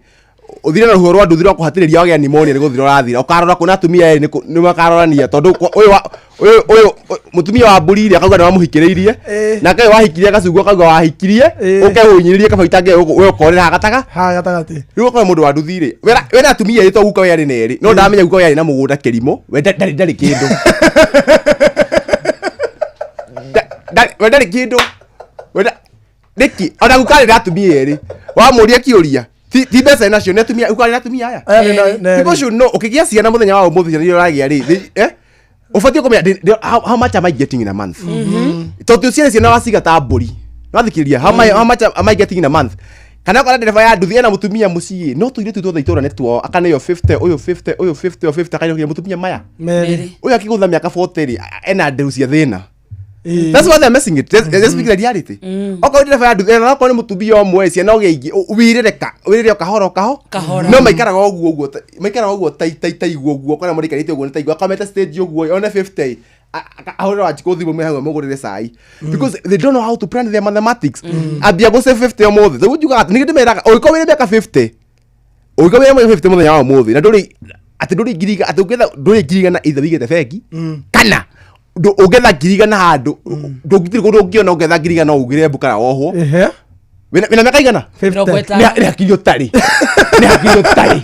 [SPEAKER 18] ũthire na rũhuho rwa nduthi rwa kũhatĩrĩria, wagĩa pneumonia, nĩ gũthira ũrathira. Ũkarora kuona atumia erĩ nĩ makarorania, tondũ ũyũ mũtumia wa mbũri rĩ, akauga nĩ wamũhikĩrĩirie, nake ũyũ wahikirie gacungwa akauga wahikirie ũke ũhinyĩrĩrie kabaita we ũkorĩra hagataga.
[SPEAKER 4] Haha gatagatĩ.
[SPEAKER 18] Rĩu ũkorwo mũndũ wa nduthi rĩ, wena atumia erĩ, to guka we arĩ na erĩ, no ndamenya guka we arĩ na mũgũnda kĩrimũ, we ndarĩ kĩndũ. We ndarĩ kĩndũ. Nĩkĩ ona guka arĩ na atumia erĩ, wamũria kĩũria, ti mbeca enacio, nĩ atumia, guka arĩ na atumia aya.
[SPEAKER 4] Aya nĩ na
[SPEAKER 18] People
[SPEAKER 4] erĩ.
[SPEAKER 18] should know, ũkĩgĩa ciana mũthenya wa ũmũthĩ, ciana iria ũragĩa rĩ, ũbatiĩ kũmenya how much am I getting in a month, tondũ ciana ciana waciga ta mbũri wathikĩrĩria, how much am I getting in a month? Kana okorwo ndereba ya nduthi ena mũtumia mũciĩ, no tũirĩtu tuothe itũra nĩ tuo, akaneo 50, ũyũ 50, ũyũ 50, ũyũ 50, akainũkia mũtumia maya.
[SPEAKER 4] Merĩ.
[SPEAKER 18] Ũyũ akĩgũtha mĩaka 40 rĩ, ena nderu cia thĩna. That's why they're messing it. Let's speak the reality. Okorwo ndereba ya nduthi ena, okorwo nĩ mũtumia ũmwe, ciana ũgĩe ingĩ, wĩrĩre ka wĩrĩre o kahora o
[SPEAKER 2] kahora.
[SPEAKER 18] No maikaraga ũguo ũguo, maikaraga ũguo tai tai tai ũguo ũguo, kona mũrĩikarĩte ũguo nĩ taiguo akomete stage ũguo, one 50 ahũrĩre Wanjikũ thimũ mwĩ hamwe mũgũrĩre cai, because they don't know how to plan their mathematics. Ambia gũ save 50 ũmũthĩ. Rĩu njugaga atĩ nĩkĩo ndĩmeraga, ũngĩkorwo wĩna mĩaka 50, ũngĩkorwo wĩna mĩaka 50 mũthenya wa ũmũthĩ, na ndũrĩ atĩ ndũrĩ 100,000, atĩ ũngĩetha ndũrĩ 100,000 either wĩigĩte bengi kana ũngĩetha 100,000 handũ, ndũngĩtirĩ kũndũ ũngĩona ũngĩetha 100,000 no ugĩre mbu kana wohwo. Wĩna mĩaka igana?
[SPEAKER 2] 50.
[SPEAKER 18] Nĩ hakiri ũtarĩ, nĩ hakiri ũtarĩ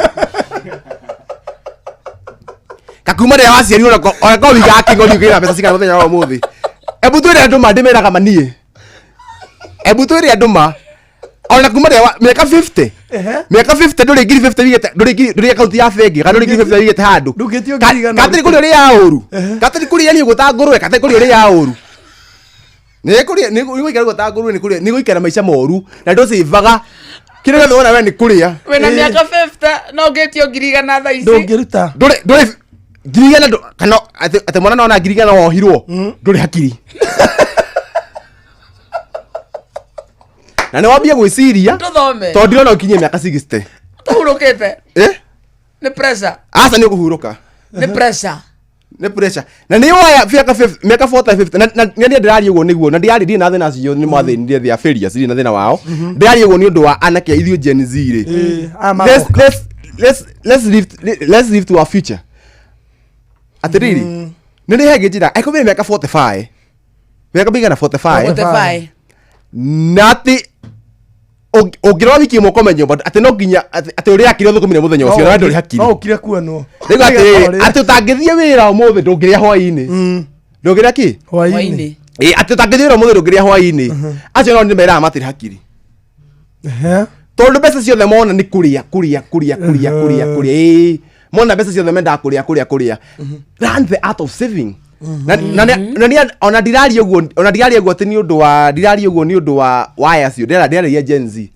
[SPEAKER 18] kakuma rĩrĩa waciarirwo, ona ko wigaga kĩng'ori ũkĩgĩra mbeca cigana mũthenya wa ũmũthĩ. Ebu twĩre andũ ma, ndĩmeraga maniĩ, ebu twĩre andũ ma, ona kuma rĩrĩa mĩaka 50, mĩaka 50, ndũrĩ ngiri 50 wigĩte, ndũrĩ ngiri, ndũrĩ akaunti ya bengi, kana ndũrĩ ngiri 50 wigĩte handũ.
[SPEAKER 4] Ndũngĩtio 100,000.
[SPEAKER 18] Katirĩ kũrĩa ũrĩa ũru, katirĩ kũrĩa niĩ ta ngũrwe, katirĩ kũrĩa ũrĩa ũru, nĩ kũrĩa nĩ gũikara ũguo ta ngũrwe, nĩ kũrĩa nĩ gũikara maica moru na ndũcĩvaga kĩrĩa gĩothe wona we nĩ kũrĩa.
[SPEAKER 3] Wĩna mĩaka 50 no ũngĩtio 100,000 thaa ici.
[SPEAKER 4] Ndũngĩruta.
[SPEAKER 18] Ndũrĩ 100,000, kana atĩ mwana nona 100,000 wohirwo, ndũrĩ hakiri na nĩ wambia gwĩciria.
[SPEAKER 3] Tũthome.
[SPEAKER 18] Tondũ ndirona ũkinyie mĩaka 60.
[SPEAKER 3] Tũhurũkĩte.
[SPEAKER 18] Eh?
[SPEAKER 3] Nĩ pressure.
[SPEAKER 18] Aca, nĩ ũkũhurũka.
[SPEAKER 3] Nĩ pressure.
[SPEAKER 18] Nĩ pressure na nĩ woya mĩaka 50, mĩaka 40, 50, na nĩ ndĩraria ũguo nĩguo na ndĩraria ndirĩ na thĩna cio, nĩ mwathĩnire thĩa failures, ndirĩ na thĩna wao. Ndĩraria ũguo nĩ ũndũ wa anake ithuĩ Gen Z rĩ.
[SPEAKER 4] Aya
[SPEAKER 18] Let's
[SPEAKER 4] maroka.
[SPEAKER 18] let's live to our future. Atĩrĩrĩ, nĩ rĩ hengĩ njĩra angĩkorwo wĩna mĩaka 45, mĩaka mĩigana? 45.
[SPEAKER 2] 45.
[SPEAKER 18] Na atĩ ũngĩrora wiki ĩmwe ũkome nyũmba, atĩ no nginya atĩ ũrĩa akiri ũthũkũmire mũthenya ũcio, na we ndũrĩ hakiri.
[SPEAKER 4] No ũkire kuonwo.
[SPEAKER 18] Rĩu atĩrĩrĩ, atĩ ũtangĩthiĩ wĩra ũmũthĩ ndũngĩrĩa hwaĩ-inĩ, ndũngĩrĩa kĩ?
[SPEAKER 4] Hwaĩ-inĩ.
[SPEAKER 18] Ĩ, atĩ ũtangĩthiĩ wĩra ũmũthĩ ndũngĩrĩa hwaĩ-inĩ, acio no nĩ meraga matirĩ hakiri, tondũ mbeca ciothe mona nĩ kũrĩa kũrĩa kũrĩa kũrĩa kũrĩa kũrĩa. Ĩĩ, mona mbeca ciothe mendaga kũrĩa kũrĩa kũrĩa. Learn the art of saving. Na ona ndiraria ũguo, ona ndiraria ũguo atĩ nĩ ũndũ wa, ndiraria ũguo nĩ ũndũ wa waya acio, ndĩrarĩria Gen Z,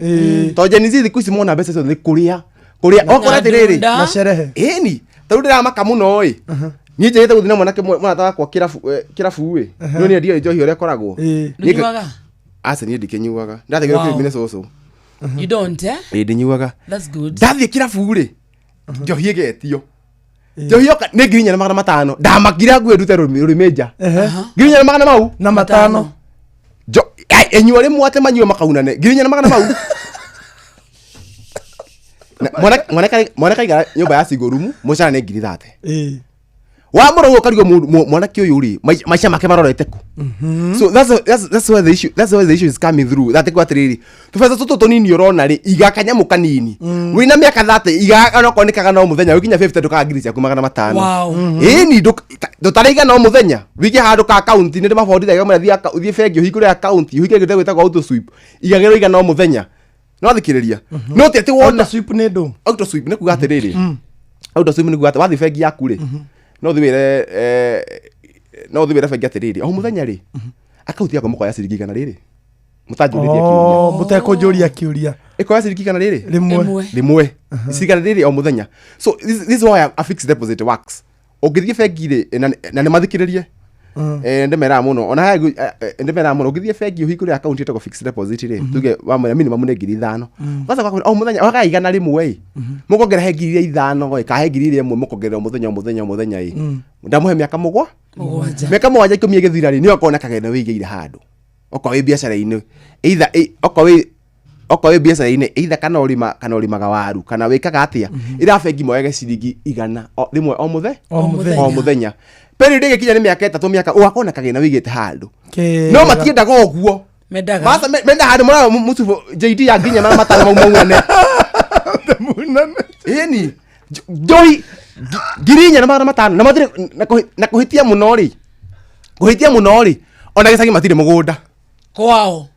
[SPEAKER 18] tondũ Gen Z thikũ ici mona mbeca ciothe nĩ kũrĩa kũrĩa, okorwo atĩrĩrĩ.
[SPEAKER 4] Na sherehe.
[SPEAKER 18] Ĩni tarĩu ndĩramaka mũno ĩ, niĩ njĩrĩte gũthiĩ na mwanake mũrata wakwa kĩrabu, kĩrabu ĩ, no niĩ ndiũĩ njohi ũrĩa ĩkoragwo. Niĩ
[SPEAKER 2] Ndũnyuaga?
[SPEAKER 18] Aca, niĩ ndikĩnyuaga, ndathĩgĩrwo kĩrumi nĩ cũcũ.
[SPEAKER 2] You don't, eh?
[SPEAKER 18] Ĩ, ndinyuaga.
[SPEAKER 2] That's good.
[SPEAKER 18] Ndathiĩ kĩrabu rĩ, njohi ĩgetio, njohi yoka nĩ 4500, ndamakira nguĩ ndute rũrĩmĩ nja, 4,000 na magana mau
[SPEAKER 4] na matano.
[SPEAKER 18] Enyua rĩmwe atĩ manyue makaunane, 4,000 na magana mau. Mwanake aigara nyũmba ya single room mũcara nĩ 30,000.
[SPEAKER 4] Ĩĩ.
[SPEAKER 18] Wamũrora ũguo ũkarigwo mwanake ũyũ rĩ maica make marorete kũ. So that's where the issue, that's where the issue is coming through. That kwa atiriri tubeca tutu tunini urona ri iga kanyamu kanini wina miaka 30 iga onokorwo ni kagana o muthenya wikinya 50 ndukaga ngiri ciaku 500.
[SPEAKER 2] Wow.
[SPEAKER 18] Ĩni ndũtaraiga no muthenya wike handu ka account ni ndĩmabondithagia kamwe thiĩ ũthiĩ bengi ũhingũre account ũhingũre kĩndũ gĩtagwo auto sweep igagĩrwo igana o muthenya no thikĩrĩria no ti atĩ wona
[SPEAKER 4] Auto sweep nĩ ndũ?
[SPEAKER 18] Auto sweep nĩ kuga atĩrĩrĩ, auto sweep nĩ kuga atĩ wathiĩ bengi yaku rĩ no ũthiĩ wĩre no ũthiĩ wĩre bengi atĩrĩrĩ o mũthenya rĩ akaunti yakwa mũkoya ciringi igana rĩrĩ mũtanjũrĩtie kĩũria.
[SPEAKER 4] Oh, mũtekũnjũria kĩũria.
[SPEAKER 18] Ĩkoya ciringi igana rĩrĩ
[SPEAKER 4] Rĩmwe.
[SPEAKER 18] Rĩmwe ciringi igana rĩrĩ o mũthenya. So this is why a fixed deposit works. Ũngĩthiĩ bengi rĩ na nĩ mathikĩrĩrie ndĩmeraga mũno ona haya ndĩmeraga mũno ũngĩthiĩ bengi ũhingũre account ĩtagwo fixed deposit rĩ tuge wamwĩra minimum nĩ 5,000 ũgacoka ũkamwĩra o mũthenya ũgaya igana rĩmwe ĩ mũkongerera he ngiri iria ithano ĩ kana he ngiri iria ĩmwe mũkongerera o mũthenya o mũthenya o mũthenya ĩ ndamũhe mĩaka
[SPEAKER 2] mũgwanja
[SPEAKER 18] mĩaka 7 10 ĩgĩthira rĩ nĩ ũkona kagena wĩigĩire handũ okorwo wĩ biacara-inĩ either okorwo wĩ biacara-inĩ either kana ũrĩma kana ũrĩmaga waru kana wĩkaga atĩa ĩra bengi moyage ciringi igana rĩmwe o mũthe
[SPEAKER 4] O mũthenya.
[SPEAKER 18] o mũthenya period ĩgĩkinya nĩ mĩaka 3 mĩaka ũgakorwo na kagĩna wĩigĩte handũ
[SPEAKER 4] Kĩega.
[SPEAKER 18] no matiendaga ũguo
[SPEAKER 2] mendaga
[SPEAKER 18] Masa menda handũ mara mũcubũ JD ya nginya mara matano mau maunane ĩni njohi 4,500 na matirĩ na kũhĩtia mũno rĩ kũhĩtia mũno rĩ ona gĩcagi matirĩ mũgũnda
[SPEAKER 2] kwao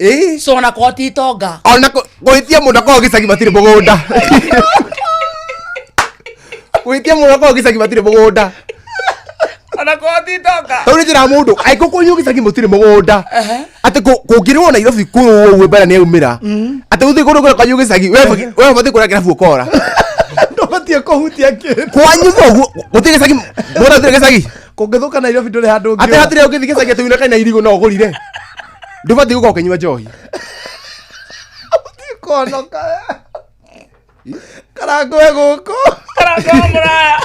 [SPEAKER 18] ĩĩ
[SPEAKER 2] so ona kwao ti itonga
[SPEAKER 18] ona kũhĩtia mũno kwao gĩcagi matirĩ mũgũnda kũhĩtia mũno kwao gĩcagi matirĩ mũgũnda
[SPEAKER 3] ona kwao ti itonga
[SPEAKER 18] tondũ nĩ njĩra mũndũ angĩkorwo kwanyu gĩcagi mũtirĩ mũgũnda atĩ kũngĩrĩrwo Nairobi kũrũo ũguo mbara nĩ yaumĩra atĩ gũthiĩ kũndũ kũrĩa kwanyu gĩcagi we ũbatiĩ kũrĩa kĩrabu ũkora
[SPEAKER 4] ndũbatiĩ kũhutia kĩndũ
[SPEAKER 18] kwanyu thoguo gũtirĩ gĩcagi mũgũnda gũtirĩ gĩcagi
[SPEAKER 4] kũngĩthũka Nairobi ndũrĩ handũ
[SPEAKER 18] atĩ
[SPEAKER 4] ũngĩũra.
[SPEAKER 18] hatirĩ ũngĩthiĩ gĩcagi atĩ wĩna kaina irigũ no ũgũrire ndũbatiĩ gũkorwo ũkĩnyua njohi
[SPEAKER 4] Konoka. Karango we gũkũ.
[SPEAKER 3] Karango wa mũraya.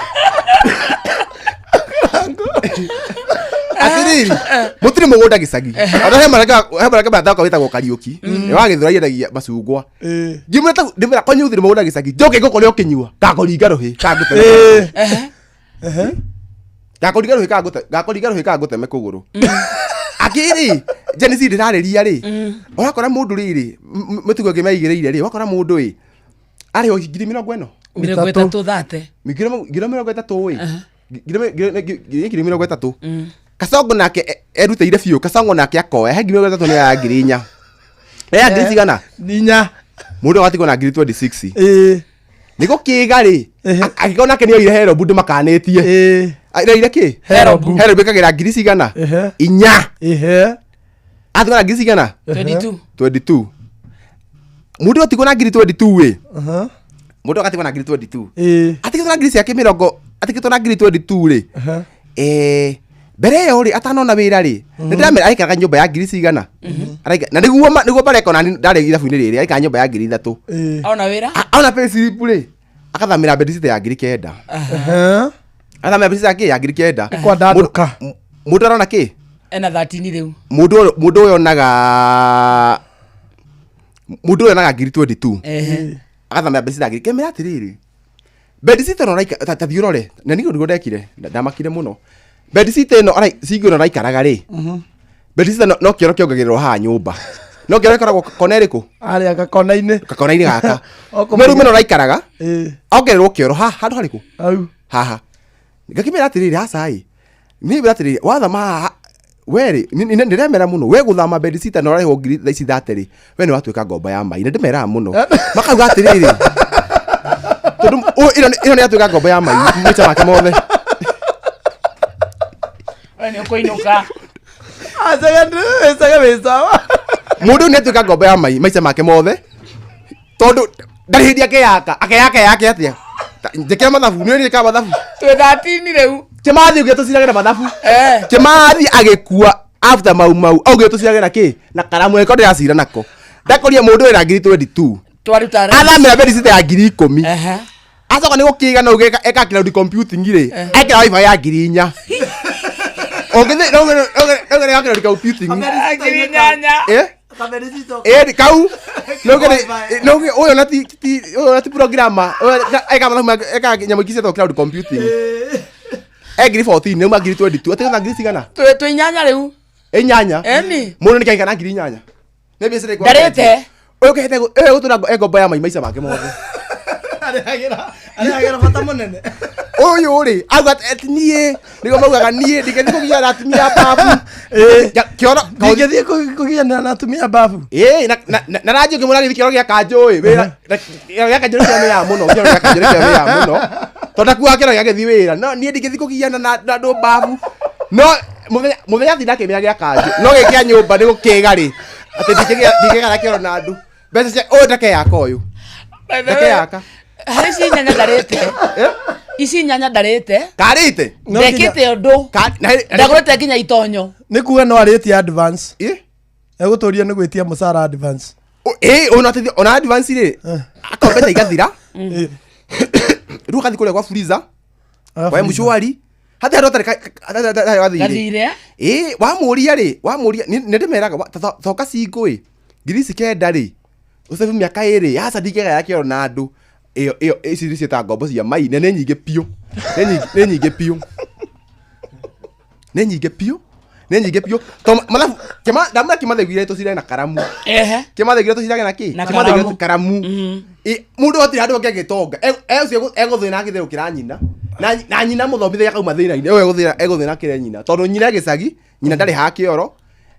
[SPEAKER 18] Atĩrĩrĩ mũtirĩ mũgũnda gĩcagi ona he mwanake mathaka wĩtagwo Kariũki nĩ wa Gĩthũrai endagia macungwa ngĩmwĩra ndĩmwĩra kwanyu gũtirĩ mũgũnda gĩcagi njoke ngũkore ũkĩnyua ngakũringa rũhĩ kana ngũteme ngakũringa rũhĩ ngakũringa rũhĩ kana ngũteme kũgũrũ akĩrĩ Gen Z ndĩrarĩria rĩ ũrakora mũndũ rĩrĩ mĩtugo ĩngĩ meigĩrĩire rĩ ũgakora mũndũ ĩ arĩhwo 40,000
[SPEAKER 2] 30 thate
[SPEAKER 18] 30,000 ĩ 30,000 Kasongo nake erutĩire biũ Kasongo nake akoya he 30,000 nĩ ya 4,000 ya ngiri cigana
[SPEAKER 4] inya
[SPEAKER 18] mũndũ agatigwo na 26,000 nĩ gũkĩga rĩ angĩkorwo nake nĩ oire herobu ndĩmakanĩtie oire kĩ
[SPEAKER 4] Herobu.
[SPEAKER 18] Herobu ĩkagĩra ngiri cigana inya atigwo na ngiri cigana
[SPEAKER 2] 22.
[SPEAKER 18] 22 mũndũ atigwo na 22,000 ĩ mũndũ agatigwo na 22,000 atigĩtwo na ngiri ciake mĩrongo atigĩtwo na 22,000 rĩ mbere ĩyo rĩ atanona wĩra rĩ nĩ ndĩramera aikaraga nyũmba ya ngiri cigana na nĩguo nĩguo mbareka ona ndarĩ ithabu-inĩ rĩrĩ aikaraga nyũmba ya 3,000
[SPEAKER 2] Ona wĩra?
[SPEAKER 18] Ona pay slip rĩ akathamĩra bedsitter ya 9,000 athamĩra bedsitter ya kĩ ya 9,000
[SPEAKER 4] Kwandandũka.
[SPEAKER 18] Mũndũ arona kĩ
[SPEAKER 2] Ena 13 rĩu.
[SPEAKER 18] Mũndũ ũyũ onaga mũndũ ũyũ onaga 22,000 agathamĩra bedsitter ya ngiri kemera atĩrĩrĩ bedsitter ĩno ũraika ta thiĩ ũrore na nĩguo nĩguo ndekire ndamakire mũno bedsitter ĩno cingo ĩno araikaraga rĩ bedsitter no kĩoro kĩongagĩrĩrwo haha nyũmba no kĩoro gĩkoragwo kona ĩrĩkũ
[SPEAKER 4] Harĩa gakona-inĩ.
[SPEAKER 18] Gakona-inĩ gaka
[SPEAKER 4] Oko-
[SPEAKER 18] no rĩu ĩno ũraikaraga ongererwo kĩoro haha handũ harĩkũ
[SPEAKER 4] Hau.
[SPEAKER 18] Haha ngakĩmera atĩrĩrĩ aca ĩ nĩ atĩrĩrĩ wathama haha werĩ ndĩremera mũno we gũthama bedsitter na ũrarĩhwo ngiri thaa ici thate rĩ we nĩ watuĩka ngombo ya mai nĩ ndĩmeraga mũno makauga atĩrĩrĩ tondũ ĩno nĩ yatuĩka ngombo ya mai maica make mothe.
[SPEAKER 3] We nĩ ũkũinũka.
[SPEAKER 4] Acege wĩ sawa.
[SPEAKER 18] Mũndũ nĩ atuĩka ngombo ya mai maica make mothe tondũ ndarĩ hĩndĩ akeyaka akeyaka yake atĩa njĩkĩra mathabu nĩ njĩkaga mathabu.
[SPEAKER 3] Twĩ 13 rĩu.
[SPEAKER 18] Kĩmathi ũgĩe tũcirage na mathabu Kĩmathi agĩkua after mau mau augire tũcirage na kĩ na karamu ĩko ndĩracira nako ndakoria mũndũ wĩna 22,000
[SPEAKER 2] Twaruta rent.
[SPEAKER 18] athamĩra bedsitter ya 10,000 acoka nĩ gũkĩga na uge eka cloud computing rĩ ekĩra wifi ya 4,000 ũngĩthĩ cloud computing
[SPEAKER 3] 8,000.
[SPEAKER 18] Eh? Ĩĩ, kau nũgĩ ũyũ na ti ti ũyũ na ti programmer ũyũ eka mathabu eka nyamũ ingĩ ciĩtagwo cloud computing e ngiri 14 nĩ uma ngiri 22 atĩ na ngiri cigana
[SPEAKER 2] Twĩ inyanya rĩu.
[SPEAKER 18] Inyanya.
[SPEAKER 2] Eni.
[SPEAKER 18] Mũndũ nĩ kaigana ngiri inyanya nĩ biacara ĩkwa
[SPEAKER 2] Ndarĩte.
[SPEAKER 18] Ũyũ kĩhete ũyũ gũtũra e ngombo ya mai maica make mothe.
[SPEAKER 4] Arehagĩra bata mũnene.
[SPEAKER 18] Ũyũ rĩ auga atĩ niĩ nĩguo maugaga niĩ ndingĩthiĩ kũgiana na atumia a babu. Kĩoro
[SPEAKER 4] Ndingĩthiĩ kũgiana na atumia a babu.
[SPEAKER 18] Ĩĩ, na ranjĩ ũngĩmwĩra gĩthiĩ kĩoro gĩa kanjũ ĩ wĩra kĩoro gĩa kanjũ nĩkĩo wĩra mũno, kĩoro gĩa kanjũ nĩkĩo wĩra mũno tondũ ndakuaga kĩoro gĩa gĩthiĩ wĩra, no niĩ ndingĩthiĩ kũgiana na andũ babu, no mũthenya athiĩ ndakĩmĩra gĩa kanjũ no gĩ kĩa nyũmba nĩ gũkĩga rĩ atĩ ndingĩgara kĩoro na andũ mbeca cia ũyũ ndakeyaka ũyũ ndakeyaka.
[SPEAKER 2] Harĩ ici inyanya ndarĩte. Ici inyanya ndarĩte.
[SPEAKER 18] Karĩte?
[SPEAKER 2] Ndekĩte ũndũ. Ndagũrĩte nginya itonyo.
[SPEAKER 4] Nĩ kuga no arĩtie advance. Egũtũria nĩ gwĩtia mũcara advance.
[SPEAKER 18] Ĩ ona atĩ ona advance rĩ akombe mbeca igathira rĩu agathiĩ kũrĩa gwa freezer kwa mshwari hatirĩ handũ hatarĩ gathirĩ.
[SPEAKER 2] Gathirĩ.
[SPEAKER 18] Ĩ wamũria rĩ wamũria nĩ ndĩmeraga thoka cingũ ĩ ngiri ici kenda rĩ ũcabu mĩaka ĩrĩ yaca ndingĩgaya kĩoro na andũ ĩyo ĩyo ici nĩ ciĩtaga ngombo cia mai na nĩ nyingĩ biũ nĩ nyingĩ biũ nĩ nyingĩ biũ nĩ nyingĩ biũ to mathabu kĩma ndamwĩra kĩmathegire tũcirage na karamu.
[SPEAKER 2] Ehe.
[SPEAKER 18] Kĩmathegire tũcirage na kĩ?
[SPEAKER 2] Na
[SPEAKER 18] Kĩmathegire
[SPEAKER 2] karamu.
[SPEAKER 18] karamu. Mũndũ hatirĩ handũ angĩgĩtonga ũcio egũthĩna akĩtherũkĩra nyina na nyina mũthomithia akauma thĩna-inĩ ũyũ egũthĩna akĩre nyina tondũ nyina gĩcagi nyina ndarĩ ha kĩoro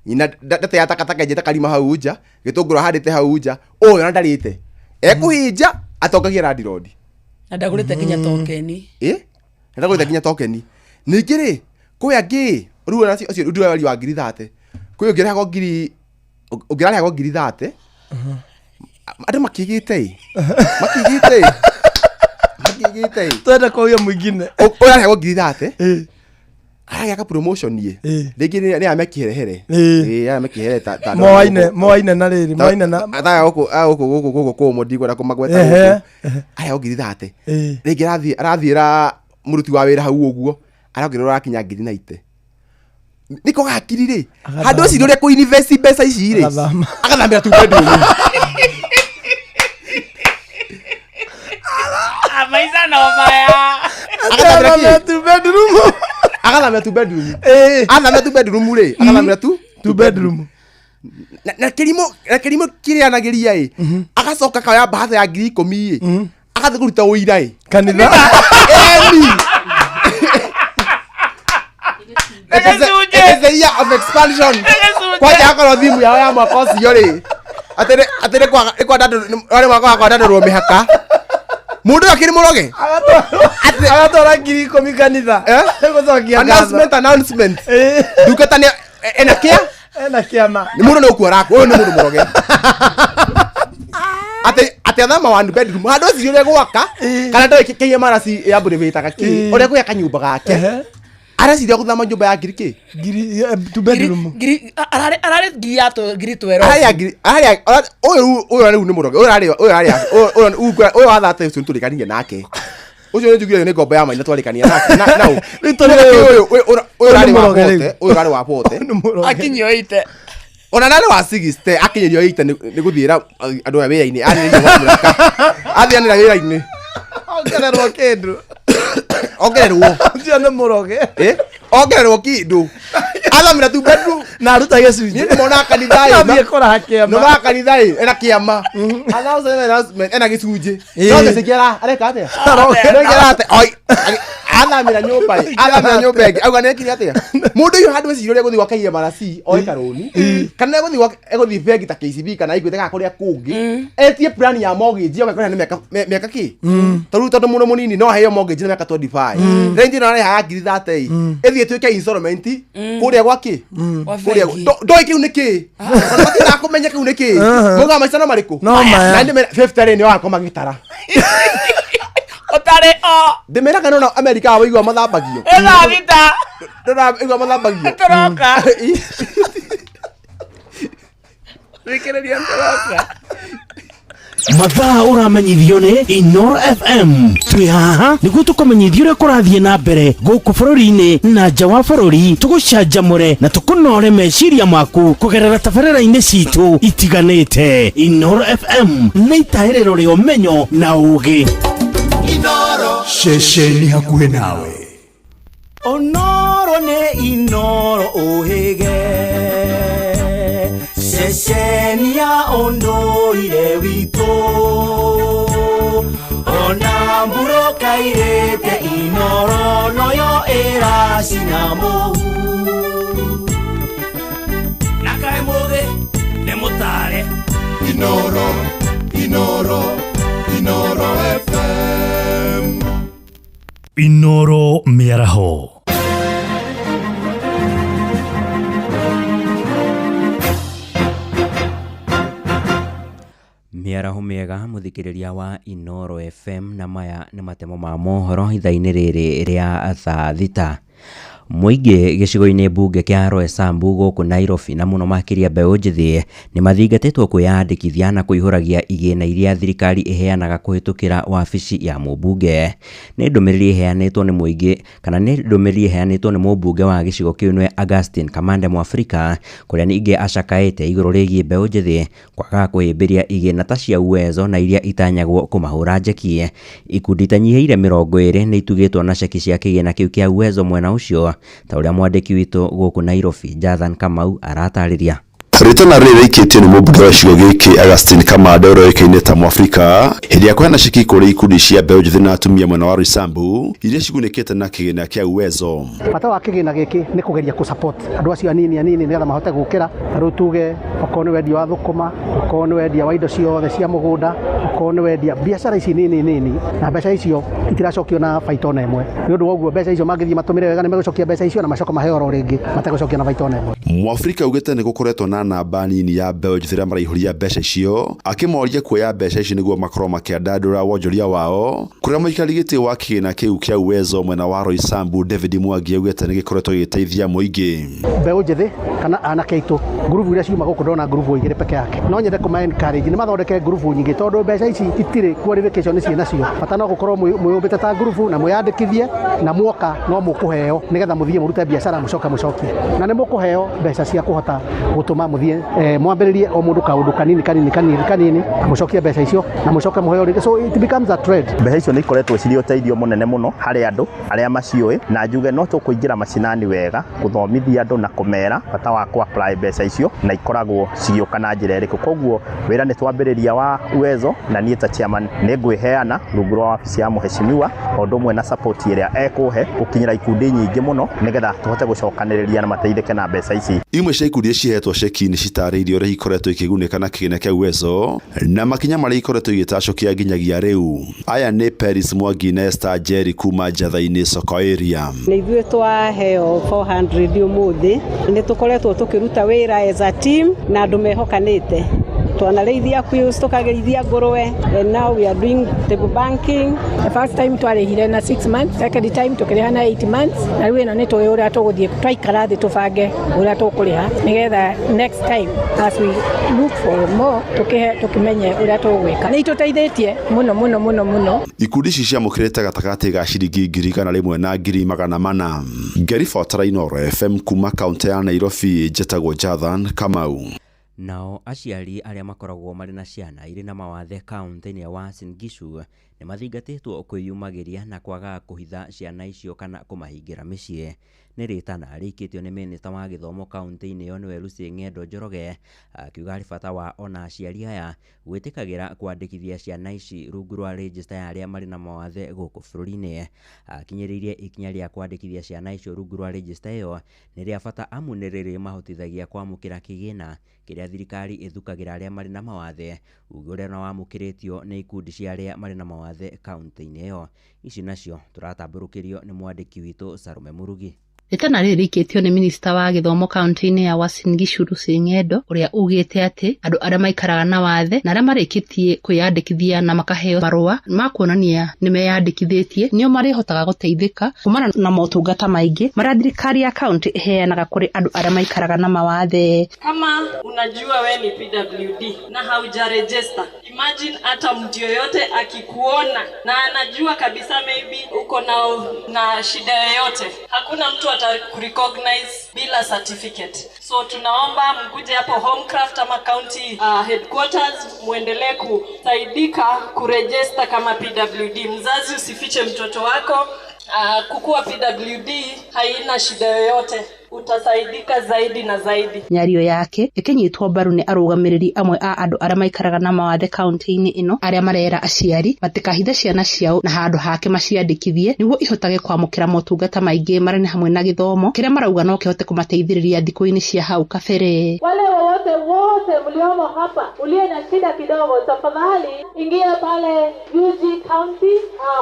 [SPEAKER 18] nyina ndateaga takataka enjete karima hau nja gĩtũngũrũ ahandĩte hau nja ũyũ ona ndarĩte ekũhinja atongagia landirondi.
[SPEAKER 2] Na ndagũrĩte nginya tokeni.
[SPEAKER 18] Ĩ ndagũrĩte nginya tokeni. Ningĩ rĩ kwĩ angĩ rĩu ona ũcio ndũrari wa ngiri thate kwĩ ũngĩrehagwo ngiri ũngĩrarehagwo ngiri thate andũ makĩgĩte ĩ makĩgĩte ĩ makĩgĩte ĩ
[SPEAKER 4] twenda kũgĩa mwingine
[SPEAKER 18] ũrarehagwo ngiri thate aragĩaka promotion ĩ rĩngĩ nĩ ya mekĩherehere ĩ ya mekĩhere ta
[SPEAKER 4] Moaine moaine na rĩrĩ moaine na
[SPEAKER 18] ataya gũkũ gũkũ gũkũ gũkũ kũmũ ndikwenda kũmagweta gũkũ arehagwo ngiri thate rĩngĩ arathiĩra mũruti wa wĩra hau ũguo arongererwo arakinya ngiri na ite nĩko gakiri rĩ handũ ũcio ũrĩa kũ invest mbeca ici rĩ agathamĩra tu bedroom.
[SPEAKER 2] Maica no maya.
[SPEAKER 18] Agathamĩra
[SPEAKER 4] tu bedroom.
[SPEAKER 18] Agathamĩra tu bedroom. Athamĩra tu bedroom rĩ agathamĩra tu
[SPEAKER 4] bedroom.
[SPEAKER 18] Na kĩrimũ na kĩrimũ kĩrĩanagĩria ĩ agacoka akaya bahata ya ngiri ikũmi ĩ agathiĩ kũruta ũira ĩ
[SPEAKER 4] kanitha.
[SPEAKER 18] Eni. It is a year of expansion. Kwanja akorwo thimu yao ya mwaka ũcio rĩ atĩ atĩ nĩ kwandandũrwo mwaka wa kwandandũrwo mĩhaka mũndũ ũyũ akĩrĩ mũroge
[SPEAKER 4] agatwara ngiri ikũmi kanitha gũcokia
[SPEAKER 18] announcement announcement ndungata nĩ ena kĩa
[SPEAKER 4] ena kĩama
[SPEAKER 18] nĩ mũndũ nĩ ũkua arakua ũyũ nĩ mũndũ mũroge atĩ atĩ athama one bedroom handũ ũcio ũrĩa gwaka kana ndoĩ KMRC yambũrĩbĩtaga kĩ ũrĩa gwaka nyũmba gake areciria gũthama nyũmba ya ngiri kĩ
[SPEAKER 4] ngiri two bedroom
[SPEAKER 2] Ngiri ararĩ ararĩ ngiri ya ngiri twero.
[SPEAKER 18] Ararĩ ngiri ararĩ ũyũ ũyũ rĩu nĩ mũroge ũyũ ararĩ ũyũ ararĩ ũyũ ũyũ wa thate ũcio nĩtũrĩkanire nake ũcio nĩ njugire nĩ ngombo ya maina twarĩkania nake na na
[SPEAKER 4] Rĩu tũrĩ
[SPEAKER 18] ũyũ ũyũ ũyũ ũrarĩ wa
[SPEAKER 4] mũroge rĩu.
[SPEAKER 18] bote ũyũ ũrarĩ wa bote
[SPEAKER 2] Akinyio ite.
[SPEAKER 18] Ona narĩ wa 60 akinyĩrio ite nĩ gũthiĩra andũ aya wĩra-inĩ arĩrĩria mamlaka athianĩra wĩra-inĩ
[SPEAKER 4] ongererwo kĩndũ
[SPEAKER 18] ongererwo
[SPEAKER 4] ũcio nĩ mũroge
[SPEAKER 18] ongererwo kĩndũ athamĩra tu bedroom
[SPEAKER 4] na aruta gĩcunjĩ
[SPEAKER 18] niĩ ndĩmonaga kanitha ĩ
[SPEAKER 4] Athiĩ kũraha kĩama
[SPEAKER 18] nĩmonaga kanitha ĩ ena kĩama announcement ena gĩcunjĩ no mbeca ingĩ areka atĩa no ingĩ arate oi athamĩra nyũmba ĩ athamĩra nyũmba ĩngĩ auga nĩekire atĩa mũndũ ũyũ handũ eciria ũrĩa egũthiĩ gwaka IMRC oe karũni kana egũthiĩ egũthiĩ bengi ta KCB kana Equity kana kũrĩa kũngĩ etie plan ya mortgage yoke kũrĩa nĩ mĩaka kĩ tarĩu tondũ mũndũ mũnini no aheo mortgage na mĩaka 25 rĩngĩ no arehaga ngiri 30 ĩthiĩ ĩtuĩke installment kũrĩa gwa kĩ kũrĩa ndoĩ kĩu nĩ kĩ ona matindaga kũmenya kĩu nĩ kĩ maugaga maica no marĩkũ
[SPEAKER 4] No maya.
[SPEAKER 18] na ndĩmera 50 rĩ nĩ wakoma gĩtara
[SPEAKER 2] Ũtarĩ o.
[SPEAKER 18] ndĩmeraga nona Amerika waigua mathambagio
[SPEAKER 2] Ĩthaa thita.
[SPEAKER 18] ndona igua mathambagio
[SPEAKER 2] Tũroka. Thikĩrĩria tũroka.
[SPEAKER 6] Mathaa ũramenyithio nĩ Inoro FM. Twĩ haha nĩguo tũkũmenyithie ũrĩa kũrathiĩ na mbere gũkũ bũrũri-inĩ na nja wa bũrũri, tũgũcanjamũre na tũkũnore meciria maku kũgerera tabarĩra-inĩ citũ itiganĩte. Inoro FM nĩ itahĩrĩro rĩa ũmenyo na ũũgĩ.
[SPEAKER 16] Inoro ceceni hakuhĩ nawe.
[SPEAKER 7] Onoro nĩ Inoro ũhĩge ceceni ya ũndũire witũ ona mburoka irĩte Inoro noyo ĩracina mũhu
[SPEAKER 6] na kaĩ mũgĩ nĩ mũtare.
[SPEAKER 16] Inoro, Inoro, Inoro FM.
[SPEAKER 14] Inoro mĩaraho.
[SPEAKER 5] Mĩaraho mĩega mũthikĩrĩria wa Inoro FM, na maya nĩ matemo ma mohoro ithaa-inĩ rĩrĩ rĩa thaa 6. Mũingĩ gĩcigo-inĩ mbunge kĩa Roysambu gũkũ Nairobi na mũno makĩria mbeũ njĩthĩ nĩ mathingatĩtwo kwĩyandĩkithia na kũihũragia igĩna iria thirikari ĩheanaga kũhĩtũkĩra wabici ya mũmbunge. Nĩ ndũmĩrĩri ĩheanĩtwo nĩ mũingĩ kana nĩ ndũmĩrĩri ĩheanĩtwo nĩ mũmbunge wa gĩcigo kĩu nĩwe Augustine Kamande Mwafrika, kũrĩa ningĩ acakaĩte igũrũ rĩgiĩ mbeũ njĩthĩ kwaga kũhĩmbĩria igĩna ta cia Uwezo na iria itanyagwo kũmahũra njeki. Ikundi itanyihĩire 20 nĩ itugĩtwo na ceki cia kĩgĩna kĩu kĩa Uwezo mwena ũcio, ta ũrĩa mwandĩki witũ gũkũ Nairobi Jathan Kamau aratarĩria.
[SPEAKER 21] Rĩtana rĩrĩ rĩikĩtio nĩ mũmbunge wa gĩcigo gĩkĩ Augustine Kamande ũrĩa ũĩkaine ta Mwafrika hĩndĩ ya kũheana ceki kũrĩ ikundi cia mbeũ njĩthĩ na atumia mwena wa Roysambu iria cigunĩkĩte na kĩgĩna kĩa Uwezo.
[SPEAKER 22] Bata wa kĩgĩna gĩkĩ nĩ kũgeria kũ support andũ acio anini anini nĩgetha mahote gũkĩra. Ta rĩu tuge okorwo nĩ wendia wa thũkũma, okorwo nĩ wendia wa indo ciothe cia mũgũnda, okorwo nĩ wendia biacara ici nini nini, na mbeca icio itiracokio na baita ona ĩmwe. Nĩ ũndũ wa ũguo mbeca icio mangĩthiĩ matũmĩre wega nĩ megũcokia mbeca icio na macoka maheo oro rĩngĩ mategũcokia na baita ona ĩmwe.
[SPEAKER 21] Mwafrika augĩte nĩ gũkoretwo na namba nini ya mbeũ njĩthĩ arĩa maraihũria mbeca icio, akĩmoria kuoya mbeca icio nĩguo makorwo makĩandandũra wonjoria wao. Kũrĩa mũikari gĩtĩ wa kĩgĩna kĩu kĩa Uwezo mwena wa Roysambu David Mwangi augĩte nĩ gĩkoretwo gĩgĩteithia mũingĩ.
[SPEAKER 22] Mbeũ njĩthĩ kana anake aitũ ngurubu iria ciuma gũkũ ndona ngurubu igĩrĩ peke yake, no nyende kũma encourage nĩ mathondeke ngurubu nyingĩ tondũ mbeca ici itirĩ qualification ciĩ nacio. Bata no gũkorwo mwĩyũmbĩte ta ngurubu na mwĩyandĩkithie na muoka no mũkũheo nĩgetha mũthiĩ mũrute biacara mũcoke mũcokie, na nĩ mũkũheo mbeca cia kũhota gũtũma mũthiĩ mwambĩrĩrie o mũndũ kaũndũ kanini kanini kanini kanini mũcokie mbeca icio na mũcoke mũheo rĩngĩ, so it becomes a trade.
[SPEAKER 23] Mbeca icio nĩ ikoretwo cirĩ ũteithio mũnene mũno harĩ andũ arĩa maciũĩ, na njuge no tũkũingĩra macinani wega gũthomithia andũ na kũmera bata wa kũ apply mbeca icio na ikoragwo cigĩũka na njĩra ĩrĩkũ. Koguo wĩra nĩ twambĩrĩria wa Uwezo, na niĩ ta chairman nĩ ngwĩheana rungu rwa wabici ya mũheshimiwa o ũndũ ũmwe na support ĩrĩa ekũhe gũkinyĩra ikundi nyingĩ mũno nĩgetha tũhote gũcokanĩrĩria na mateithĩke na mbeca ici.
[SPEAKER 21] Imwe cia ikundi iria cihetwo ceki nĩ citarĩirie ũrĩa ikoretwo ikĩgunĩka na kĩgĩna kĩa Uwezo na makinya marĩa ikoretwo igĩtacũkia nginyagia rĩu. Aya nĩ Peris Mwangi na Esther Njeri kuma Njatha-inĩ Soko area.
[SPEAKER 24] Nĩ ithuĩ twaheo 400 ũmũthĩ, nĩ tũkoretwo tũkĩruta wĩra as a team na andũ mehokanĩte. Twanarĩithia quills, tũkarĩithia ngũrwe, and now we are doing table banking.
[SPEAKER 25] The first time twarĩhire na 6 months, second time tũkĩrĩha na 8 months, na rĩu ĩno nĩ tũĩ ũrĩa tũgũthiĩ twaikara thĩ tũbange ũrĩa tũkũrĩha nĩgetha next time as we look for more tũkĩmenye ũrĩa tũgwĩka. Nĩ itũteithĩtie mũno mũno mũno mũno.
[SPEAKER 21] Ikundi ici ciamũkĩrĩte gatagatĩ ga ciringi 100,000 na 400,000. Ngĩribotera Inoro FM kuma kaũntĩ ya Nairobi, njĩtagwo Jathan Kamau.
[SPEAKER 5] Nao aciari arĩa makoragwo marĩ na ciana irĩ na mawathe kaũntĩ-inĩ ya Uasin Gishu nĩ mathingatĩtwo kwĩyumagĩria na kwaga kũhitha ciana icio kana kũmahingĩra mĩciĩ. Nĩ rĩtana rĩikĩtio nĩ mĩnĩsta wa gĩthomo kaũntĩ-inĩ ĩyo nĩwe Lucy Ng'endo Njoroge, akiuga harĩ bata wa ona aciari aya gwĩtĩkagĩra kwandĩkithia ciana ici rungu rwa rĩnjĩsta ya arĩa marĩ na mawathe gũkũ bũrũri-inĩ. Akinyĩrĩirie ikinya rĩa kwandĩkithia ciana icio rungu rwa rĩnjĩsta ĩyo nĩ rĩa bata amu nĩ rĩrĩ mahotithagia kwamũkĩra kĩgĩna kĩrĩa thirikari ĩthukagĩra arĩa marĩ na mawathe, uge ũrĩa ona wamũkĩrĩtio nĩ ikundi cia arĩa marĩ na mawathe kaũntĩ-inĩ ĩyo. Ici nacio tũratambũrũkĩrio nĩ mwandĩki witũ Salome Murugi.
[SPEAKER 1] Rĩtana rĩrĩ rĩikĩtio nĩ minista wa gĩthomo kaunti-inĩ ya Uasin Gishu Lucy Ng'endo ũrĩa ugĩte atĩ andũ arĩa maikaraga na wathe na arĩa marĩkĩtie kwĩyandĩkithia na makaheo marũa ma kuonania nĩ meyandĩkithĩtie nĩo marĩhotaga gũteithĩka kumana na motungata maingĩ marĩa thirikari ya kaunti ĩheanaga kũrĩ andũ arĩa maikaraga na mawathe.
[SPEAKER 8] Kama unajua we ni PWD na haujarejesta, imagine hata mtu yoyote akikuona na anajua kabisa maybe uko na shida yoyote, hakuna mtu atakurecognize bila certificate. So tunaomba mkuje hapo Homecraft ama county headquarters muendelee kusaidika kurejesta kama PWD. Mzazi usifiche mtoto wako. Kukua PWD haina shida yoyote, utasaidika zaidi na zaidi.
[SPEAKER 1] Nyario yake ĩkĩnyitwo mbaru nĩ arũgamĩrĩri amwe a andũ arĩa maikaraga na mawathe kaunti-inĩ ĩno arĩa marera aciari matikahithe ciana ciao na handũ hake maciandĩkithie nĩguo ihotage kwamũkĩra motungata maingĩ marĩa nĩ hamwe na gĩthomo kĩrĩa marauga no kĩhote kũmateithĩrĩria thikũ-inĩ cia hau kabere.
[SPEAKER 10] Wale wowote wote mliomo hapa uliye na shida kidogo, tafadhali ingia pale UG County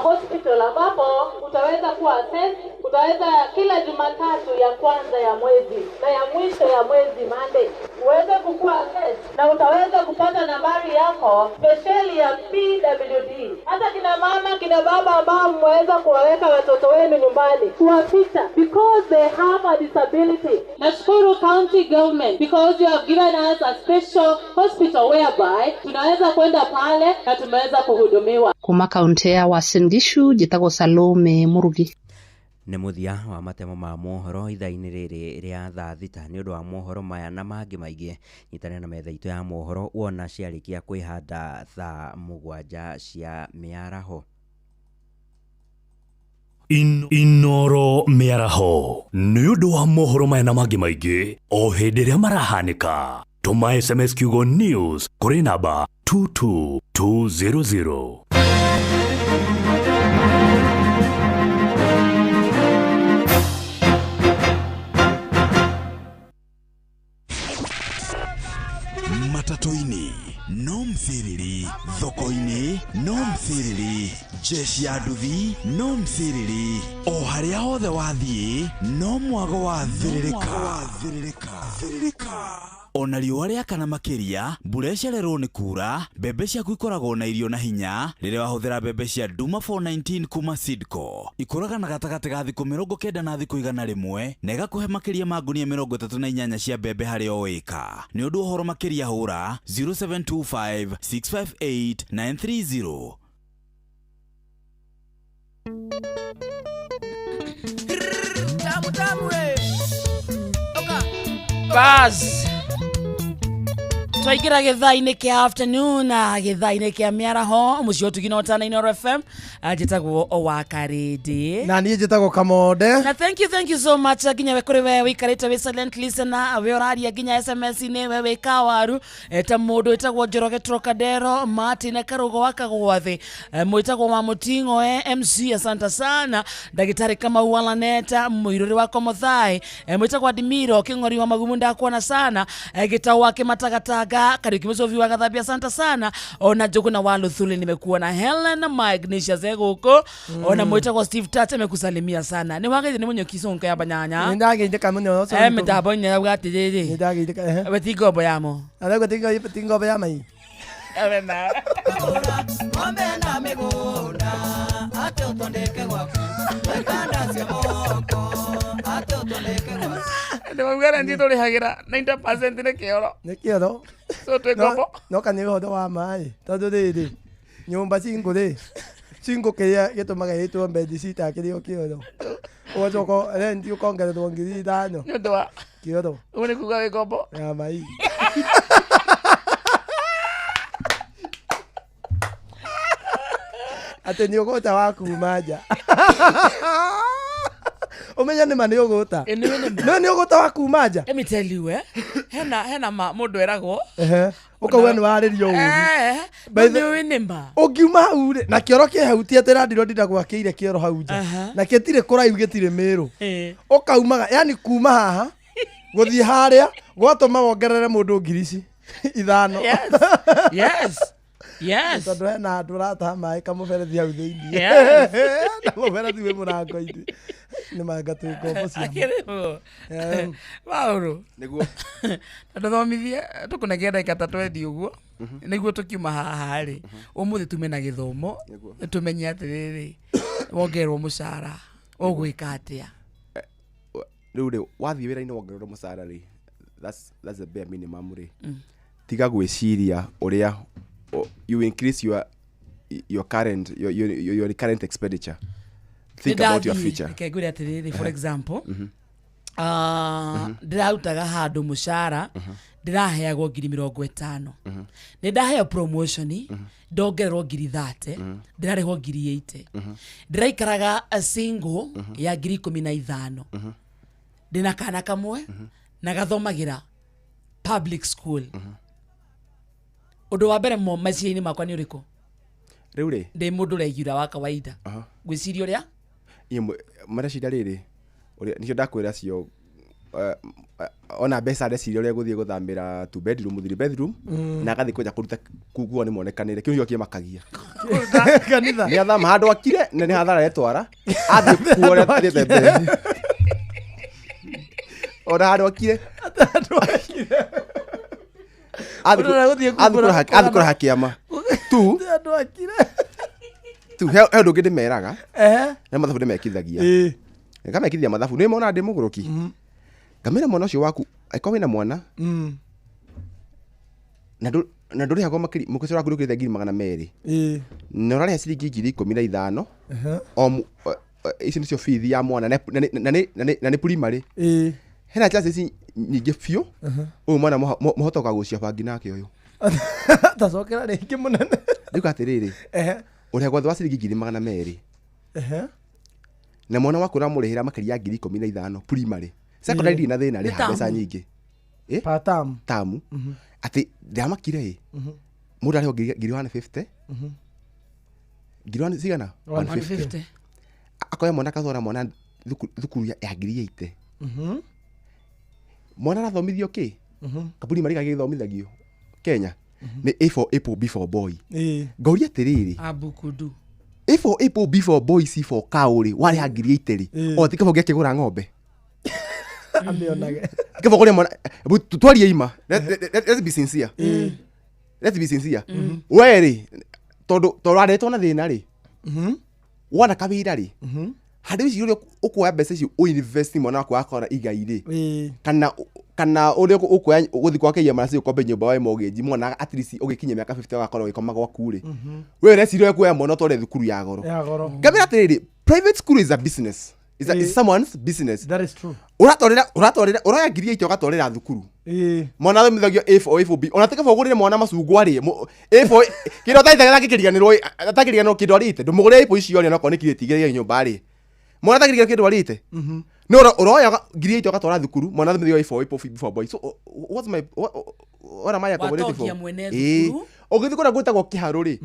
[SPEAKER 10] Hospital ambapo utaweza kuwa assessed. Utaweza kila Jumatatu ya kwanza ya mwezi na ya mwisho ya mwezi Monday uweze kukua assessed na utaweza kupata nambari yako spesheli ya PWD. Hata kina mama kina baba ambao mmeweza kuwaweka watoto wenu nyumbani kuwaficha because they have a disability, nashukuru county government because you have given us a special hospital whereby tunaweza kwenda pale na tumeweza kuhudumiwa.
[SPEAKER 1] Kuma kaunti ya Uasin Gishu njĩtagwo Salome Murugi.
[SPEAKER 5] Nĩ mũthia wa matemo ma mohoro ithaa-inĩ rĩrĩ rĩa thaa thita. Nĩ ũndũ wa mohoro maya na mangĩ maingĩ, nyitanĩra na metha itũ ya mohoro wona ciarĩkia kwĩhanda thaa 7 cia mĩaraho.
[SPEAKER 14] Inoro mĩaraho nĩ ũndũ wa mohoro maya na mangĩ maingĩ o hĩndĩ ĩrĩa marahanĩka. Tũma SMS kiugo news kũrĩ namba 22200.
[SPEAKER 16] Matatu-inĩ no mthiriri, thoko-inĩ no mthiriri, jeshi ya nduthi no mthiriri, o harĩa hothe wathiĩ no mwago wa thĩrĩrĩka. Ona riũa rĩakana makĩria, mbura ĩcererwo nĩ kura, mbembe ciaku ikoragwo na irio na hinya rĩrĩa wahũthĩra mbembe cia Duma 419 kuma Seedco. Ikũraga na gatagatĩ ga thikũ 90 na thikũ 101 na ĩgakũhe makĩria ma ngunia 38 cia mbembe harĩ o ĩka. Nĩ ũndũ ũhoro makĩria hũra 0725 658 930.
[SPEAKER 2] Buzz. Twaingĩra gĩthaa-inĩ kĩa afternoon na gĩthaa-inĩ kĩa mĩaraho mũciĩ ũtugi na ũtana Inooro FM. Njĩtagwo wa Karĩndĩ
[SPEAKER 4] na niĩ njĩtagwo Kamonde.
[SPEAKER 2] Na thank you so much nginya we kũrĩ we wĩikarĩte wĩ silent listener, we ũraria nginya SMS-inĩ, we wĩ kawaru ta mũndũ wĩtagwo Njoroge Trocadero, Martin Karugo wa Kagwathi, mwĩtagwo wa Mũting'oe MC, asante sana Ndagĩtarĩ Kamau wa Laneta, mũirũrĩ wa Komothai, mwĩtagwo Adimiro Kĩng'ori wa Magumu, ndakuona sana, Gĩtau wa Kĩmatagatanga, Kariuki Mũcobi wa Gathambia, asante sana ona Njũgũna wa Luthuli, nimekuona Helen Magnesia Zeguko, ona mwĩtagwo Steve Tate amekusalimia sana. Nĩ wagĩire nĩ mũnyũki cũnka ya banyanya.
[SPEAKER 4] Nĩ ndagĩire kamũnyo ũcio.
[SPEAKER 2] Mĩtambo inya yauga atĩrĩrĩ.
[SPEAKER 4] Nĩ ndagĩire.
[SPEAKER 2] We ti ngombo yamo.
[SPEAKER 4] Arauga ti ngombo ya mai.
[SPEAKER 7] Ng'ombe na mĩgũnda atĩ ũtondeke gwaku wekanda cia moko atĩ ũtondeke gwaku.
[SPEAKER 3] Ndĩmauga renti tũrĩhagĩra 90% nĩ kĩoro.
[SPEAKER 4] Nĩ kĩoro.
[SPEAKER 3] So twĩ ngombo.
[SPEAKER 4] No kana ũhoro wa maĩ tondũ rĩrĩ nyũmba cingũ rĩ cingũ kĩrĩa gĩtũmaga ĩtwo bedsitter kĩrĩ o kĩoro. Ũgacoka renti ũkongererwo 5,000.
[SPEAKER 3] Nĩ ũndũ wa
[SPEAKER 4] kĩoro.
[SPEAKER 3] Ũguo nĩ kuga wĩ ngombo.
[SPEAKER 4] Ya mai. Atĩ nĩ ũgũta wa kuma nja. Ũmenye nĩ ma nĩ ũgũta. No nĩ ũgũta wa kuma nja.
[SPEAKER 2] Let me tell you hena ma mũndũ eragwo.
[SPEAKER 4] Ũkauga nĩ warĩrio ũru.
[SPEAKER 2] Nĩ nĩ ma.
[SPEAKER 4] Ũngiuma hau rĩ na kĩoro kĩ hau ti atĩ randirwo ndindagwakĩire kĩoro hau nja. Na gĩtirĩ kũraihu gĩtirĩ mĩrũ. Ũkaumaga yani kuma haha gũthiĩ harĩa gwatũma wongerere mũndũ 5,000.
[SPEAKER 2] Yes. Yes. Yes.
[SPEAKER 4] Tondũ hena andũ ũrataha maĩ kamũberethi hau thĩinĩ.
[SPEAKER 2] Yes.
[SPEAKER 4] Na mũberethi wĩ mũrango-inĩ. Nĩ manga twĩ ngombo cia
[SPEAKER 2] Akĩrĩhwo. Paũlũ.
[SPEAKER 18] Nĩguo.
[SPEAKER 2] Na tũthomithie tũkũnengera ndagĩka ta 20 ũguo nĩguo tũkiuma haha rĩ ũmũthĩ tume na gĩthomo tũmenye atĩrĩrĩ wongererwo mũcara ũgwĩka atĩa.
[SPEAKER 18] Rĩu rĩ wathiĩ wĩra-inĩ wongererwo mũcara rĩ, that's the bare minimum rĩ. Tiga gwĩciria ũrĩa you increase your current your recurrent expenditure. Think about your future.
[SPEAKER 2] Reke ngwĩre atĩrĩrĩ, for example, ndĩrarutaga handũ mũcara ndĩraheagwo 50,000. Nĩ ndaheo promotion ndongererwo 30,000, ndĩrarĩhwo 80,000. Ndĩraikaraga a single ya 15,000. Ndĩna kana kamwe na gathomagĩra public school. Ũndũ wa mbere meciria-inĩ makwa nĩ ũrĩkũ?
[SPEAKER 18] Rĩu rĩ
[SPEAKER 2] ndĩ mũndũ ũregiura wa kawaida ngwĩciria ũrĩa
[SPEAKER 18] mareciria rĩrĩ ũrĩa nĩkĩo ndakwĩra cio ona mbeca ndeciria ũrĩa gũthiĩ gũthamĩra 2 bedroom 3 bedroom na agathiĩ kwenja kũruta kuo nĩ monekanĩre kĩu nĩkĩo kĩmakagia
[SPEAKER 4] kanitha
[SPEAKER 18] nĩ athama handũ akire na nĩ hathara etwara athiĩ kuo ũrĩa athiĩte mbere ona handũ akire athiĩ kũraha kĩama tu tu he ũndũ ũngĩ ndĩmeraga na mathabu ndĩmekithagia ngamekithia mathabu nĩ mona ndĩ mũgũrũki ngamĩra mwana ũcio waku angĩkorwo wĩna mwana na ndũrĩhagwo makĩria mũkĩcoro waku ndũkĩrĩte 200,000 na ũrarĩha ciringi 15,000 o ici nĩcio bithi ya mwana na nĩ primary hena chances nyingĩ biũ ũyũ mwana mũhota ũkagũcia bangi nake ũyũ
[SPEAKER 4] tacokera rĩngĩ mũnene
[SPEAKER 18] rĩu atĩrĩrĩ ũrĩhagwo thĩ wa ciringi 200,000 na mwana waku ũramũrĩhĩra makĩria ya 15,000 primary secondary ndĩ na thĩna rĩha mbeca nyingĩ tamu atĩ ndĩramakire ĩ mũndũ arĩhwo 150 ngiri cigana 150 akoya mwana akatwara mwana thukuru ya 80,000 mwana arathomithio kĩ kaburi marĩ gagĩthomithagio Kenya nĩ A for apple B for boy ngauria atĩrĩrĩ
[SPEAKER 2] abukudu
[SPEAKER 18] A for apple B for boy C for cow rĩ warĩha 80,000 rĩ o ti kaba ũngĩakĩgũra ng'ombe
[SPEAKER 4] amĩonage
[SPEAKER 18] kaba ũgũre mwana twarie ima let's be sincere let's be sincere we rĩ tondũ tondũ na thĩna rĩ wona kawĩra rĩ handũ ici ũrĩa ũkuoya mbeca ici ũinvest mwana waku akora igai rĩ kana ũrĩa ũkuoya gũthiĩ gwake iema nacio ũkombe nyũmba wa mortgage mwana at least ũgĩkinyia mĩaka 50 ũgakorwo ũgĩkoma gwaku rĩ we ũreciria ũrĩa kuoya mwana ũtware thukuru ya goro ngamĩra atĩrĩrĩ private school is a business is someone's business.
[SPEAKER 4] That is true.
[SPEAKER 18] Ũratwarĩra ũroya 80,000 ũgatwarĩra thukuru mwana athomithagio A for A for B ona ti kaba ũgũrĩre mwana macungwa rĩ A for kĩndũ atakĩriganĩrwo kĩndũ arĩte ndũmũgũrĩre apple icio rĩ onakorwo nĩ kirĩti igĩrĩ nyũmba rĩ mwana atakĩriganĩrwo kĩndũ arĩte no ũroya 80,000 ũgatwara thukuru mwana athomithagio A for A for B for boy. So what's my what am I accommodating for? Ũgĩthiĩ kũrĩa gwĩtagwo Kĩharũ rĩ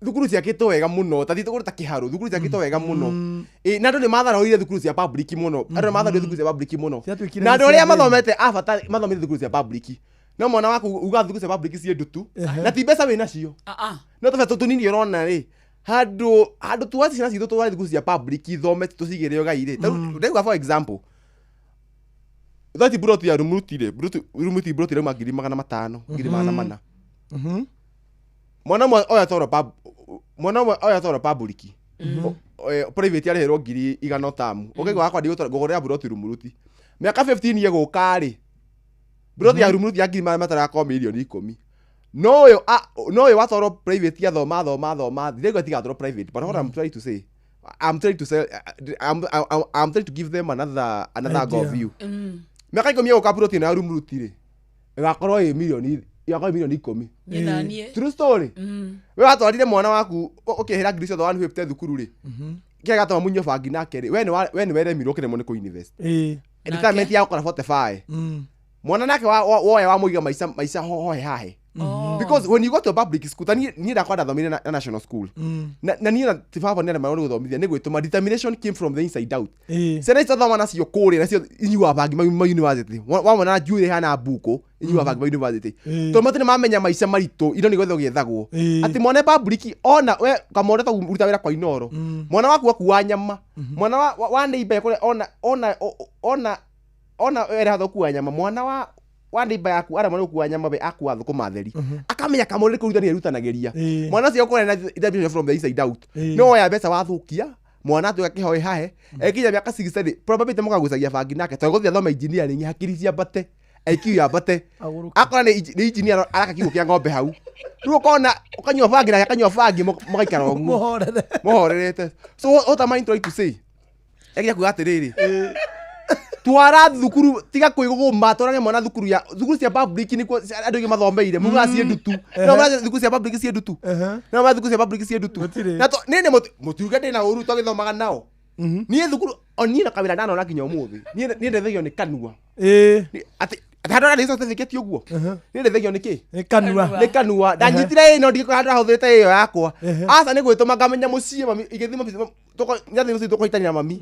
[SPEAKER 18] thukuru ciakĩtwo wega mũno ta thiĩ kũrĩa ta Kĩharũ thukuru ciakĩtwo wega mũno na andũ nĩ matharũire thukuru cia public mũno andũ nĩ matharũire thukuru cia public mũno na andũ arĩa mathomete a bata mathomete thukuru cia public no mwana waku uga thukuru cia public ciĩ ndutu na ti mbeca wĩ nacio no tũbeca tũnini ũrona rĩ handũ tuoe ciana citũ tũtware thukuru cia public ithome tũcigĩre ũgai rĩ ndauga for example thati buroti ya Rumuruti rĩ Rumuruti buroti irauma 500,000 400,000 mwana ũmwe oya atwarwo public private arĩhĩrwo 100,000 tamu ũkaigua wakwa ndigũgũrĩra buroti Rumuruti mĩaka 15 ĩgũka rĩ buroti ya Rumuruti ya 500,000 yakorwo 10,000,000 no ũyũ watwarwo private athoma thoma ndĩraigua tigatwarwo private but what I'm trying to say I'm trying to say I'm trying to give them another angle of view mĩaka 10 ĩgũka buroti ĩno ya Rumuruti rĩ ĩgakorwo ĩ milioni yakorwo milioni 10. True story. We watwarire mwana waku ũkĩhĩra 150,000 thukuru rĩ kĩrĩa gatũma mũnyue bangi nake rĩ we nĩ weremirwo ũkĩremwo nĩ kũ-invest retirement ya gũkora 45 mwana nake woya wamũiga maica hohe hahe. Because when you go to a public school, ta niĩ ndakwa ndathomire na national school. Na niĩ na ti baba nĩ aremagwo nĩ gũthomithia nĩ gwĩtũma determination came from the inside out. Ciana icio thoma nacio kũrĩa nacio inyuaga bangi ma university. Wamona njuĩrĩ ĩhana mbuku inyuaga bangi ma university. Tondũ matirĩ mamenya maica maritũ indo nĩ gwethwo gĩethagwo. Atĩ mwana public ona we kamwana ta ũruta wĩra kwa Inoro. Mwana waku akua nyama. Mwana wa neighbor kũrĩa ona ona wera thokua nyama mwana wa neighbor yaku aremwo nĩ gũkua nyama we akua thũkũma theri. Akamenya kamwana nĩ kũrutania erutanagĩria. Mwana ũcio ũkorwo na determination from the inside out. No woya mbeca wathũkia mwana atuĩka kĩhoe hahe ekinya mĩaka 60 probability mũkagũcagia bangi nake tondũ gũthiĩ athome engineering hakiri ciambate IQ yambate akora nĩ engineer araka kiugũ kĩa ng'ombe hau rĩu ũkona ũkanyua bangi nake akanyua bangi mũgaikara ũguo mũhorerete. So what am I trying to say? Ekinya kuga atĩrĩrĩ twara thukuru tiga kwĩgũgũma twarage mwana thukuru ya thukuru cia public nĩkuo andũ aingĩ mathomeire mugaga ciĩ ndutu no mara thukuru cia public ciĩ ndutu no mara thukuru cia public ciĩ ndutu na niĩ nĩ mũtiuge ndĩna ũru twagĩthomaga nao niĩ thukuru o niĩ na kawĩra ndanona nginya ũmũthĩ niĩ ndethagio nĩ kanua atĩ handũ harĩa certificate ũguo niĩ ndethagio nĩ kĩ nĩ kanua ndanyitire ĩno ndigĩkorwo handũ ndahũthĩrĩte ĩyo yakwa aca nĩ gwĩtũma ngamenya mũciĩ mami igĩthiĩ mami nyathi mũciĩ tũkũhitanĩra mami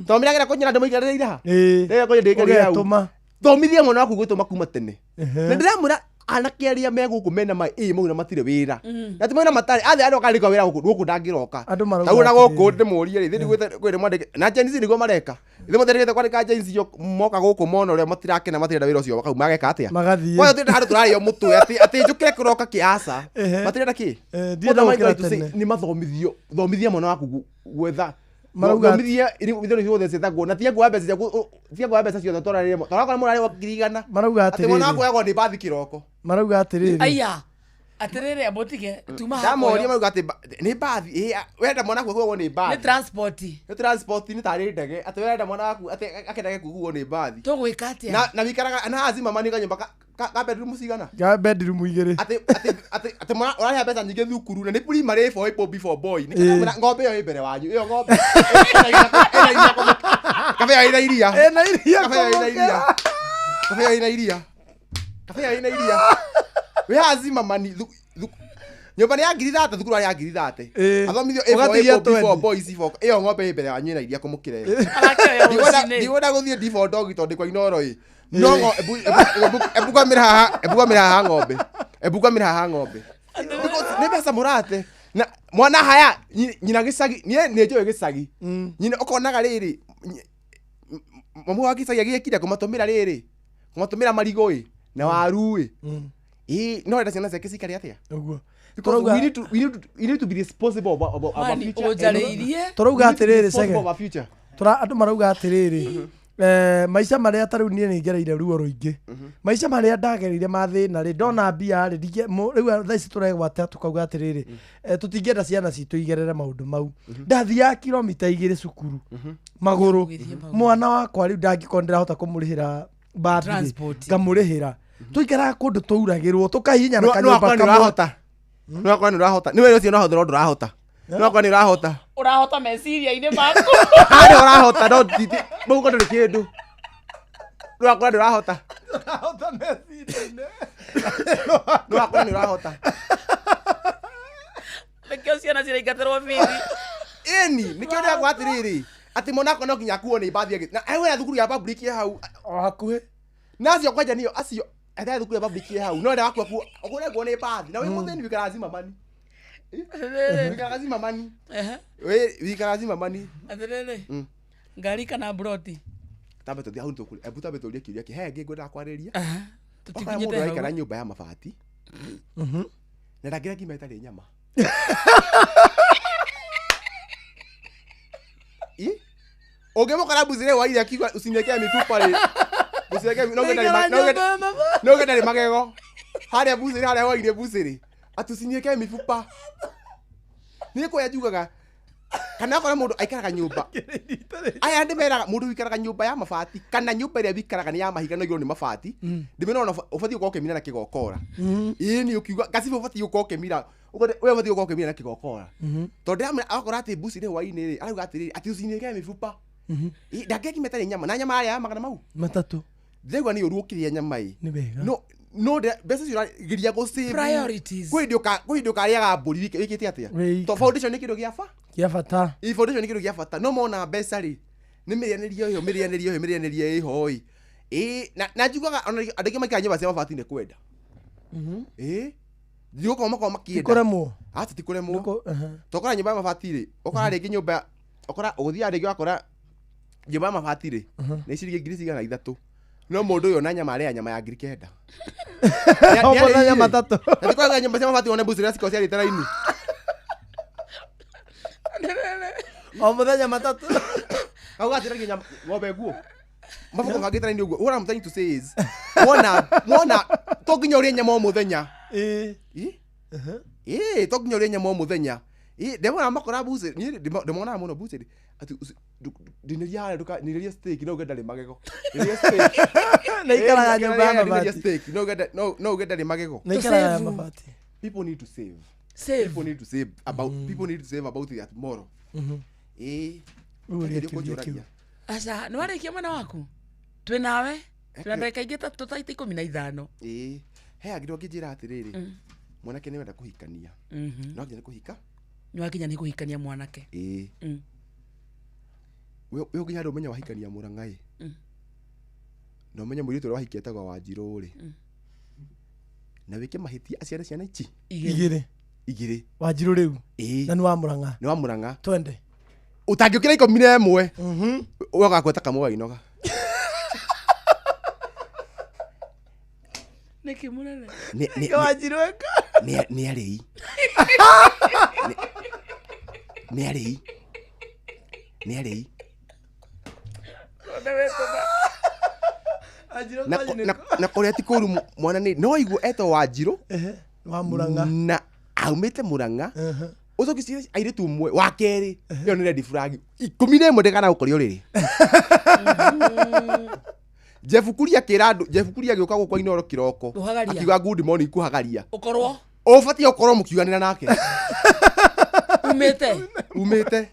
[SPEAKER 18] tondũ mĩragera kũnyona andũ maikarĩire haha ndĩragera kũnyona ndĩikarĩire hau thomithia mwana waku gwĩtũma kuma tene na ndĩramwĩra anake arĩa me gũkũ mena ma ĩ mauna matirĩ wĩra na ti mauna matarĩ athe andũ akarĩkwo wĩra gũkũ ndangĩroka tau na gũkũ ndĩmũrie rĩ thĩ kwĩ mwandĩke na Gen Z nĩguo mareka ithe matarĩkĩte kwandĩka Gen Z moka gũkũ mona ũrĩa matirakena matirenda wĩra ũcio wakau mageka atĩa kwa hiyo handũ tũrarĩo mũtwe atĩ njũkĩre kũroka kĩaca matirenda kĩ nĩ mathomithio thomithia mwana waku gwetha thomithia indo ciothe ciĩtagwo na tiga kuoya mbeca ciaku tiga kuoya mbeca ciothe twararĩre twarakora mũrarĩ wa 100,000
[SPEAKER 4] marauga
[SPEAKER 18] atĩ mwana waku oyagwo nĩ bathi kĩroko
[SPEAKER 4] marauga atĩrĩrĩ
[SPEAKER 2] aya atĩrĩrĩ mũtige tuma
[SPEAKER 18] ndamoria marauga atĩ nĩ bathi wenda mwana waku akuagwo nĩ bathi
[SPEAKER 2] nĩ transport
[SPEAKER 18] nĩ transport nĩ tarĩ ndege atĩ wenda mwana waku atĩ akendage kuguo nĩ bathi
[SPEAKER 2] tũgwĩka atĩa
[SPEAKER 18] na wikaraga na azima mani kanyũmba ka bedroom cigana
[SPEAKER 4] ka bedroom igĩrĩ
[SPEAKER 18] atĩ mwana ũrarĩha mbeca nyingĩ thukuru na nĩ primary for apple before boy nĩ kĩramwĩra ng'ombe ĩyo ĩ mbere wanyu ĩyo ng'ombe kabe ĩyo ĩna iria
[SPEAKER 4] ĩna iria
[SPEAKER 18] kabe ĩyo ĩna iria kabe ĩyo ĩna iria kabe ĩyo ĩna iria wĩ azima mani nyũmba nĩ ya 30,000 thukuru ya 30,000 athomithio A for boys for ĩyo ng'ombe ĩ mbere wanyu ĩna iria kũmũkĩra ĩyo ndikwenda gũthiĩ D for dog tondũ kwa Inoro ĩ no ebukamĩra haha ebukamĩra haha ng'ombe ebukamĩra haha ng'ombe because nĩ mbeca mũrate na mwana haya nyina gĩcagi niĩ nĩ njũĩ gĩcagi nyina ũkonaga rĩrĩ mamu wa gĩcagi agĩekire kũmatũmĩra rĩrĩ kũmatũmĩra marigũ ĩ na waru ĩ ĩ no enda ciana ciake cikare atĩa
[SPEAKER 4] ũguo
[SPEAKER 18] because we need to be responsible about our future.
[SPEAKER 4] Tũrauga atĩrĩrĩ Chege andũ marauga atĩrĩrĩ maica marĩa ta rĩu niĩ nĩngereire ruo rũingĩ maica marĩa ndagereire ma thĩna rĩ ndona mbia rĩ rĩu thaa ici tũregwata tũkauga atĩrĩrĩ tũtingĩenda ciana citũ igerere maũndũ mau ndathiaga kilomita 2 cukuru magũrũ mwana wakwa rĩu ndangĩkorwo ndĩrahota kũmũrĩhĩra bathi ngamũrĩhĩra tũikaraga kũndũ tũuragĩrwo tũkahihinyana kanyũmba kamwe
[SPEAKER 18] no akwa nĩ ũrahota nĩ wĩra ũcio no hũthĩra ndũrahota no akwa nĩ ũrahota
[SPEAKER 2] ũrahota meciria-inĩ maku
[SPEAKER 18] harĩa ũrahota no mũhuko ndũrĩ kĩndũ no akwa nĩ ũrahota
[SPEAKER 4] ũrahota meciria-inĩ
[SPEAKER 18] no akwa nĩ ũrahota
[SPEAKER 2] nĩkĩo ciana ciraingatĩrwo bithi
[SPEAKER 18] ĩni nĩkĩo ndĩrakwa atĩrĩrĩ atĩ mwana akwa no nginya akuo nĩ bathi na wĩna thukuru ya public ĩ hau
[SPEAKER 4] o hakuhĩ
[SPEAKER 18] na acio kwanja nĩo acio athe thukuru ya public ĩ hau no enda waku akuo ũkũrengwo nĩ bathi na wĩ mũthĩni wikaraga Zimmerman wikaraga Zimmerman wikaraga Zimmerman
[SPEAKER 2] atĩrĩrĩ ngari kana broti
[SPEAKER 18] tambe tũthiĩ hau nĩtũkũria ebu tambe tũrie kĩũria kĩ he ngĩ ngwendaga kwarĩria tũtikinyĩte hau mũndũ araikara nyũmba ya mabati na ndangĩra ngima ĩtarĩ nyama ũngĩmũkora mbucĩrĩ waire akiuga uciniekee mifupa rĩ mbucĩrĩ no ũgenda rĩ magego harĩa mbucĩrĩ harĩa waire mbucĩrĩ atuciniekee mifupa niĩ kũrĩa njugaga kana akora mũndũ aikaraga nyũmba aya ndĩmeraga mũndũ wikaraga nyũmba ya mabati kana nyũmba ĩrĩa wikaraga nĩ ya mahiga no igũrũ nĩ mabati ndĩmera ona ũbatiĩ gũkorwo ũkĩmira na kĩgokora ĩĩ nĩ ũkiuga gacibũ ũbatiĩ gũkorwo ũkĩmira we ũbatiĩ gũkorwo ũkĩmira na kĩgokora tondũ ndĩramwĩra akora atĩ mbucĩrĩ hwainĩ rĩ arauga atĩrĩrĩ atĩ ũciniekee mifupa ndangĩakima ĩtarĩ nyama na nyama arĩa ya 300
[SPEAKER 4] ndĩraigua nĩ ũru ũkĩrĩa nyama ĩ
[SPEAKER 18] no No mbeca icio ũrageria gũ-save.
[SPEAKER 2] Priorities.
[SPEAKER 18] Kwĩ hĩndĩ ũkarĩaga mbũri wĩkĩte atĩa?
[SPEAKER 4] Wĩika.
[SPEAKER 18] To foundation nĩ kĩndũ gĩa ba?
[SPEAKER 4] Kĩa bata.
[SPEAKER 18] Ĩ foundation nĩ kĩndũ gĩa bata. No mona mbeca rĩ, nĩ mĩrĩanĩrie ĩyo, mĩrĩanĩrie ĩyo, mĩrĩanĩrie ĩho ĩ. Ĩ na njugaga ona andũ aingĩ maikaraga nyũmba cia mabati nĩ kwenda. Ĩ ndigũkorwo makorwo makĩenda.
[SPEAKER 4] Ti kũremwo.
[SPEAKER 18] Aca ti kũremwo. Tokora nyũmba ya mabati rĩ, ũkora rĩngĩ nyũmba, ũkora ũgũthiaga rĩngĩ ũgakora nyũmba ya mabati rĩ, nĩ ciringi ngiri cigana ithatũ. No mũndũ ũyũ na nyama arĩa nyama ya 9,000.
[SPEAKER 4] O mũthenya matatũ.
[SPEAKER 18] Na tikwaga nyũmba cia mabati wone mbuzi iria cikoragwo ciarĩte raini.
[SPEAKER 4] O mũthenya matatũ.
[SPEAKER 18] Kau gatiragia nyama ng'ombe nguo. Mabuku mangĩte raini ũguo. What I'm trying to say is, wona to nginya ũrĩe nyama o mũthenya.
[SPEAKER 4] Ĩ.
[SPEAKER 18] Ĩ, to nginya ũrĩe nyama o mũthenya. Ĩ, ndĩmonaga makora mbuzi, niĩ ndĩmonaga mũno mbuzi. Ati ndinĩria harĩa nduka, ndinĩria steak no uge ndarĩ magego. Ndinĩria steak.
[SPEAKER 4] Na ikaraga nyũmba ya
[SPEAKER 18] Ndinĩria
[SPEAKER 4] mabati.
[SPEAKER 18] steak, no uge ndarĩ magego.
[SPEAKER 4] Na ikaraga ya mabati.
[SPEAKER 18] People need to save.
[SPEAKER 2] Save.
[SPEAKER 18] People need to save about people need to save about their tomorrow. Ĩ.
[SPEAKER 4] Rĩu ũrĩa
[SPEAKER 18] Nĩ
[SPEAKER 4] kĩũria
[SPEAKER 18] kũnjũragia.
[SPEAKER 4] kĩu.
[SPEAKER 2] Aca, nĩ warĩkia mwena waku? Twĩ nawe? Twĩna ndagĩka ingĩ ta tũtaita 15.
[SPEAKER 18] Ĩ, he angĩ ũngĩnjĩra atĩrĩrĩ, mwanake nĩ wenda kũhikania. No nginya nĩ kũhika?
[SPEAKER 2] Nĩ wakinya nĩ kũhikania mwanake.
[SPEAKER 18] Ĩ. We ũnginya handũ ũmenye wahikania Mũrang'a ĩ. Na ũmenye mũirĩtu ũrĩa wahikia etagwo Wanjirũ rĩ. Na wĩke mahĩtia aciare ciana ici?
[SPEAKER 4] Igĩrĩ.
[SPEAKER 18] Igĩrĩ.
[SPEAKER 4] Wanjirũ rĩu.
[SPEAKER 18] Ĩ.
[SPEAKER 4] Na nĩ wa Mũrang'a.
[SPEAKER 18] Nĩ wa Mũrang'a.
[SPEAKER 4] Twende.
[SPEAKER 18] Ũtangĩũkĩra 11. We ũgakweta kamwe wainoga.
[SPEAKER 2] Nĩkĩ mũnene?
[SPEAKER 4] Wanjirũ eka.
[SPEAKER 18] Nĩ arĩi. Nĩ arĩi. Nĩ arĩi. Na kũrĩa ti kũru mwana nĩ no igu etwo Wanjirũ.
[SPEAKER 4] Wa Mũrang'a.
[SPEAKER 18] Na aumĩte Mũrang'a. Ũcoke cirie airĩtu ũmwe wa kerĩ ĩyo nĩ red flag 11 ndĩkana gũkoria ũrĩrĩ. Jeff Kuria akĩra andũ, Jeff Kuria agĩũka gũkũ Inooro kĩroko
[SPEAKER 2] Kũhagaria.
[SPEAKER 18] akiuga good morning kũhagaria.
[SPEAKER 2] Ũkorwo
[SPEAKER 18] Ũbatiĩ gũkorwo mũkiuganĩra nake.
[SPEAKER 2] umĩte.
[SPEAKER 18] Umĩte.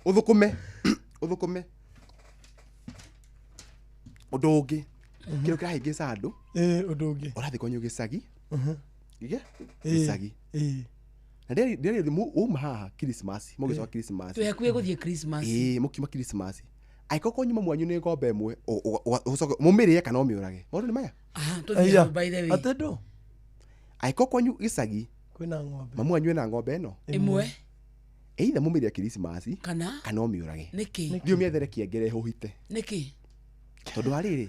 [SPEAKER 18] Ũthũkũme. Ũthũkũme. Ũndũ ũngĩ kĩndũ kĩrahĩngĩca andũ.
[SPEAKER 4] Ĩ, ũndũ ũngĩ.
[SPEAKER 18] Ũrathiĩ kwanyu gĩcagi. Gĩke?
[SPEAKER 4] Ĩ.
[SPEAKER 18] Gĩcagi.
[SPEAKER 4] Ĩ.
[SPEAKER 18] Na ndĩrĩ wauma haha Christmas, mũgĩcoka Christmas.
[SPEAKER 2] Twĩ hakuhĩ gũthiĩ Christmas.
[SPEAKER 18] Ĩ, mũkiuma Christmas. Angĩkorwo kwanyu mamu wanyu nĩ ng'ombe ĩmwe, ũcoke mũmĩrĩe kana ũmĩũrage. Maũndũ nĩ maya.
[SPEAKER 2] Aha, tũthiĩ hau by the way.
[SPEAKER 4] Atĩ ndũ?
[SPEAKER 18] Angĩkorwo kwanyu gĩcagi
[SPEAKER 4] Kwĩna ng'ombe.
[SPEAKER 18] mamu wanyu ena ng'ombe ĩno.
[SPEAKER 2] Ĩmwe.
[SPEAKER 18] Either mũmĩrĩe Christmas
[SPEAKER 2] Kana?
[SPEAKER 18] kana ũmĩũrage.
[SPEAKER 2] Nĩkĩ?
[SPEAKER 18] Thiĩ ũmĩethere kĩengere hũhite.
[SPEAKER 2] Nĩkĩ?
[SPEAKER 18] Tondũ wa rĩrĩ,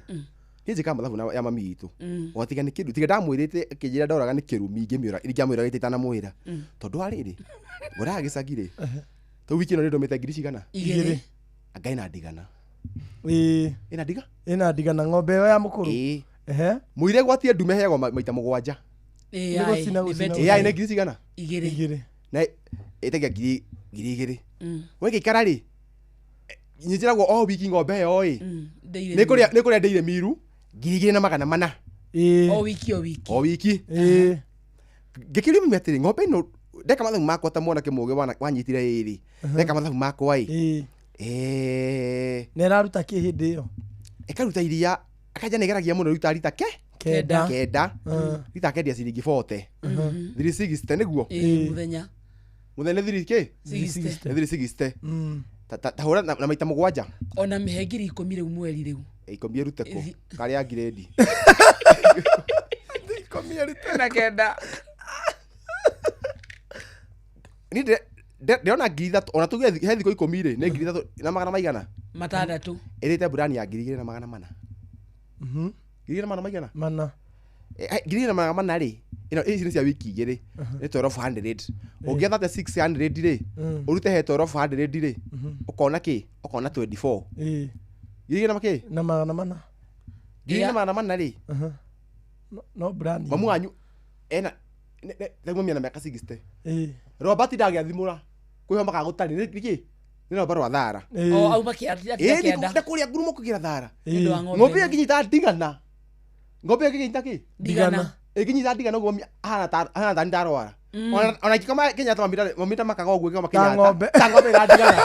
[SPEAKER 18] niĩ njĩkaga mathabu ya mami witũ. Watiga nĩ kĩndũ, tiga ndamwĩrĩte akĩnjĩra ndoraga nĩ kĩrumi ingĩmĩũra, ingĩamwĩragĩte itanamwĩra. Tondũ wa rĩrĩ, ngũraga gĩcagi rĩ, ta wiki ĩno nĩndũmĩte ngiri cigana?
[SPEAKER 2] Igĩrĩ.
[SPEAKER 18] Anga ĩna ndigana.
[SPEAKER 4] Ĩ.
[SPEAKER 18] Ĩna ndiga?
[SPEAKER 4] Ĩna ndigana ng'ombe ĩyo ya mũkũrũ.
[SPEAKER 18] Ĩ.
[SPEAKER 4] Ehe.
[SPEAKER 18] Mũire gwatie ndume heagwo maita 7.
[SPEAKER 2] Ĩ,
[SPEAKER 4] Nĩ
[SPEAKER 2] aĩ,
[SPEAKER 4] gũcina,
[SPEAKER 2] nĩ
[SPEAKER 4] gũcina,
[SPEAKER 2] beti.
[SPEAKER 18] Ĩ, aĩ nĩ ngiri cigana?
[SPEAKER 2] Igĩrĩ.
[SPEAKER 4] Igĩrĩ.
[SPEAKER 18] Na ĩtagia ngiri 2,000. Wegĩikara rĩ, njĩragwo o wiki ng'ombe ĩyo ĩ.
[SPEAKER 2] Daily
[SPEAKER 18] Nĩ kũrĩa nĩ kũrĩa ndĩire miru 2,400.
[SPEAKER 4] Ĩ.
[SPEAKER 2] O wiki o wiki.
[SPEAKER 18] O wiki.
[SPEAKER 4] Ĩ.
[SPEAKER 18] Ngĩkĩũria mami atĩrĩ, ng'ombe ĩno ndeka mathabu makwa ta mwanake mũũgĩ wanyitire ĩrĩ. Ndeka mathabu makwa ĩ.
[SPEAKER 4] Ĩ. Na ĩraruta kĩ hĩndĩ ĩyo?
[SPEAKER 18] Ĩkaruta iria, akanja nĩ ĩgeragia mũno rita rita ke?
[SPEAKER 4] Kenda.
[SPEAKER 18] Kenda. Rita akendia ciringi 40. 360 nĩguo?
[SPEAKER 2] Ĩ, mũthenya.
[SPEAKER 18] Mũthenya nĩ thiri kĩ?
[SPEAKER 2] 60.
[SPEAKER 18] Nĩ 360. Ta hũra na maita 7.
[SPEAKER 2] Ona mĩhe 10,000 rĩu mweri rĩu.
[SPEAKER 18] 10 ĩrute kũ? Karĩa ngirĩndi.
[SPEAKER 4] 10 ĩrute.
[SPEAKER 2] Na kenda.
[SPEAKER 18] Niĩ ndĩrona 3,000 ona tuge he thikũ 10 rĩ, nĩ 3,000 na magana maigana?
[SPEAKER 2] 6.
[SPEAKER 18] Ĩrĩte burani ya 2,400. 2,400 maigana?
[SPEAKER 4] Mana.
[SPEAKER 18] 2,400 rĩ, ĩno ici nĩ cia wiki igĩrĩ, nĩ 1,200. Ũngĩetha 600 rĩ, ũrute he 1,200 rĩ, ũkona kĩ? Ũkona 24.
[SPEAKER 4] Ĩ.
[SPEAKER 18] 2,000 na makĩ?
[SPEAKER 4] Na magana mana.
[SPEAKER 18] 2,400 rĩ.
[SPEAKER 4] No brand.
[SPEAKER 18] Mamu wanyu ena rĩu mami ena mĩaka 60.
[SPEAKER 4] Ĩ.
[SPEAKER 18] Robert ndagĩathimũra kwĩho makagũtarĩ nĩ kĩ? Nĩ rwamba rwa thara.
[SPEAKER 2] O auma kĩanda.
[SPEAKER 18] Ĩ nĩ kũrĩa ngurumo kũgĩra thara.
[SPEAKER 2] Nĩ ũndũ wa ng'ombe
[SPEAKER 18] Ng'ombe
[SPEAKER 2] ĩno.
[SPEAKER 18] ĩngĩnyita ndigana. Ng'ombe ĩngĩnyita kĩ?
[SPEAKER 2] Ndigana.
[SPEAKER 18] Ĩngĩnyita ndigana ũguo mami ahana ta ahana ta ndarwara. Ona ingĩkoma Kenyatta mami ndamakaga ũguo ĩngĩkoma
[SPEAKER 4] Ta
[SPEAKER 18] Kenyatta.
[SPEAKER 4] ng'ombe.
[SPEAKER 18] Ta ng'ombe ĩra ndigana.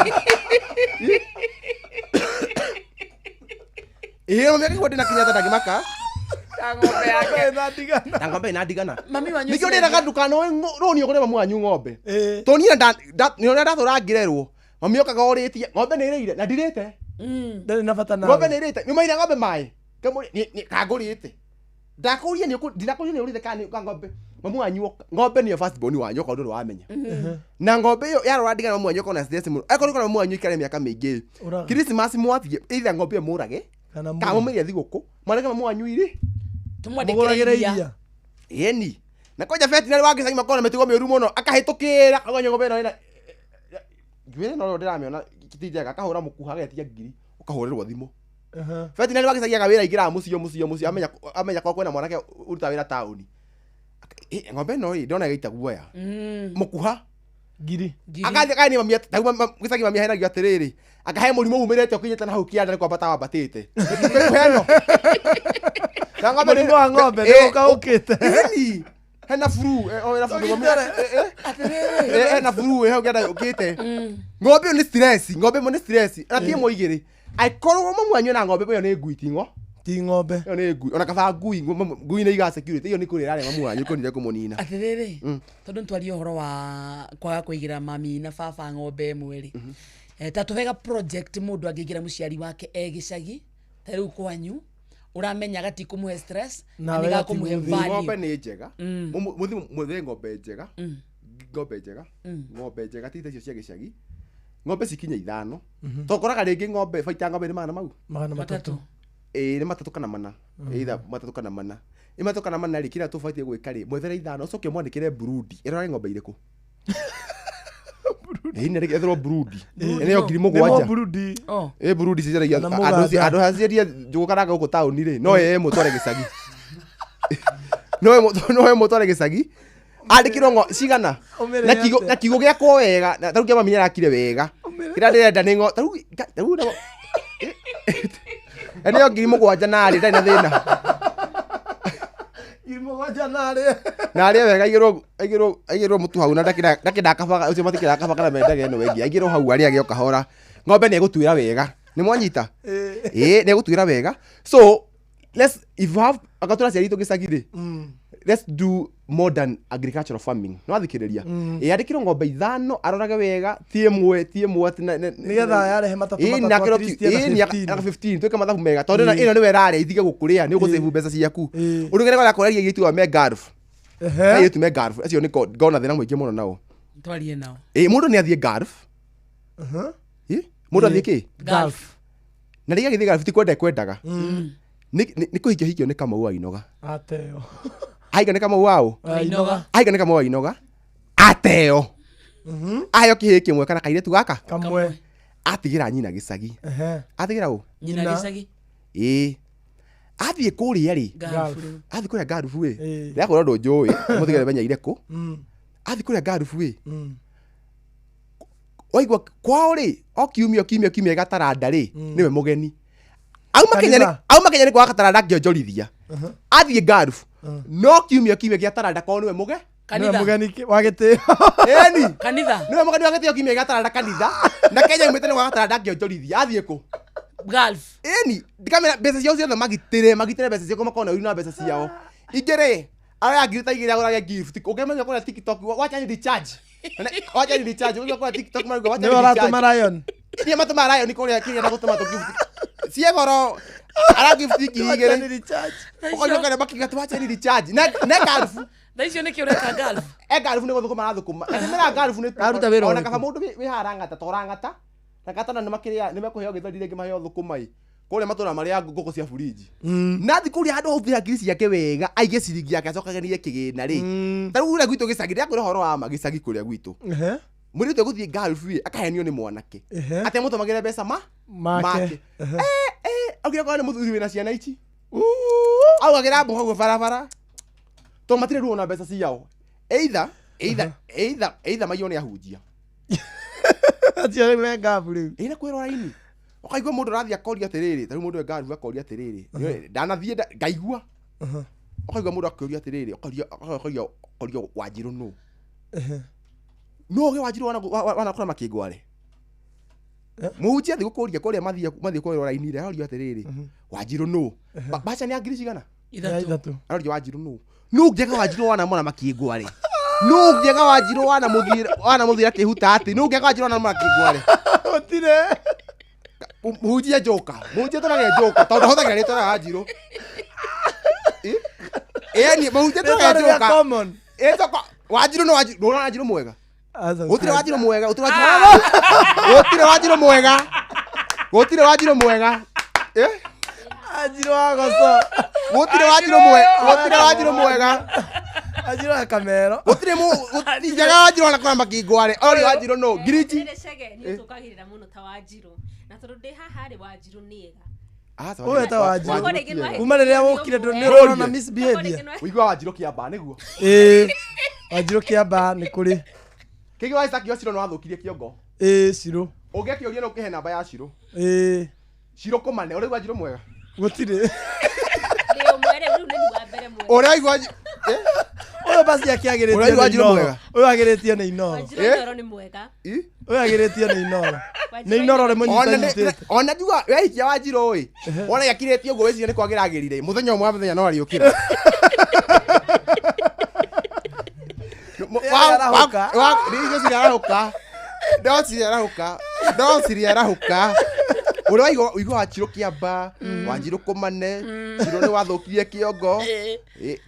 [SPEAKER 18] Ĩ mami akĩigua ndĩna Kenyatta ndangĩmaka.
[SPEAKER 2] Ta ng'ombe yake.
[SPEAKER 18] Na ng'ombe ina ndigana.
[SPEAKER 2] Mami wanyu
[SPEAKER 18] Nikio ndĩraga ndukanoe rũni ũgũre mamu wanyu ng'ombe. Tondũ niĩ nĩ ũrĩa ndatũra ngĩrerwo. Mami okaga ũrĩtie ng'ombe nĩ ĩrĩire na ndirĩte.
[SPEAKER 4] Ndarĩ na bata nawe.
[SPEAKER 18] Ng'ombe nĩ ĩrĩte. Nĩũmaire ng'ombe maĩ. Kangũrĩte. Ndakũria nĩ ndinakũria nĩ ũrĩte kana ng'ombe. Mamu wanyu ng'ombe nĩyo first born wanyu okorwo ndũrĩ wamenya. Na ng'ombe ĩyo yarora ndigana mamu wanyu okona stress mũno. Akorwo kora mamu wanyu ikare mĩaka mĩingĩ. Christmas mwathiĩ either ng'ombe ĩyo mũrage
[SPEAKER 4] kana
[SPEAKER 18] kana mũmĩrie thigũkũ mwareke mamu wanyu irĩ.
[SPEAKER 2] Tumwandĩkĩre iria.
[SPEAKER 18] Ĩni. Na kwanja veterinary wa gĩcagi makorwo na mĩtugo mĩũru mũno akahĩtũkĩra akauga ng'ombe ĩno ĩna njuĩrĩ no ndĩramĩona ti njega akahũra mũkuha agetia ngiri ũkahũrĩrwo thimũ. Veterinary wa gĩcagi aga wĩra aingĩraga mũciĩ amenya amenya kwa kwĩna mwanake ũrutaga wĩra taũni. Ng'ombe ĩno ĩ ndona ĩgĩita guoya. Mũkuha
[SPEAKER 4] ngiri.
[SPEAKER 18] Agathiĩ akahe mami tau gĩcagi mami ahenagio atĩrĩrĩ akahe mũrimũ umĩrĩte ũkinyĩte na hau kĩanda nĩ kwambata wambatĩte. Heno. Na ng'ombe
[SPEAKER 4] Mũrimũ wa ng'ombe nĩ ũka ũkĩte.
[SPEAKER 18] Ĩni. Hena flu o hena flu
[SPEAKER 2] Atĩrĩrĩ.
[SPEAKER 18] Hena flu hau kĩanda ũkĩte. Ng'ombe ĩyo nĩ stress, ng'ombe ĩmwe nĩ stress. Na ti ĩmwe igĩrĩ. Angĩkorwo mamu wanyu na ng'ombe ĩyo nĩ ngui ti ng'o.
[SPEAKER 4] Ti ng'ombe.
[SPEAKER 18] Ĩyo nĩ ngui. Ona kaba ngui, ngui nĩ igaga security. Ĩyo nĩ kũrĩa ĩrarĩa mamu wanyu kũnire kũmũnina.
[SPEAKER 2] Atĩrĩrĩ. Tondũ nĩtwarie ũhoro wa kwaga kũigĩra mami na baba ng'ombe ĩmwe rĩ. Ta tũhega project mũndũ angĩigĩra mũciari wake e gĩcagi ta rĩu kwanyu ũramenya gatikũmũhe stress na
[SPEAKER 4] Nawe
[SPEAKER 2] nĩgakũmũhe
[SPEAKER 4] gatigũthiĩ.
[SPEAKER 2] value.
[SPEAKER 18] Ng'ombe nĩ njega. Mũthiĩ mwethe ng'ombe njega. Ng'ombe njega. Ng'ombe njega ti icio cia gĩcagi. Ng'ombe cikinye ithano. Tokoraga rĩngĩ ng'ombe baita ng'ombe nĩ magana mau.
[SPEAKER 4] 300.
[SPEAKER 18] Ĩĩ nĩ 3 kana 4. Either 3 kana 4. Ĩ 3 kana 4 rĩ kĩrĩa tũbatiĩ gwĩka rĩ mwethere ithano ũcoke ũmwandĩkĩre Burundi. Ĩrorage ng'ombe irĩkũ? Ĩĩ nĩ etherwo Burundi. Ĩneo ngiri
[SPEAKER 4] Nĩmo
[SPEAKER 18] mũgwanja.
[SPEAKER 4] Burundi.
[SPEAKER 18] Ĩ Burundi cicaragia
[SPEAKER 4] Na
[SPEAKER 18] andũ
[SPEAKER 4] Mũganda.
[SPEAKER 18] andũ aciaria njũgũ karanga gũkũ taũni rĩ no ĩ mũtware gĩcagi. No ĩ mũtware gĩcagi. Andĩkĩrwo ng'o cigana
[SPEAKER 4] Ũmĩrĩe
[SPEAKER 18] na kiugo
[SPEAKER 4] atĩa?
[SPEAKER 18] na kiugo gĩakwo wega na tarĩu kĩa mami nĩarakire wega. Kĩrĩa ndĩrenda nĩ ng'o tarĩu tarĩu ĩneo ngiri mũgwanja narĩ ndarĩ na thĩna.
[SPEAKER 4] Ngiri mũgwanja narĩ.
[SPEAKER 18] Na arĩa wega aigĩrwo aigĩrwo mũtu hau na ndakĩenda kabaga ũcio matikĩra kabaga kana mendaga ĩno ĩngĩ aigĩrwo hau arĩa agĩo kahora ng'ombe nĩ egũtuĩra wega nĩ mwanyita ĩĩ nĩ egũtuĩra wega so let's if you have agatũra aciari aitũ gĩcagi rĩ let's do modern agricultural farming no athikĩrĩria ĩ andĩkĩrwo ng'ombe ithano arorage wega ti ĩmwe atĩ
[SPEAKER 4] Nĩgetha yarehe matatũ
[SPEAKER 18] Ĩĩ,
[SPEAKER 4] matatũ
[SPEAKER 18] na akĩrwo
[SPEAKER 4] at least ena
[SPEAKER 18] ĩĩ, nĩ
[SPEAKER 4] 15.
[SPEAKER 18] aka 15 twĩke mathabu mega tondũ ĩno ĩno nĩwe ĩrarĩa itige gũkũrĩa nĩ ũgũsave mbeca ciaku ũndũ ũngĩ nĩ kũrĩa irio ituaga me Gulf airĩtu me Gulf acio nĩ ngona thĩna mũingĩ mũno nao
[SPEAKER 2] Twarie nao.
[SPEAKER 18] ĩ mũndũ nĩ athiĩ Gulf ĩ mũndũ athiĩ kĩ
[SPEAKER 2] Gulf.
[SPEAKER 18] Na rĩrĩa agĩthiĩ Gulf ti kwenda ekwendaga nĩ kũhikio hikio nĩ Kamau wa Inoga.
[SPEAKER 4] Ateo.
[SPEAKER 18] Ahika nĩ Kamau waũ?
[SPEAKER 4] Wa Inoga.
[SPEAKER 18] Ahika nĩ Kamau wa Inoga. Ateo. Aheo kĩhĩĩ kĩmwe kana kairĩtu gaka
[SPEAKER 4] Kamwe.
[SPEAKER 18] Atigĩra nyina gĩcagi. Atigĩra ũ?
[SPEAKER 2] Nyina gĩcagi.
[SPEAKER 18] Ĩĩ. Athiĩ kũrĩa rĩ.
[SPEAKER 2] Gulf rĩu.
[SPEAKER 18] Athiĩ kũrĩa Gulf ĩ. Ndĩrakwĩra ũndũ njũĩ. Mũtigere menyeire kũ. Athiĩ kũrĩa Gulf ĩ. Waigua kwao rĩ o kiumia kiumia kiumia gataranda rĩ nĩwe mũgeni. Auma Kenya nĩ auma Kenya nĩ kwaga gataranda angĩonjorithia. Athiĩ Gulf no kiumia kiumia gĩa taranda kwao nĩwe mũge
[SPEAKER 2] Kanitha.
[SPEAKER 4] Nĩwe mũgeni wa gĩtĩo.
[SPEAKER 18] Ĩni.
[SPEAKER 2] Kanitha.
[SPEAKER 18] Nĩwe mũgeni wa gĩtĩo kiumia gĩa taranda kanitha na Kenya aumĩte nĩ kwaga gataranda angĩonjorithia athiĩ kũ?
[SPEAKER 2] Gulf.
[SPEAKER 18] Ĩni ndikamera mbeca ciao ciothe magitĩre magitĩre mbeca ciao makorwo na ũiru na mbeca ciao. Ingĩ rĩ araya ngiri ta igĩrĩ agũrage gift ũkĩmenya kũrĩa TikTok wacha ni recharge. Wacha ni recharge ũgĩũka kũrĩa TikTok marauga wacha ni
[SPEAKER 4] Nĩwe
[SPEAKER 18] recharge.
[SPEAKER 4] ũratũma Lion.
[SPEAKER 18] Niĩ matũma Lion kũrĩa kĩrĩa na gũtũma tũ gift. Cie goro ara gift ngiri
[SPEAKER 4] Wacha ni
[SPEAKER 18] igĩrĩ.
[SPEAKER 4] recharge.
[SPEAKER 18] Ũkaigua kũrĩa makiuga atĩ wacha ni recharge. Na Gulf.
[SPEAKER 2] Thaa icio nĩkĩ ũreka Gulf?
[SPEAKER 18] E Gulf nĩ gũthũkũma arathũkũma. Na ndĩmera Gulf nĩ
[SPEAKER 4] Aruta wĩra
[SPEAKER 18] ona
[SPEAKER 4] ũrĩkũ?
[SPEAKER 18] kaba mũndũ wĩ haha Rang'ata to Rang'ata. Rang'ata na nĩmakĩrĩa nĩmekũheo gĩthweri rĩngĩ maheo thũkũma ĩ. Kũrĩa matũra marĩa ngũkũ cia burinji. Na athiĩ kũrĩa handũ hau ngiri ciake wega aige ciringi yake acokaganie kĩgĩna rĩ. Ta rĩu kũrĩa gwitũ gĩcagi ndĩrakwĩra ũhoro wa ma gĩcagi kũrĩa gwitũ. Mũirĩtu egũthiĩ Gulf ĩ akahenio nĩ mwanake. Atĩ amũtũmagĩre mbeca ma
[SPEAKER 4] Make.
[SPEAKER 18] Augire korwo nĩ mũthuri wĩna ciana ici. Augagĩra mbogo hau barabara. Tondũ matirĩ ruo na mbeca ciao. Either either either either maiywo nĩ ahunjia.
[SPEAKER 4] Acio rĩu me Gulf rĩu.
[SPEAKER 18] Ĩ na kwĩrwo raini. Ũkaigua mũndũ ũrathiĩ akoria atĩrĩrĩ, ta rĩu mũndũ e Gulf akoria atĩrĩrĩ, ndanathiĩ ngaigua. Ũkaigua mũndũ akĩũria atĩrĩrĩ, ũkoria ũkoria ũkoria Wanjirũ nũ? Nũ ũgĩ Wanjirũ wanakũra makĩngware? Mũhunjia athiĩ gũkũria kũrĩa mathiĩ mathiĩ kwĩrwo raini rĩ, arorio atĩrĩrĩ, Wanjirũ nũ? Mbaca nĩ ya ngiri cigana?
[SPEAKER 4] Ithatũ.
[SPEAKER 18] Aroria Wanjiru nũ nũ Njenga Wanjiru wanamona makĩngwa rĩ nũ Njenga Wanjiru wanamũthira kĩhuta atĩ nũ Njenga Wanjiru wanamona makĩngwa rĩ
[SPEAKER 4] gũtirĩ
[SPEAKER 18] mũhunjia njoka mũhunjia tũragĩa njoka tondũ ahũthagĩra rĩtwa rĩa Wanjiru ĩni mũhunjia tũragĩa njoka ĩtoko Wanjiru nĩ Wanjiru ndũrona Wanjiru mwega gũtirĩ Wanjiru mwega gũtirĩ Wanjiru mwega gũtirĩ Wanjiru mwega
[SPEAKER 4] Wanjiru wa goco
[SPEAKER 18] gũtirĩ Wanjiru mwega gũtirĩ Wanjiru mwega
[SPEAKER 4] Wanjiru wa kamero
[SPEAKER 18] gũtirĩ Njenga Wanjiru wanakora makĩngwa rĩ ori Wanjiru nũ ngirichi
[SPEAKER 9] Chege ni tũkagĩrĩra mũno ta Wanjiru na tondũ ndĩ haha rĩ Wanjiru nĩ ega
[SPEAKER 4] Ũyũ ta Wanjiru kuma rĩrĩa wokire nĩ ũrona misbehavior
[SPEAKER 18] ũigua Wanjiru kĩamba nĩguo
[SPEAKER 4] ĩĩ Wanjiru kĩamba nĩ kũrĩ
[SPEAKER 18] kĩgĩ wa Isaac Ciro nĩ wathũkirie kĩongo
[SPEAKER 4] ĩĩ Ciro
[SPEAKER 18] ũngĩakĩũria no ũkĩhe namba ya Ciro
[SPEAKER 4] ĩĩ
[SPEAKER 18] Ciro kũmane ũraigua Wanjiru mwega
[SPEAKER 4] gũtirĩ
[SPEAKER 18] ũraigua
[SPEAKER 4] ũyũ basi akĩagĩrĩtio
[SPEAKER 18] ũraigua Wanjiru mwega
[SPEAKER 4] ũyũ agĩrĩtio nĩ Inoro ũyũ agĩrĩtio nĩ Inoro nĩ Inoro rĩmũnyitanyitĩte
[SPEAKER 18] ona njuga wehikia Wanjiru ĩ wona gĩakirĩtio ũguo wĩciria nĩ kwagĩragĩrire mũthenya ũmwe wa mũthenya no ariũkĩra ndociria arahũka ũrĩa waigua Wanjiru kĩamba Wanjiru kũmane Ciro nĩ wathũkirie kĩongo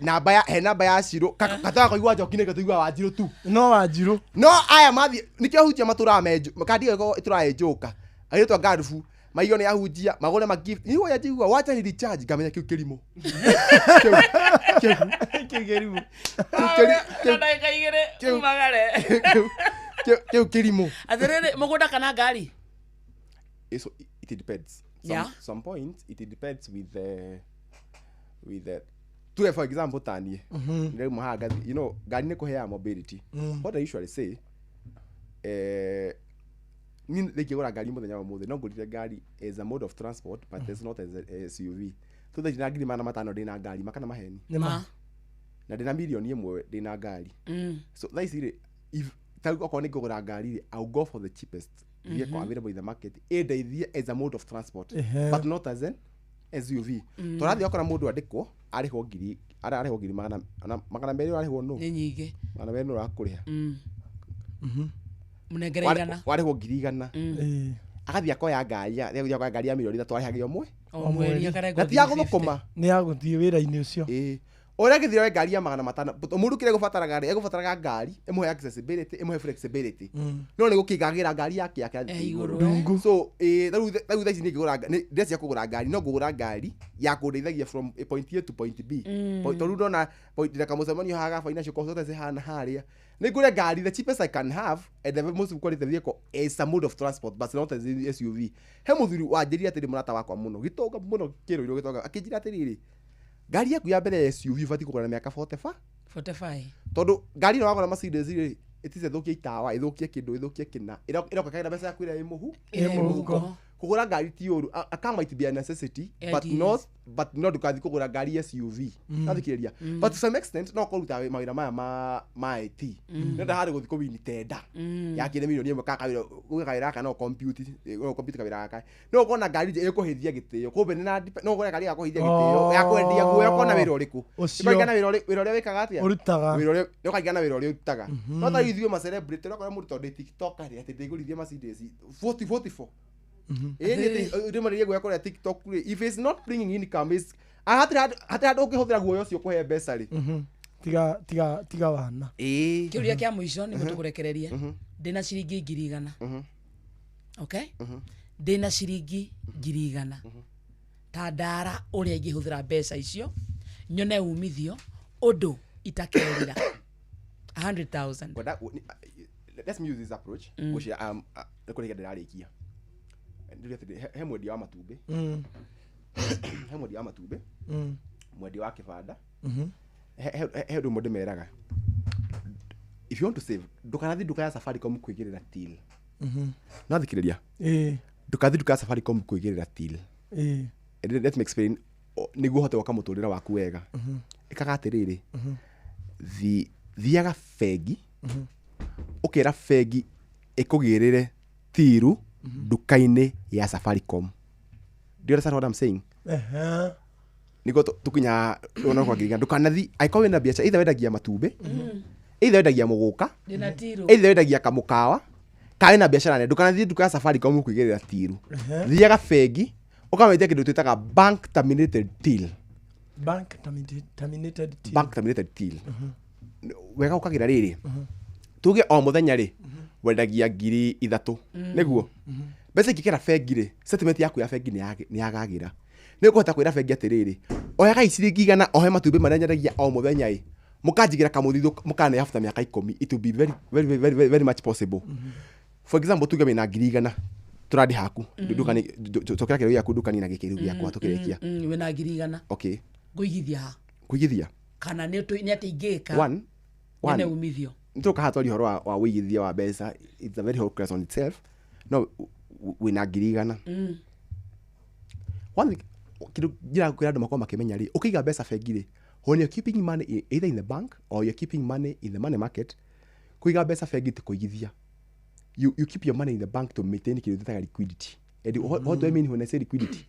[SPEAKER 18] namba ya he namba ya Ciro kataga kũigua njoki nĩkĩo tũiguaga Wanjiru tu
[SPEAKER 4] no Wanjiru
[SPEAKER 18] no aya mathiĩ nĩkĩo hunjia matũraga menjo kandi ĩyo ĩtũraga ĩnjũka agĩtwa ngarubu maigio nĩ ahunjia magũre ma gift niĩ woya njigua wacha ni recharge ngamenya kĩu kĩrimũ
[SPEAKER 4] kĩu kĩrimũ
[SPEAKER 3] na ndagĩka igĩrĩ umagare
[SPEAKER 18] kĩu kĩrimũ
[SPEAKER 2] atĩrĩrĩ mũgũnda kana ngari
[SPEAKER 18] so it depends. Some point it depends with the to for example tanie you know ngari nĩ kũheaga mobility. What I usually say ni ndingĩgũra ngari mũthenya wa ũmũthĩ no ngũrire ngari as a mode of transport but it's not as a SUV so thaa ici na 500,000 ndĩna ngari makana maheni na ndĩna 1 million ndĩna ngari so thaa ici rĩ if okorwo nĩ ngũgũra ngari rĩ I'll go for the cheapest vehicle available in the market ĩndeithie as a mode of transport but not as an SUV tũrathiĩ wakora mũndũ andĩkwo arĩhwo ngiri ararĩhwo ngiri 200 ũrarĩhwo nũ
[SPEAKER 2] nĩ nyingĩ
[SPEAKER 18] 200 nũ ũrakũrĩha
[SPEAKER 2] mũnengere 100
[SPEAKER 18] warĩhwo 100,000 agathiĩ akoya ngari athiĩ akoya ngari ya 3 million arĩhagio
[SPEAKER 2] o mweri
[SPEAKER 18] na ti ya gũthũkũma
[SPEAKER 4] nĩ ya gũthiĩ wĩra-inĩ ũcio
[SPEAKER 18] ũrĩa gĩthire we ngari ya 500 mũndũ kĩrĩa egũbataraga rĩ egũbataraga ngari ĩmũhe accessibility ĩmũhe flexibility no nĩ gũkĩgagĩra ngari yake yake
[SPEAKER 4] igũrũ
[SPEAKER 18] so rĩu thaa ici nĩngĩgũra ndĩrecia kũgũra ngari no ngũgũra ngari ya kũndeithagia from point A to point B tondũ ndona ndĩna kamũcemanio haha ga financial consultancy hana harĩa nĩ ngũre ngari the cheapest I can have and the most quality vehicle is a mode of transport but not as a SUV he mũthuri wanjĩrire atĩrĩ mũrata wakwa mũno gĩtonga mũno kĩrũirũ gĩtonga akĩnjĩra atĩrĩrĩ ngari yaku ya mbere ya SUV ũbatiĩ kũgũra na mĩaka 45 tondũ ngari ĩno wagũra Mercedes rĩ ĩtice ĩthũkie itawa ĩthũkie kĩndũ ĩthũkie kĩna ĩroka kagĩra mbeca yaku ĩrĩa ĩ mũhuko kũgũra ngari ti ũru a car might be a necessity but not no ndũkathiĩ kũgũra ngari SUV nathikĩrĩria but to some extent no ũkorwo mawĩra maya ma IT nĩ ndaharĩ gũthiĩ kũwini tenda yakĩre 1 million kaka wĩra kawĩra gaka no compute kawĩra gaka no ũkorwo na ngari ĩkũhĩthia gĩtĩo kumbe no ũgũre ngari ya kũhĩthia gĩtĩo ya kwendia guoya ũkorwo na wĩra ũrĩkũ ũkaringana wĩra ũrĩa wĩkaga atĩa ũkaringana wĩra ũrĩa ũrutaga no ta ithuĩ ma celebrity ũrakora mũndũ tondũ ndĩ TikTok rĩ atĩ ndĩgũrithie Mercedes 40 44 ĩĩ kũrĩa TikTok rĩ if it's not bringing income is hatirĩ handũ ũngĩhũthĩra guoya ũcio kũhe mbeca rĩ
[SPEAKER 4] tiga wana
[SPEAKER 2] kĩũria kĩa mũico nĩguo tũkũrekererie ndĩna ciringi 100,000 okay ndĩna ciringi 100,000 ta ndara ũrĩa ingĩhũthĩra mbeca icio nyone umithio ũndũ itakerira 100,000
[SPEAKER 18] let's use this approach ngũcia kũrĩkia ndĩrarĩkia he mwendia wa matumbĩ he mwendia wa matumbĩ mwendia wa kĩbanda he ũndũ ũmwe ndĩmeraga if you want to save ndũkanathiĩ nduka ya Safaricom kwĩgĩrĩra till no thikĩrĩria ndũkathiĩ nduka ya Safaricom kwĩgĩrĩra till let me explain nĩguo ũhote gwaka mũtũrĩre waku wega ĩkaga atĩrĩrĩ thiaga bengi ũkera bengi ĩkũgĩrĩre tiru nduka-inĩ ya Safaricom. Do you understand what I'm saying? Nĩguo tũkinya rũgano rwa ngiri igana ndũkanathi angĩkorwo wĩna biacara, either wendagia matumbĩ, either wendagia mũgũka,
[SPEAKER 2] Ndĩna tiru.
[SPEAKER 18] either wendagia kamũkawa, kana wĩna biacara nene, ndũkanathiĩ nduka ya Safaricom kwĩgĩrĩra tiru. Thiaga bengi ũkamĩtia kĩndũ twĩtaga bank terminated till.
[SPEAKER 4] Bank terminated till.
[SPEAKER 18] Bank terminated till. Wega ũkagĩra rĩrĩ, tuge o mũthenya rĩ wendagia 3,000, nĩguo mbeca ingĩkĩra bengi rĩ, settlement yaku ya bengi nĩ yagagĩra. Nĩ ũkũhota kwĩra bengi atĩrĩrĩ, oyagai ciringi 100 ohe matumbĩ marĩa nyendagia o mũthenya ĩ, mũkanjigĩra kamũthithũ mũkane after mĩaka 10, it will be very very very very, very much possible. For example, tuge wĩna 100,000 tũrandi haku ndukani cokera kĩrĩa gĩaku ndukani na gĩkĩrĩu gĩakwa tũkĩrĩkia.
[SPEAKER 2] Wĩna 100,000.
[SPEAKER 18] Okay.
[SPEAKER 2] Ngũigithia ha?
[SPEAKER 18] Kũigithia
[SPEAKER 2] kana nĩ atĩ ingĩka
[SPEAKER 18] one
[SPEAKER 2] nyone umithio.
[SPEAKER 18] Nĩtũka haha twaria ũhoro wa wĩigithia wa mbeca, it's a very whole class on itself. No wĩna 100,000. One thing kĩndũ njĩra kwĩra andũ makorwo makĩmenya rĩ, ũkĩiga mbeca bengi rĩ, when you're keeping money either in the bank or you're keeping money in the money market, kũiga mbeca bengi ti kũigithia. You keep your money in the bank to maintain kĩndũ twĩtaga liquidity. And what do I mean when I say liquidity?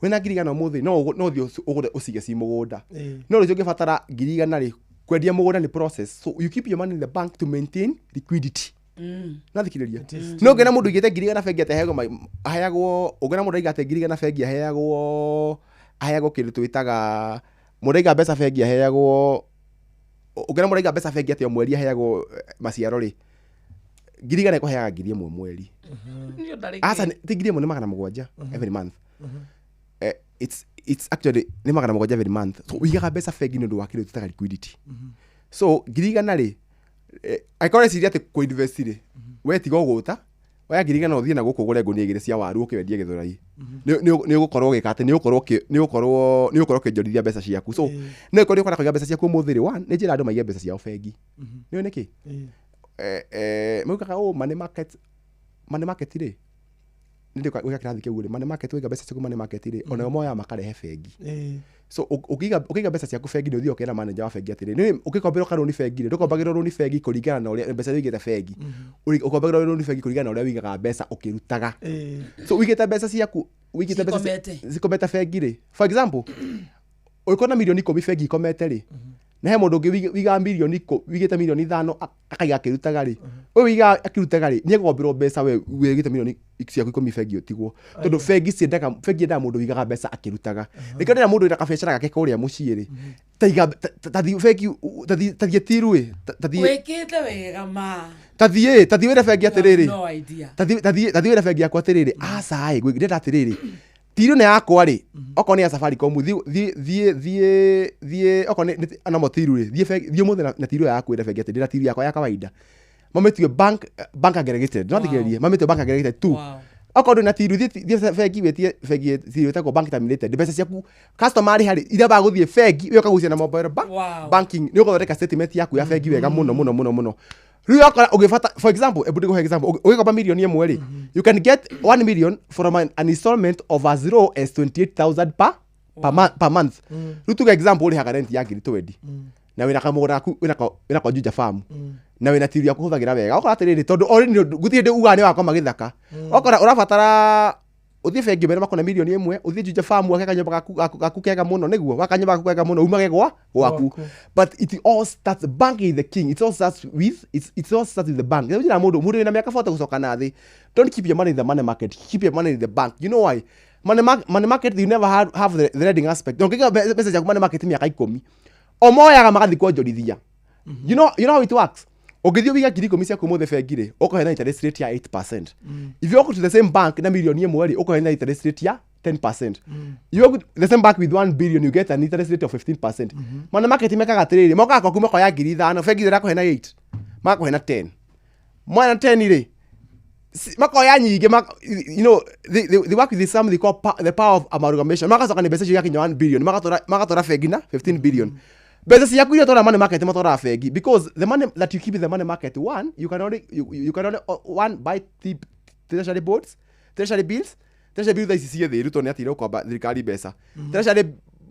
[SPEAKER 18] Wĩna 100,000 ũmũthĩ no ũthiĩ ũgũre ũcige ci mũgũnda. No rũciũ ũngĩbatara 100,000 rĩ, kwendia mũgũnda nĩ process. So you keep your money in the bank to maintain liquidity. Nathikĩrĩria. No ũngĩona mũndũ ũigĩte 100,000 bengi atĩ aheagwo, ũngĩona mũndũ aigĩte 100,000 bengi aheagwo kĩndũ twĩtaga, mũndũ aiga mbeca bengi aheagwo, ũngĩona mũndũ aiga mbeca bengi atĩ o mweri aheagwo maciaro rĩ, 100,000 ĩkũheaga 1,000 mweri. Aca ti 1,000 nĩ 700 every month. It's actually nĩ 700 every month. So ũigaga mbeca bengi nĩ ũndũ wa kĩndũ twĩtaga liquidity. So 100,000 rĩ, angĩkorwo ũreciria atĩ kũ-invest rĩ, we tiga ũgũta, oya 100,000 ũthiĩ na gũkũ ũgũre ngũnia 2 cia waru ũke wendie Gĩthũrai. Nĩ ũgũkorwo ũgĩka atĩ nĩ ũgũkorwo ũkĩonjorithia mbeca ciaku. So no ĩkorwo ũkwenda kũiga mbeca ciaku ũmũthĩ rĩ, one nĩ njĩra andũ maige mbeca ciao bengi. Nĩ ũĩ nĩkĩ? Maugaga ũũ money market, money market rĩ, nĩ ndĩũka gwĩka kĩrathi kĩu rĩ, money market waiga mbeca ciaku money market rĩ, onayo moyaga makarehe bengi. So ũkĩiga mbeca ciaku bengi nĩ ũthiaga ũkera manager wa bengi atĩrĩ, nĩ ũkĩkomberwo karũni bengi rĩ, ndũkombagĩrwo rũni bengi kũringana na ũrĩa mbeca iria ũigĩte bengi. Ũkombagĩrwo rũni bengi kũringana na ũrĩa ũigaga mbeca ũkĩrutaga. So ũigĩte mbeca ciaku, ũigĩte mbeca cikomete bengi rĩ, for example, ũngĩkorwo na 10 million bengi ikomete rĩ, na he mũndũ ũngĩ ũigaga mirioni ũigĩte 5 million akaiga akĩrutaga rĩ, ũyũ ũigaga akĩrutaga rĩ, nĩ egũkomberwo mbeca we wĩigĩte 10 million ciaku bengi ũtigwo. Tondũ bengi ciendaga, bengi yendaga mũndũ ũigaga mbeca akĩrutaga. Nĩkĩo ndĩrenda mũndũ wĩna kabiacara gake kũrĩa mũciĩ rĩ, taiga tathiĩ bengi, tathiĩ tiru ĩ, tathiĩ
[SPEAKER 2] Wĩkĩte wega ma.
[SPEAKER 18] Tathiĩ wĩre bengi atĩrĩrĩ.
[SPEAKER 2] No idea.
[SPEAKER 18] Tathiĩ wĩre bengi yakwa atĩrĩrĩ, aca ĩ, ndĩrenda atĩrĩrĩ, tiru nĩ yakwa rĩ, okorwo nĩ ya Safaricom, thiĩ okorwo nĩ namo tiru rĩ, thiĩ bengi, thiĩ ũmũthĩ na tiru yaku wĩre bengi atĩ ndĩna tiru yakwa ya kawaida. Mamĩtue bank aggregated. No thikĩrĩrie, mamĩtue bank aggregated tu. Okorwo ndũrĩ na tiru, thiĩ bengi wĩtie bengi tiru ĩtagwo bank terminated. Mbeca ciaku customer arĩ harĩ, iria bagũthiĩ bengi, we ũkagucia na mobile banking, nĩ ũgũthondeka statement yaku ya bengi wega mũno mũno mũno mũno. Rĩu wakora ũgĩbata, for example, ebu ndĩkũhe example, ũgĩkomba 1 million rĩ, you can get 1 million from an installment of as low as 28,000 per month. Rĩu tuge example, ũrĩhaga rent ya 20,000. Na wĩna kamũgũnda gaku, wĩna kwa Juja Farm. Na wĩna tiru yaku ũhũthagĩra wega. Wakora atĩrĩrĩ, tondũ already gũtirĩ hĩndĩ ugaga nĩ wakoma gĩthaka. Wakora ũrabatara ũthiĩ bengi ũmere makona 1 million, ũthiĩ Juja Farm wake kanyũmba gaku kega mũno, nĩguo waka kanyũmba gaku kega mũno umage gwaku. But it all starts, bank is the king. It all starts with, it all starts with the bank. Rĩu njĩra mũndũ wĩna mĩaka 40 gũcoka na thĩ, don't keep your money in the money market, keep your money in the bank. You know why? Money market, you never have the lending aspect. Ndũngĩiga mbeca ciaku money market mĩaka 10, o moyaga magathiĩ kuonjorithia. You know how it works? Ũngĩthiĩ ũige 10,000 ciaku ũmũthĩ bengi rĩ, ũkũhe na interest rate ya 8%. If you go to the same bank na 1 million rĩ, ũkũhe na interest rate ya 10%. You go to the same bank with 1 billion, you get an interest rate of 15%. Money market mekaga atĩrĩrĩ, mokaga gwaku makoya 5,000, bengi ĩrakũhe na 8, magakũhe na 10. Mwana 10 rĩ, makoya nyingĩ, you know, they work with this something called the power of amalgamation. Magacoka nĩ mbeca icio igakinya 1 billion, magatwara bengi na 15 billion. Mbeca ciaku iria ũtwaraga money market matwaraga bengi, because the money that you keep in the money market, one, you can only one buy treasury bonds, treasury bills. Treasury bill thaa ici ciĩ thĩ, Ruto nĩ atigire gũkomba thirikari mbeca. Treasury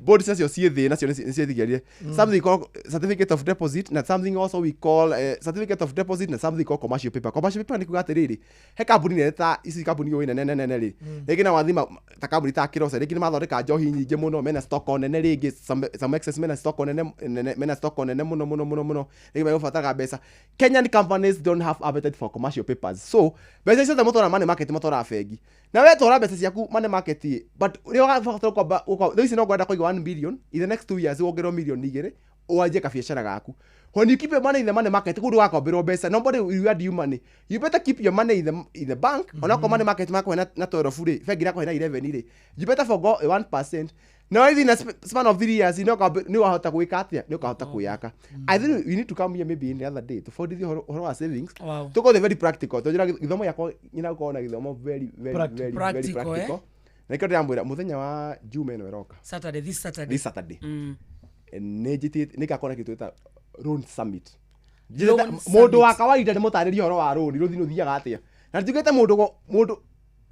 [SPEAKER 18] Bonds nacio ciĩ thĩ nacio nĩ ciĩtigĩrire something called certificate of deposit na something also we call certificate of deposit na something called commercial paper. Commercial paper nĩ kuga atĩrĩrĩ, he kambuni nene ta ici, kambuni yũĩ nene nene rĩ, rĩngĩ na wathima ta kambuni ta Kirosa, rĩngĩ nĩ mathondeka njohi nyingĩ mũno, mena stock nene, rĩngĩ some excess, mena stock nene nene, mena stock nene mũno mũno mũno mũno, rĩngĩ megũbataraga mbeca. Kenyan companies don't have appetite for commercial papers, so mbeca ciothe mũtwara money market, matwaraga bengi. Na we twara mbeca ciaku money market ĩ, but rĩrĩa ũgabatara kwamba thaa ici no ngwenda kũiga 1 billion, in the next 2 years wongererwo milioni 2 wanjie kabiacara gaku. When you keep your money in the money market, kũndũ ũgakomberwo mbeca, nobody will reward you money. You better keep your money in the bank. Onakorwo money market makũhe na 12 rĩ, bengi ĩrakũhe na 11 rĩ, you better forgo 1%. No in a span of 3 years nĩ wahota gwĩka atĩa, nĩ ũkahota kwĩyaka. I think we need to come here maybe in the other day tũbundithie ũhoro wa savings. Tũkorwo very practical, tondũ gĩthomo gĩakwa nyina gũkorwo na gĩthomo very very
[SPEAKER 2] Practical.
[SPEAKER 18] very very
[SPEAKER 2] Practical, eh?
[SPEAKER 18] practical. Na nĩkĩo ndĩramwĩra mũthenya wa Juma ĩno ĩroka.
[SPEAKER 2] Saturday, this Saturday.
[SPEAKER 18] This Saturday, nĩ njĩtĩte nĩ ngakorwo na kĩndũ twĩta loan summit.
[SPEAKER 2] Loan
[SPEAKER 18] Mũndũ wa
[SPEAKER 2] summit. kawaida
[SPEAKER 18] nĩ mũtarĩrie ũhoro wa rũni, rũthi rũthiaga atĩa, na njugĩte mũndũ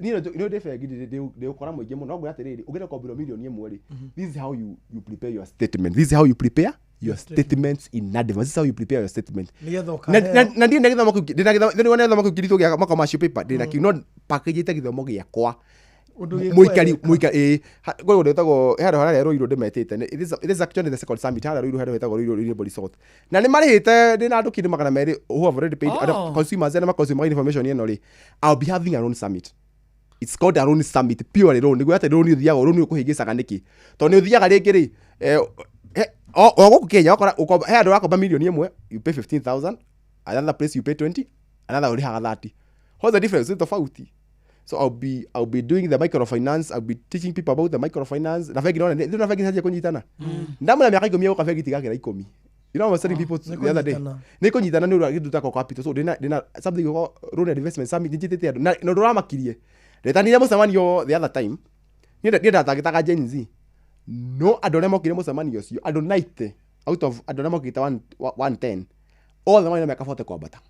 [SPEAKER 18] niĩ nĩ ndĩ bengi, ndĩ ũkora mũingĩ mũno, no ngwĩra atĩrĩrĩ, ũngĩenda gũkomberwo milioni 1 rĩ, this is how you prepare your statement, this is how you prepare your statements in advance, this is how you prepare your statement.
[SPEAKER 4] Nĩgetha
[SPEAKER 18] Na
[SPEAKER 4] ũkaheo.
[SPEAKER 18] Na ndiĩ na gĩthomo kĩu, ndĩ na gĩthomo, ndĩ na gĩthomo kĩu kĩritũ gĩa commercial paper, ndĩ na kĩu, no package gĩthomo gĩakwa.
[SPEAKER 4] Ũndũ gĩkwereka.
[SPEAKER 18] Mũikari ĩ kwĩ kũndũ gwĩtagwo, he handũ harĩa Ruiru ndĩmetĩte. It is actually the second summit harĩa Ruiru, handũ hetagwo Ruiru Rainbow Resort, na nĩ marĩhĩte. Ndĩ na andũ kĩndũ 200 who have already paid. Andũ consumers arĩa maconsume information ĩno rĩ, I'll be having a loan summit. It's called a loan summit, purely loan, nĩguo atĩ loan ũthiaga, loan ũkũhĩngĩcaga nĩkĩ, tondũ nĩ ũthiaga rĩngĩ rĩ, o gũkũ Kenya ũkora he handũ ũrakomba milioni 1, you pay 15,000, another place you pay 20, another ũrĩhaga 30. What's the difference? Nĩ tofauti. So I'll be doing the microfinance. I'll be teaching people about the microfinance. Na bengi nona na bengi cenjia kunyitana, ndamuna miaka 10 yoka bengi tigakira 10. You know, I was telling people
[SPEAKER 4] Nĩ
[SPEAKER 18] the other day,
[SPEAKER 4] kũnyitana.
[SPEAKER 18] Nĩ kũnyitana nĩ ũndũ wa kĩndũ ta capital. So ndina something we call loan and investment summit, njĩtĩte andũ na ũndũ ũramakirie, ndetanire mũcemanio the other time. Niĩ ndatangĩtaga Gen Z, no andũ arĩa mokire mũcemanio ũcio, andũ 90 out of andũ arĩa mokĩte 110, othe marĩ na mĩaka 40 kwambata.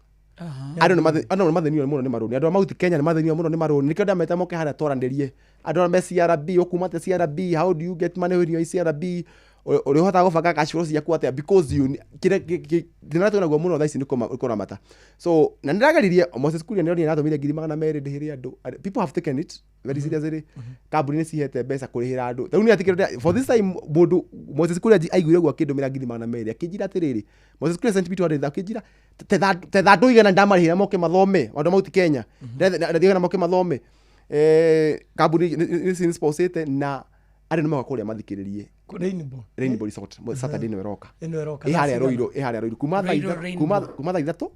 [SPEAKER 18] Andũ nĩ mathĩnio mũno nĩ marũni, andũ a Mount Kenya nĩ mathĩnio mũno nĩ marũni, nĩkĩo ndameta moke harĩa twaranĩrie. Andũ arĩa me CRB, ũkuma atĩa CRB? How do you get money when you are CRB? Ũrĩhotaga gũbanga cash flow ciaku atĩa? Because you kĩrĩa thĩna ũrĩa twĩnaguo mũno thaa ici nĩ kũramata. So na nĩndageririe Moses Kuria, nĩronire natũmire 200,000 ndĩhĩre andũ. People have taken it very seriously. Kambuni nĩ cihete mbeca kũrĩhĩra andũ. Rĩu nĩ atikĩrĩ for this time, mũndũ Moses Kuria aiguire ũguo akĩndũmĩra 200,000, akĩnjĩra atĩrĩrĩ, Moses Kuria sent me 200, akĩnjĩra tetha andũ igana ndamarĩhĩra moke mathome, andũ a Mount Kenya ndigana moke mathome. Kambuni nĩ cisponsĩte na andũ nĩ moka kũrĩa mathikĩrĩrie.
[SPEAKER 4] Rainbow.
[SPEAKER 18] Rainbow Resort, Saturday nĩ ĩroka.
[SPEAKER 4] Ĩno ĩroka.
[SPEAKER 18] Ĩ
[SPEAKER 4] Thaa
[SPEAKER 18] harĩa
[SPEAKER 4] cigana?
[SPEAKER 18] Ruiru, ĩ harĩa Ruiru kuma thaa
[SPEAKER 2] Ruiru Rainbow.
[SPEAKER 18] kuma thaa 3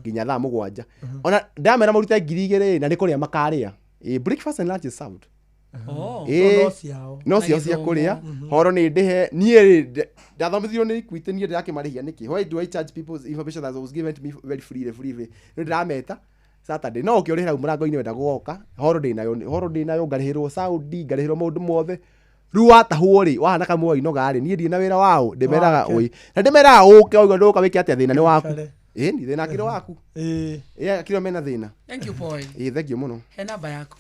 [SPEAKER 18] nginya thaa 7. Ona ndamera marute 2,000 na nĩ kũrĩa makarĩa. Ĩ, breakfast and lunch is served. Ĩ,
[SPEAKER 4] No ciao.
[SPEAKER 18] No ciao cia kũrĩa horo nĩ ndĩhe. Niĩ rĩ, ndathomithirio nĩ Equity, niĩ ndĩrakĩmarĩhia nĩkĩ? Why do I charge people information that was given to me very freely, freely? Nĩ ndĩrameta Saturday, no ũkĩ ũrĩhĩra hau mũrango-inĩ, wenda gũgoka horo ndĩnayo, horo ndĩnayo, ngarĩhĩrwo saundi, ngarĩhĩrwo maũndũ mothe. Rĩu watahwo rĩ, wahana kamwe inoga rĩ, niĩ ndirĩ na wĩra wao, ndĩmeraga
[SPEAKER 4] Wake.
[SPEAKER 18] ũĩ na ndĩmeraga ũke waigua ndũka wĩke atĩa, thĩna nĩ waku.
[SPEAKER 4] Wĩikare.
[SPEAKER 18] Ĩ ni thĩna akĩrĩ waku.
[SPEAKER 4] Ĩĩ.
[SPEAKER 18] Ĩ akĩrĩ mena thĩna.
[SPEAKER 2] Thank you, boy.
[SPEAKER 18] Ĩ, thank you mũno.
[SPEAKER 2] He namba yaku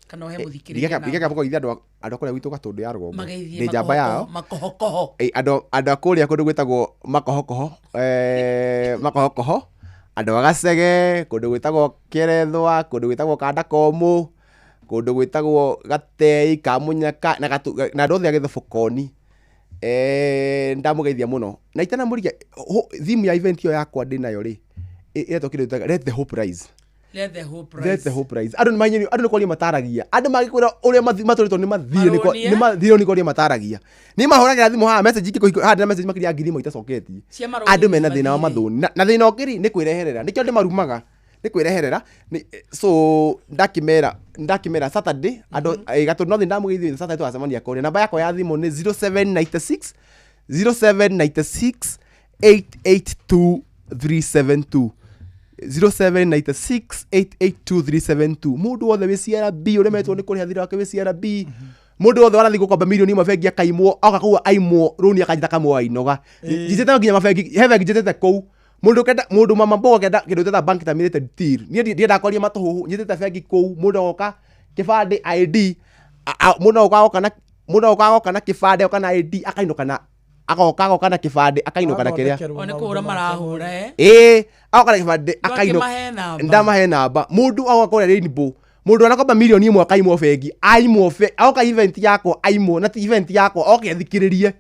[SPEAKER 2] kana ũhe mũthikĩrĩria?
[SPEAKER 18] Ndigeka mũkoithia andũ a kũrĩa gwitũ Gatũndũ ya rũgongo.
[SPEAKER 2] Mageithie.
[SPEAKER 18] Ndĩ njamba yao.
[SPEAKER 2] Makohokoho.
[SPEAKER 18] Ĩ, andũ a kũrĩa kũndũ gwĩtagwo makohokoho, makohokoho, andũ a Gacege, kũndũ gwĩtagwo Kĩerethwa, kũndũ gwĩtagwo Kanda Komũ, kũndũ gwĩtagwo Gatei Kamunyaka na na andũ othe a Gĩthobokoni, ndamũgeithia mũno na itanamũrigia theme ya event ĩyo yakwa ndĩnayo rĩ, ĩretwo kĩndũ gĩtagwo Let the Hope Rise.
[SPEAKER 2] Let the hope
[SPEAKER 18] Let
[SPEAKER 2] rise.
[SPEAKER 18] the hope rise. Andũ nĩ andũ nĩ kwaria mataragia, andũ magĩkwĩra ũrĩa matũrĩtwo nĩ mathirĩ nĩ
[SPEAKER 2] Marũni, eh?
[SPEAKER 18] nĩ mathirĩ nĩ kwaria mataragia. Nĩ mahũragĩra thimũ haha, message ingĩ haha, ndĩna message makĩria ya 1000 itacoketie.
[SPEAKER 2] Cia marũni.
[SPEAKER 18] Andũ mena thĩna wa
[SPEAKER 2] mathirĩ.
[SPEAKER 18] mathũni na thĩna ũngĩ rĩ, nĩ kwĩreherera, nĩkĩo ndĩmarumaga, nĩ kwĩreherera. So ndakĩmera Saturday andũ Gatũndũ no thĩ ndamũgeithio. Saturday tũgacemania kũrĩa. Namba yakwa ya thimũ nĩ 0796 0796 882 372, 0796 882 372. Mũndũ wothe wĩ CRB ũremetwo nĩ kũrĩha thirĩ wake wĩ CRB, mũndũ wothe warathiĩ gũkomba milioni 1 bengi akaimwo, oka kũu aimwo rũni akanjita kamwe wainoga. Njĩtĩte nginya mabengi, he bengi njĩtĩte kũu, mũndũ kenda, mũndũ mama mboga kenda kĩndũ twĩtaga bank terminated till. Niĩ ndiendaga kwaria matũhũhũ. Njĩtĩte bengi kũu, mũndũ agoka kĩbandĩ, ID, mũndũ agoka na Mũndũ agoka agoka na kĩbandĩ agoka na ID akainũka na agoka agoka na kĩbandĩ akainũka na kĩrĩa.
[SPEAKER 2] O nĩ kũhũra marahũra eh.
[SPEAKER 18] Ĩĩ, agoka na kĩbandĩ akainũka.
[SPEAKER 2] Ndũngĩmahe namba.
[SPEAKER 18] Ndamahe namba. Mũndũ agoka kũrĩa Rainbow. Mũndũ anakomba mirioni ĩmwe akaimwo bengi, aimwo agoka event yakwa aimwo na ti event yakwa oke athikĩrĩrie.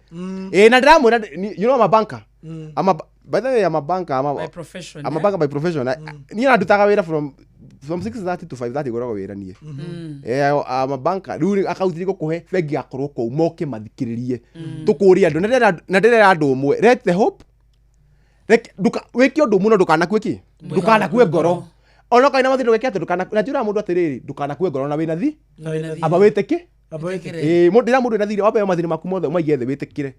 [SPEAKER 18] Ĩĩ na ndĩramwĩra you know I'm a banker. I'm a by the way I'm a banker. I'm a,
[SPEAKER 2] By profession,
[SPEAKER 18] I'm a
[SPEAKER 2] eh?
[SPEAKER 18] banker by profession. Niĩ na ndutaga wĩra from 6:30 to 5:30 ngoragwo wĩra niĩ. I'm a banker. Rĩu akaunti nĩngũkũhe bengi yakorwo kũu moke mathikĩrĩrie. Tũkũria andũ na ndĩrera andũ ũmwe. Let the hope. Reke wĩke ũndũ mũno ndũkanakue kĩ? Ndũkanakue ngoro. Ona okorwo wĩna mathĩna wĩke atĩ ndũkana na njũraga mũndũ atĩrĩrĩ ndũkanakue ngoro na wĩna thi. Amba wĩtĩke. Ĩĩ mũndũ ndĩra mũndũ wĩna thirĩ wambe mathĩna maku mothe ũmaige thĩ wĩtĩkĩre.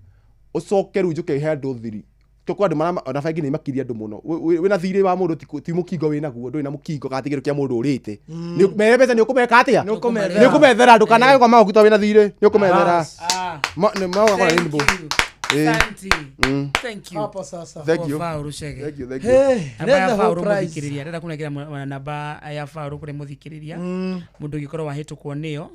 [SPEAKER 18] Ũcoke rĩu njũke he andũ thiri. Tũkũ andũ mara ona bengi nĩ imakirie andũ mũno. Wĩna thirĩ wa mũndũ ti mũkingo wĩnaguo ndũrĩ na mũkingo kana ti kĩndũ kĩa mũndũ ũrĩte. Mere mbeca nĩ ũkũmeka atĩa?
[SPEAKER 4] Nĩ ũkũmethera.
[SPEAKER 18] Nĩ ũkũmethera ndũkanage gũkoma gũkita wĩna thirĩ nĩ ũkũmethera. Nĩ magoka
[SPEAKER 2] Thank
[SPEAKER 18] Rainbow.
[SPEAKER 2] you.
[SPEAKER 18] Ĩĩ.
[SPEAKER 2] Asante. Thank you.
[SPEAKER 4] Hapo sasa.
[SPEAKER 18] Thank you.
[SPEAKER 2] Faulu Chege.
[SPEAKER 18] Thank you, thank you.
[SPEAKER 4] Hey,
[SPEAKER 2] Namba ya
[SPEAKER 4] let the
[SPEAKER 2] Faulu
[SPEAKER 4] hope rise.
[SPEAKER 2] mũthikĩrĩria ndĩrenda kũnengera namba ya Faulu kũrĩ mũthikĩrĩria mũndũ ũngĩkorwo wahĩtũkwo nĩyo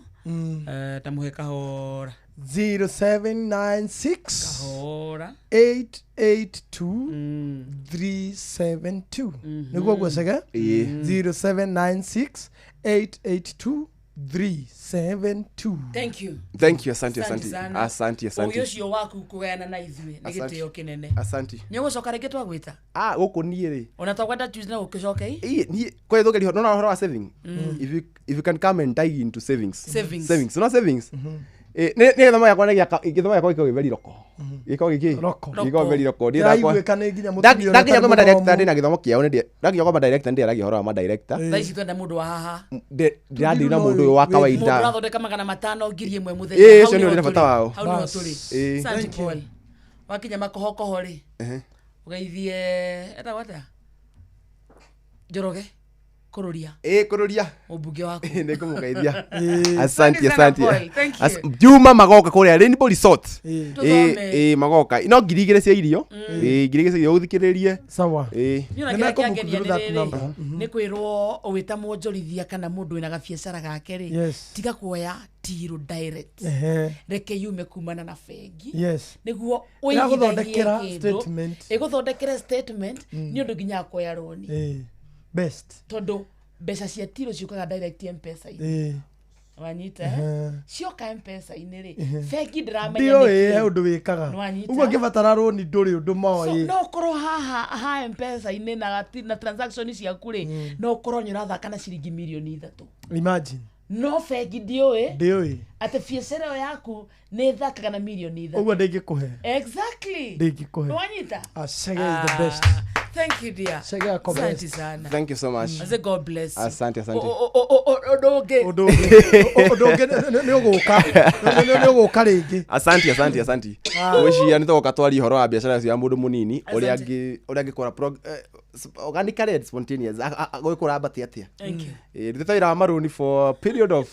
[SPEAKER 2] ta mũhe kahora
[SPEAKER 4] 0796
[SPEAKER 2] kahora
[SPEAKER 4] 882 372 nĩguo guo Chege?
[SPEAKER 18] Ĩĩ.
[SPEAKER 4] 0796 882 372.
[SPEAKER 2] Thank you.
[SPEAKER 18] Thank you, asante,
[SPEAKER 2] Asante
[SPEAKER 18] asante.
[SPEAKER 2] sana.
[SPEAKER 18] Asante, asante.
[SPEAKER 2] Ũgĩ ũcio waku kũgayana na ithuĩ nĩ
[SPEAKER 18] Asante.
[SPEAKER 2] gĩtĩo kĩnene.
[SPEAKER 18] Asante.
[SPEAKER 2] Nĩ ũgũcoka rĩngĩ twagwĩta?
[SPEAKER 18] Ah, gũkũ niĩ rĩ.
[SPEAKER 2] Ona twagwenda Tuesday no ũgĩcoke ĩ?
[SPEAKER 18] Ĩĩ, niĩ kwĩ thũkĩria nona ũhoro wa saving. If you can come and dive into savings.
[SPEAKER 2] Savings.
[SPEAKER 18] Savings. No savings. Nĩ gĩthomo gĩakwa nĩ gĩaka gĩthomo gĩakwa gĩkoragwo gĩ very local. Gĩkoragwo gĩkĩ?
[SPEAKER 4] Local.
[SPEAKER 18] Gĩkoragwo very local. Niĩ ndakwa-
[SPEAKER 4] Ndĩraiguĩka nĩ nginya mũtumia ũrĩa
[SPEAKER 18] Ndakinya
[SPEAKER 4] ũtarĩ
[SPEAKER 18] kwĩ madirector
[SPEAKER 4] mũthomu.
[SPEAKER 18] ndĩna gĩthomo kĩao nĩ ndakinya kwa madirector ndĩaragia ũhoro wa madirector.
[SPEAKER 2] Thaa ici twenda mũndũ wa haha.
[SPEAKER 18] Ndĩradiri na mũndũ ũyũ wa
[SPEAKER 2] Mũndũ
[SPEAKER 18] kawaida.
[SPEAKER 2] ũrathondeka 500,000 1,000 mũthenya.
[SPEAKER 18] Ĩĩ,
[SPEAKER 2] Hau
[SPEAKER 18] ũcio nĩ
[SPEAKER 2] nĩho
[SPEAKER 18] ũrĩ na bata
[SPEAKER 2] tũrĩ.
[SPEAKER 18] wao.
[SPEAKER 2] Hau nĩho
[SPEAKER 4] Bas.
[SPEAKER 2] tũrĩ.
[SPEAKER 18] Ĩĩ.
[SPEAKER 2] Asante Paul. Wakinya makohokoho rĩ.
[SPEAKER 18] Ehe.
[SPEAKER 2] Ũgeithie etagwo atĩa? Njoroge Kũrũria.
[SPEAKER 18] Ĩĩ, Kũrũria.
[SPEAKER 2] Mũmbunge waku.
[SPEAKER 18] Nĩ ngũmũgeithia.
[SPEAKER 2] Asante
[SPEAKER 18] Asante,
[SPEAKER 2] sana,
[SPEAKER 18] asante.
[SPEAKER 2] Paul. Thank you.
[SPEAKER 18] Juma magoka kũrĩa Rainbow Resort.
[SPEAKER 4] Ĩĩ.
[SPEAKER 18] Ĩĩ,
[SPEAKER 2] Tũthome.
[SPEAKER 18] ĩĩ, magoka. No 2,000 cia irio. Ĩĩ, 2,000 cia irio ũthikĩrĩrie.
[SPEAKER 4] Sawa.
[SPEAKER 18] Ĩĩ.
[SPEAKER 2] Niĩ ona
[SPEAKER 4] Nĩ
[SPEAKER 2] kĩrĩa
[SPEAKER 4] mekũbook
[SPEAKER 2] kĩangenia
[SPEAKER 4] through
[SPEAKER 2] nĩ
[SPEAKER 4] that
[SPEAKER 2] rĩrĩ,
[SPEAKER 4] number.
[SPEAKER 2] nĩ kwĩrwo wĩta mwonjorithia kana mũndũ wĩna gabiacara gake rĩ
[SPEAKER 4] Yes.
[SPEAKER 2] tiga kuoya tirũ direct
[SPEAKER 4] Ehe.
[SPEAKER 2] reke yume kumana na bengi
[SPEAKER 4] Yes.
[SPEAKER 2] nĩguo ũigithagie
[SPEAKER 4] Ĩragũthondekera
[SPEAKER 2] kĩndũ
[SPEAKER 4] statement.
[SPEAKER 2] ĩgũthondekere statement nĩ ũndũ nginya kuoya rũni
[SPEAKER 4] Ĩĩ. Best.
[SPEAKER 2] tondũ mbeca cia tirũ ciũkaga direct mpesa-inĩ
[SPEAKER 4] Ĩĩ.
[SPEAKER 2] wanyita
[SPEAKER 4] Ehe.
[SPEAKER 2] cioka mpesa-inĩ rĩ bengi ndĩramenya
[SPEAKER 4] Ndiũĩ
[SPEAKER 2] nĩkĩ.
[SPEAKER 4] he ũndũ wĩkaga.
[SPEAKER 2] Nĩwanyita?
[SPEAKER 4] Ũguo ngĩbatara rũni ndũrĩ ũndũ
[SPEAKER 2] So,
[SPEAKER 4] moĩ.
[SPEAKER 2] no ũkorwo haha ha mpesa-inĩ na transaction ciaku rĩ no ũkorwo nĩ ũrathaka na ciringi mirioni 3.
[SPEAKER 4] Imagine.
[SPEAKER 2] No bengi ndiũĩ
[SPEAKER 4] Ndiũĩ.
[SPEAKER 2] atĩ biacara ĩyo yaku nĩ ĩthakaga na mirioni 3.
[SPEAKER 4] Ũguo ndĩngĩkũhe.
[SPEAKER 2] Exactly.
[SPEAKER 4] Ndĩngĩkũhe.
[SPEAKER 2] Nĩwanyita?
[SPEAKER 4] Ah, Chege is the best.
[SPEAKER 2] Thank you dear.
[SPEAKER 4] Chege ako
[SPEAKER 2] Asante
[SPEAKER 4] best.
[SPEAKER 2] sana.
[SPEAKER 18] Thank you so much.
[SPEAKER 2] I say God bless you.
[SPEAKER 18] Asante, asante.
[SPEAKER 2] Ũndũ ũngĩ.
[SPEAKER 4] Ũndũ ũngĩ. Ũndũ ũngĩ nĩ ũgũka. Nĩ ũgũka rĩngĩ.
[SPEAKER 18] Asante, asante, asante. Ngwĩciria nĩ tũgoka twarie ũhoro wa biacara ĩcio ya mũndũ mũnini ũrĩa
[SPEAKER 2] Asante.
[SPEAKER 18] ũrĩa angĩkũra organically and spontaneous gũgĩkũra ambate atĩa.
[SPEAKER 2] Thank you.
[SPEAKER 18] Ĩĩ, ndutĩte wĩra wa marũni for a period of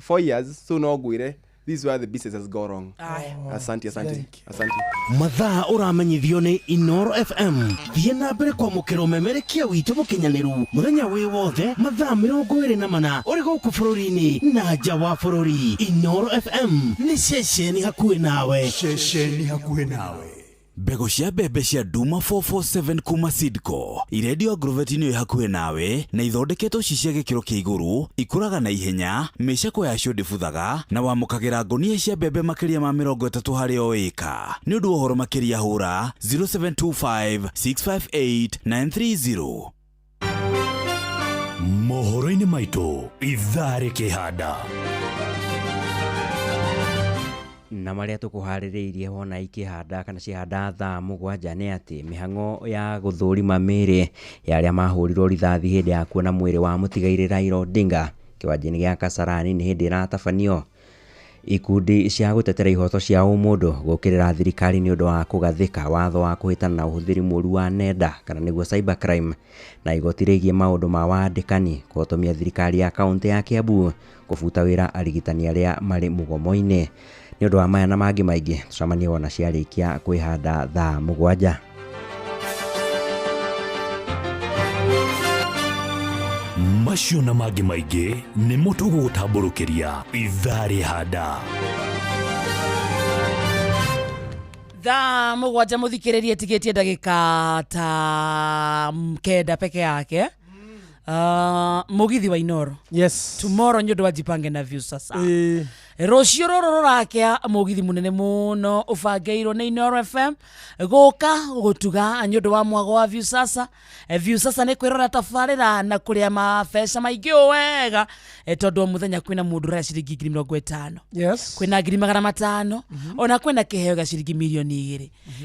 [SPEAKER 18] 4 years so no ngwĩre this is where the business has gone wrong.
[SPEAKER 2] Aya.
[SPEAKER 18] Asante, asante, asante.
[SPEAKER 6] Mathaa ũramenyithio nĩ Inoro FM. Thiĩ na mbere kwamũkĩra ũmemerekia witũ mũkinyanĩru mũthenya wĩ wothe mathaa 24 ũrĩ gũkũ bũrũri-inĩ na nja wa bũrũri. Inoro FM nĩ ceceni hakuhĩ nawe.
[SPEAKER 16] Ceceni hakuhĩ nawe. Mbegũ cia mbembe cia Duma 447 kuma Seedco irendio agrovet-inĩ ĩ hakuhĩ nawe na ithondeketwo ci cia gĩkĩro kĩa igũrũ, ikũraga na ihenya, mĩcakwe yacio ndĩbuthaga na wamũkagĩra ngũnia cia mbembe makĩria ma 30 harĩ o ĩka. Nĩ ũndũ wa ũhoro makĩria hũra 0725 658 930.
[SPEAKER 14] Mohoro-inĩ maitũ ithaa rĩkĩhanda.
[SPEAKER 5] Na marĩa tũkũharĩrĩirie wona ikĩhanda kana ciahanda thaa 7 nĩ atĩ mĩhang'o ya gũthũrima mĩĩrĩ ya arĩa mahũrirwo rithathi hĩndĩ ya kuona mwĩrĩ wa mũtigairĩ Raila Odinga kĩwanja-inĩ gĩa Kasarani nĩ hĩndĩ ĩratabanio. Ikundi cia gũtetera ihoto cia ũmũndũ gũkĩrĩra thirikari nĩ ũndũ wa kũgathĩka watho wa kũhĩtana na ũhũthĩri mũũru wa nenda kana nĩguo cybercrime na igoti rĩgiĩ maũndũ ma wandĩkani kũhotomia thirikari ya kaũntĩ ya Kiambu kũbuta wĩra arigitani arĩa marĩ mũgomo-inĩ. Nĩ ũndũ wa maya na mangĩ maingĩ tũcemanie wona ciarĩkia kwĩhanda thaa 7.
[SPEAKER 14] Macio na mangĩ maingĩ nĩmo tũgũgũtambũrũkĩria ithaa rĩhanda.
[SPEAKER 2] Thaa 7 muthikiririe tigitie ndagika ta 9 peke yake. Mugithi wa Inoro.
[SPEAKER 4] Yes.
[SPEAKER 2] Tomorrow nyondo wa Jipange na Viusasa. Rũciũ rũrũ rũrakĩa mũgithi mũnene mũno ũbangĩirwo nĩ Inoro FM gũka gũtuga nĩ ũndũ wa mwago wa Viusasa. Viusasa nĩ kwĩrora tabarĩra na kũrĩa mabeca maingĩ ũ wega, tondũ o mũthenya kwĩna mũndũ ũraya ciringi 50,000.
[SPEAKER 4] Yes.
[SPEAKER 2] Kwĩna 500,000 ona kwĩna kĩheo gĩa ciringi 2 million.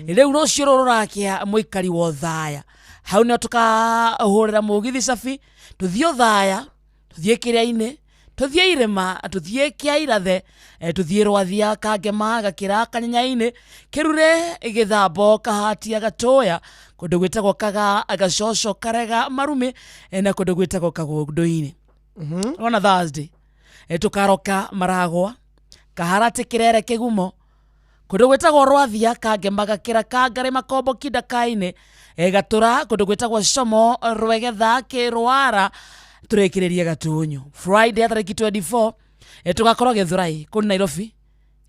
[SPEAKER 2] Rĩu rũciũ rũrũ rũrakĩa mũikari wa Othaya hau nĩho tũkahũrĩra mũgithi cabi, tũthiĩ Othaya, tũthiĩ kĩrĩa-inĩ, tuthiĩ irĩma, tuthiĩ kĩairathe, tuthiĩ Rwathia, Kangema, Gakĩra, Kanyanyainĩ, Kĩrure, Gĩthambo, Kahatia, Gatũya, kũndũ gwĩtagwo Kaga, Gacoco, Karega, Marumĩ, na kũndũ gwĩtagwo Kagũndũ-inĩ. Ona Thursday tũkaroka Maragwa, Kaharatĩ, Kĩrere, Kĩgumo, kũndũ gwĩtagwo Rwathia, Kangema, Gakĩra, Kangarĩ, Makombo, Kindaka-inĩ, Gatũra, kũndũ gwĩtagwo Como, Rwegetha, Kĩrwara, tũrĩkĩrĩrie Gatunyu. Friday tarĩki 24 tũgakorwo Gĩthurai kũu Nairobi.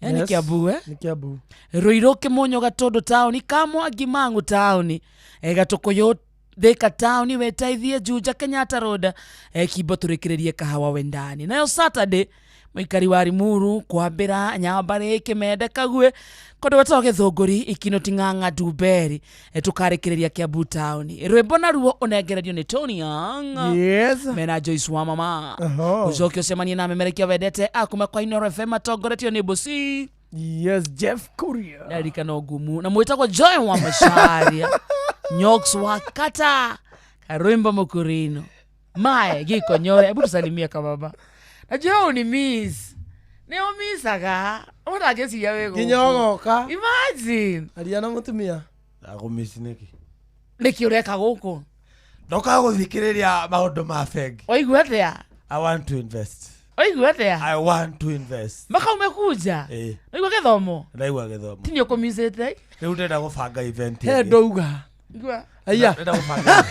[SPEAKER 2] Nĩ
[SPEAKER 4] Yes.
[SPEAKER 2] Kiambu, eh?
[SPEAKER 4] Nĩ Kiambu.
[SPEAKER 2] Ruiru, Kĩmũnyũ, Gatũndũ taũni, Kamwangi, Mang'u taũni, Gatũkũyũ, Thika taũni, Wĩteithie, Juja, Kenyatta Road, Kimbo, tũrĩkĩrĩrie Kahawa Wendani. Nayo Saturday mũikari wa Limuru, Kwambĩra, Nyambarĩ, Kĩmende, Kague, kũndũ gwĩtagwo Gĩthũngũri, Ikinoti, Ng'ang'a, Ndumberi, tũkarĩkĩrĩria Kiambu taũni. Rwĩmbo naruo ũnengererio nĩ Tony Young.
[SPEAKER 4] Yes.
[SPEAKER 2] Mena Joyce wa mama.
[SPEAKER 4] Oho.
[SPEAKER 2] Ũcoke ũcemanie na memerekia wendete akuma kwa Inoro FM atongoretio nĩ Bosi.
[SPEAKER 4] Yes, Jeff Kuria.
[SPEAKER 2] Ndarikana ngumu na mwĩtagwo Joy wa Macharia, Nyox wa Kata, Karwimbo Mukurino, Mae Gikonyore. Hebu tusalimie kababa. Najua uni miss. Nĩ ũmicaga ũrangĩciria wĩ gũkũ.
[SPEAKER 4] Nginya ũgoka.
[SPEAKER 2] Imagine.
[SPEAKER 4] Aria na mũtumia.
[SPEAKER 11] Ndagũmici nĩkĩ?
[SPEAKER 2] Nĩkĩ ũreka gũkũ?
[SPEAKER 11] Ndoka gũthikĩrĩria maũndũ ma bengi.
[SPEAKER 2] Waigua atĩa?
[SPEAKER 11] I want to invest.
[SPEAKER 2] Waigua atĩa?
[SPEAKER 11] I want to invest.
[SPEAKER 2] Maka umekuja.
[SPEAKER 11] Ĩĩ.
[SPEAKER 2] Waigua gĩthomo?
[SPEAKER 11] Ndaigua gĩthomo.
[SPEAKER 2] Ti nĩ ũkũmicĩte?
[SPEAKER 11] Rĩu ndĩrenda gũbanga event
[SPEAKER 4] He
[SPEAKER 11] ĩngĩ.
[SPEAKER 4] ndauga.
[SPEAKER 2] Igua.
[SPEAKER 4] Aya.
[SPEAKER 11] Ndĩrenda gũbanga.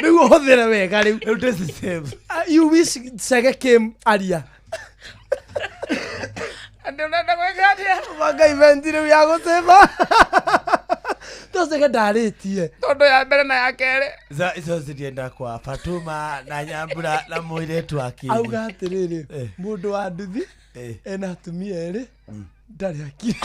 [SPEAKER 4] Rĩu ũhũthĩre wega rĩu.
[SPEAKER 11] Rĩu ndĩci save.
[SPEAKER 4] You wish Chege came aria.
[SPEAKER 3] Andũ ũrenda gwĩka atĩa?
[SPEAKER 4] Banga event rĩu ya gũcĩba. To Chege ndarĩtie.
[SPEAKER 3] Tondũ ya mbere na ya kerĩ.
[SPEAKER 11] Icio citienda kwa Fatuma na Nyambura na mũirĩtu wa Kindi.
[SPEAKER 4] Auga atĩrĩrĩ, mũndũ wa nduthi ena atumia erĩ ndarĩ akiri.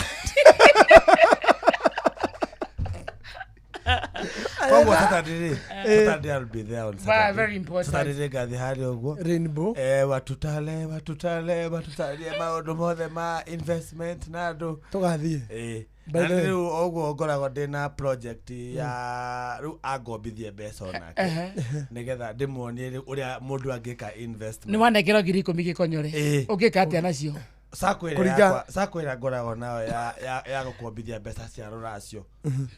[SPEAKER 11] Koguo Saturday rĩ,
[SPEAKER 4] Eh.
[SPEAKER 11] Saturday I'll be there on
[SPEAKER 3] Very,
[SPEAKER 11] Saturday.
[SPEAKER 3] very important.
[SPEAKER 11] Saturday ngathiĩ harĩa ũguo.
[SPEAKER 4] Rainbow.
[SPEAKER 11] Watutale watutale watutarie maũndũ mothe ma investment na andũ.
[SPEAKER 4] Tũgathiĩ.
[SPEAKER 11] Ĩĩ.
[SPEAKER 4] By
[SPEAKER 11] Na
[SPEAKER 4] the way.
[SPEAKER 11] rĩu ũguo ngoragwo ndĩna project ya rĩu angombithie mbeca onake
[SPEAKER 2] Ehe.
[SPEAKER 11] nĩgetha ndĩmuonie rĩu ũrĩa mũndũ angĩka investment.
[SPEAKER 2] Nĩ wanengerwo 10,000 gĩkonyore.
[SPEAKER 11] Ĩĩ.
[SPEAKER 2] Ũngĩka atĩa nacio?
[SPEAKER 11] Sacco ĩrĩa yakwa, sacco ĩrĩa ngoragwo nayo ya gũkombithia mbeca cia rũracio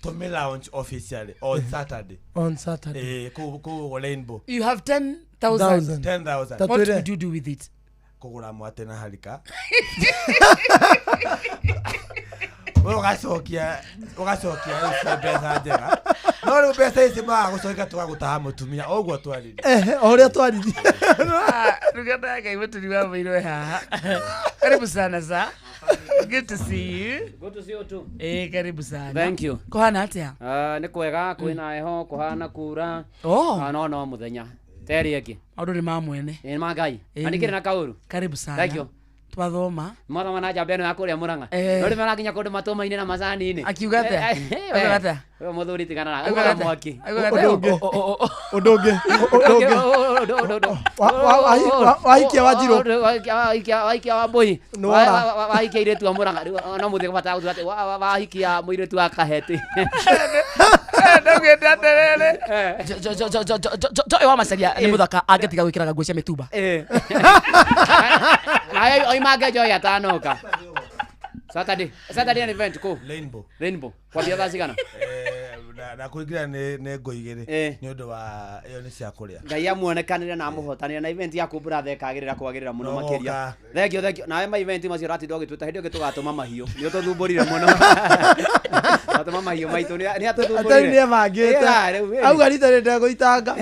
[SPEAKER 11] tũmĩ launch officially on Saturday.
[SPEAKER 4] On Saturday.
[SPEAKER 11] Ĩĩ, kũu Rainbow.
[SPEAKER 2] You have 10,000.
[SPEAKER 11] 10,000.
[SPEAKER 2] What would you do with it?
[SPEAKER 11] Kũgũra mwatĩ na harika. We ũgacokia rĩu cio mbeca njega, no rĩu mbeca ici maga gũcokia tũgagũtaha mũtumia o ũguo twaririe.
[SPEAKER 4] Ehe, o ũrĩa twaririe.
[SPEAKER 3] Ndungata ya Ngai mũturi wa mũirũ haha. Karibu sana sa. Good to see you.
[SPEAKER 12] Good to see you too.
[SPEAKER 3] Karibu sana.
[SPEAKER 12] Thank you.
[SPEAKER 2] Kũhana atĩa?
[SPEAKER 12] Nĩ kwega, kwĩna heho, kũhana kura.
[SPEAKER 2] Oh.
[SPEAKER 12] No mũthenya. Teri ĩngĩ.
[SPEAKER 2] Maũndũ nĩ ma mwene.
[SPEAKER 12] Ĩ ma Ngai.
[SPEAKER 2] Ĩĩ.
[SPEAKER 12] Na nĩkĩrĩ na kaũru.
[SPEAKER 2] Karibu sana.
[SPEAKER 12] Thank you.
[SPEAKER 2] Twathoma.
[SPEAKER 12] Mwathoma na njamba ĩno ya kũrĩa Mũrang'a. No rĩmwe arakinya kũndũ matũma-inĩ na macani-inĩ.
[SPEAKER 2] Akiuga atĩa? Auga atĩa?
[SPEAKER 12] We mũthuri tigana na
[SPEAKER 2] Auga
[SPEAKER 12] auga
[SPEAKER 2] atĩa?
[SPEAKER 12] mwaki.
[SPEAKER 2] Auga atĩa?
[SPEAKER 4] Ũndũ ũngĩ. Ũndũ ũngĩ. Ũndũ ũngĩ. Wahikia Wanjirũ.
[SPEAKER 12] Wahikia Wambũi.
[SPEAKER 4] Nĩ wora.
[SPEAKER 12] Wahikia airĩtu a Mũrang'a. Rĩu no mũthĩ batara gũtua atĩ wahikia mũirĩtu wa Kaheti.
[SPEAKER 3] Ndaugĩte atĩrĩrĩ.
[SPEAKER 2] Joy wa Macharia nĩ mũthaka angĩtiga gwĩkĩraga nguo cia mĩtumba.
[SPEAKER 12] Nawe oimange Joy atanoka. Saturday. Saturday an event kũ?
[SPEAKER 11] Rainbow.
[SPEAKER 12] Rainbow. Kwambia thaa cigana?
[SPEAKER 11] Na kũingĩra nĩ ngo igĩrĩ nĩ ũndũ wa ĩyo nĩ cia kũrĩa.
[SPEAKER 12] Ngai amuonekanĩre na amũhotanĩre na event yaku brother ĩkagĩrĩra kwagĩrĩra mũno
[SPEAKER 11] No
[SPEAKER 12] makĩria.
[SPEAKER 11] goka.
[SPEAKER 12] Thank you, thank you. Nawe ma event macio ũratinda ũgĩtwĩta hĩndĩ ĩngĩ tũgatũma mahiũ. Nĩ ũtũthumbũrire mũno. Tũgatũma mahiũ maitũ nĩ atũthumbũrire.
[SPEAKER 4] Atari nĩ ebangĩte.
[SPEAKER 12] Ĩra, rĩu, ĩni.
[SPEAKER 4] Auga rita rĩrĩ ndegũitanga.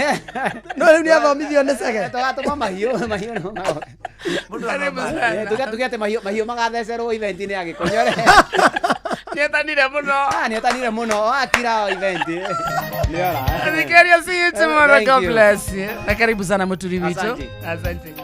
[SPEAKER 4] No rĩu nĩ athomithio nĩ Chege.
[SPEAKER 12] Tũgatũma mahiũ, mahiũ no magoka. Tuge atĩ mahiũ magathecerwo event-inĩ ya Gĩkũnyore.
[SPEAKER 3] Nietanire muno.
[SPEAKER 12] Ah, nietanire muno. Akira event. Niora.
[SPEAKER 3] Thikeria, see you tomorrow.
[SPEAKER 12] Thank
[SPEAKER 3] God
[SPEAKER 12] you.
[SPEAKER 3] bless you. Na karibu sana muturi witũ.
[SPEAKER 12] Asante.
[SPEAKER 3] Asante.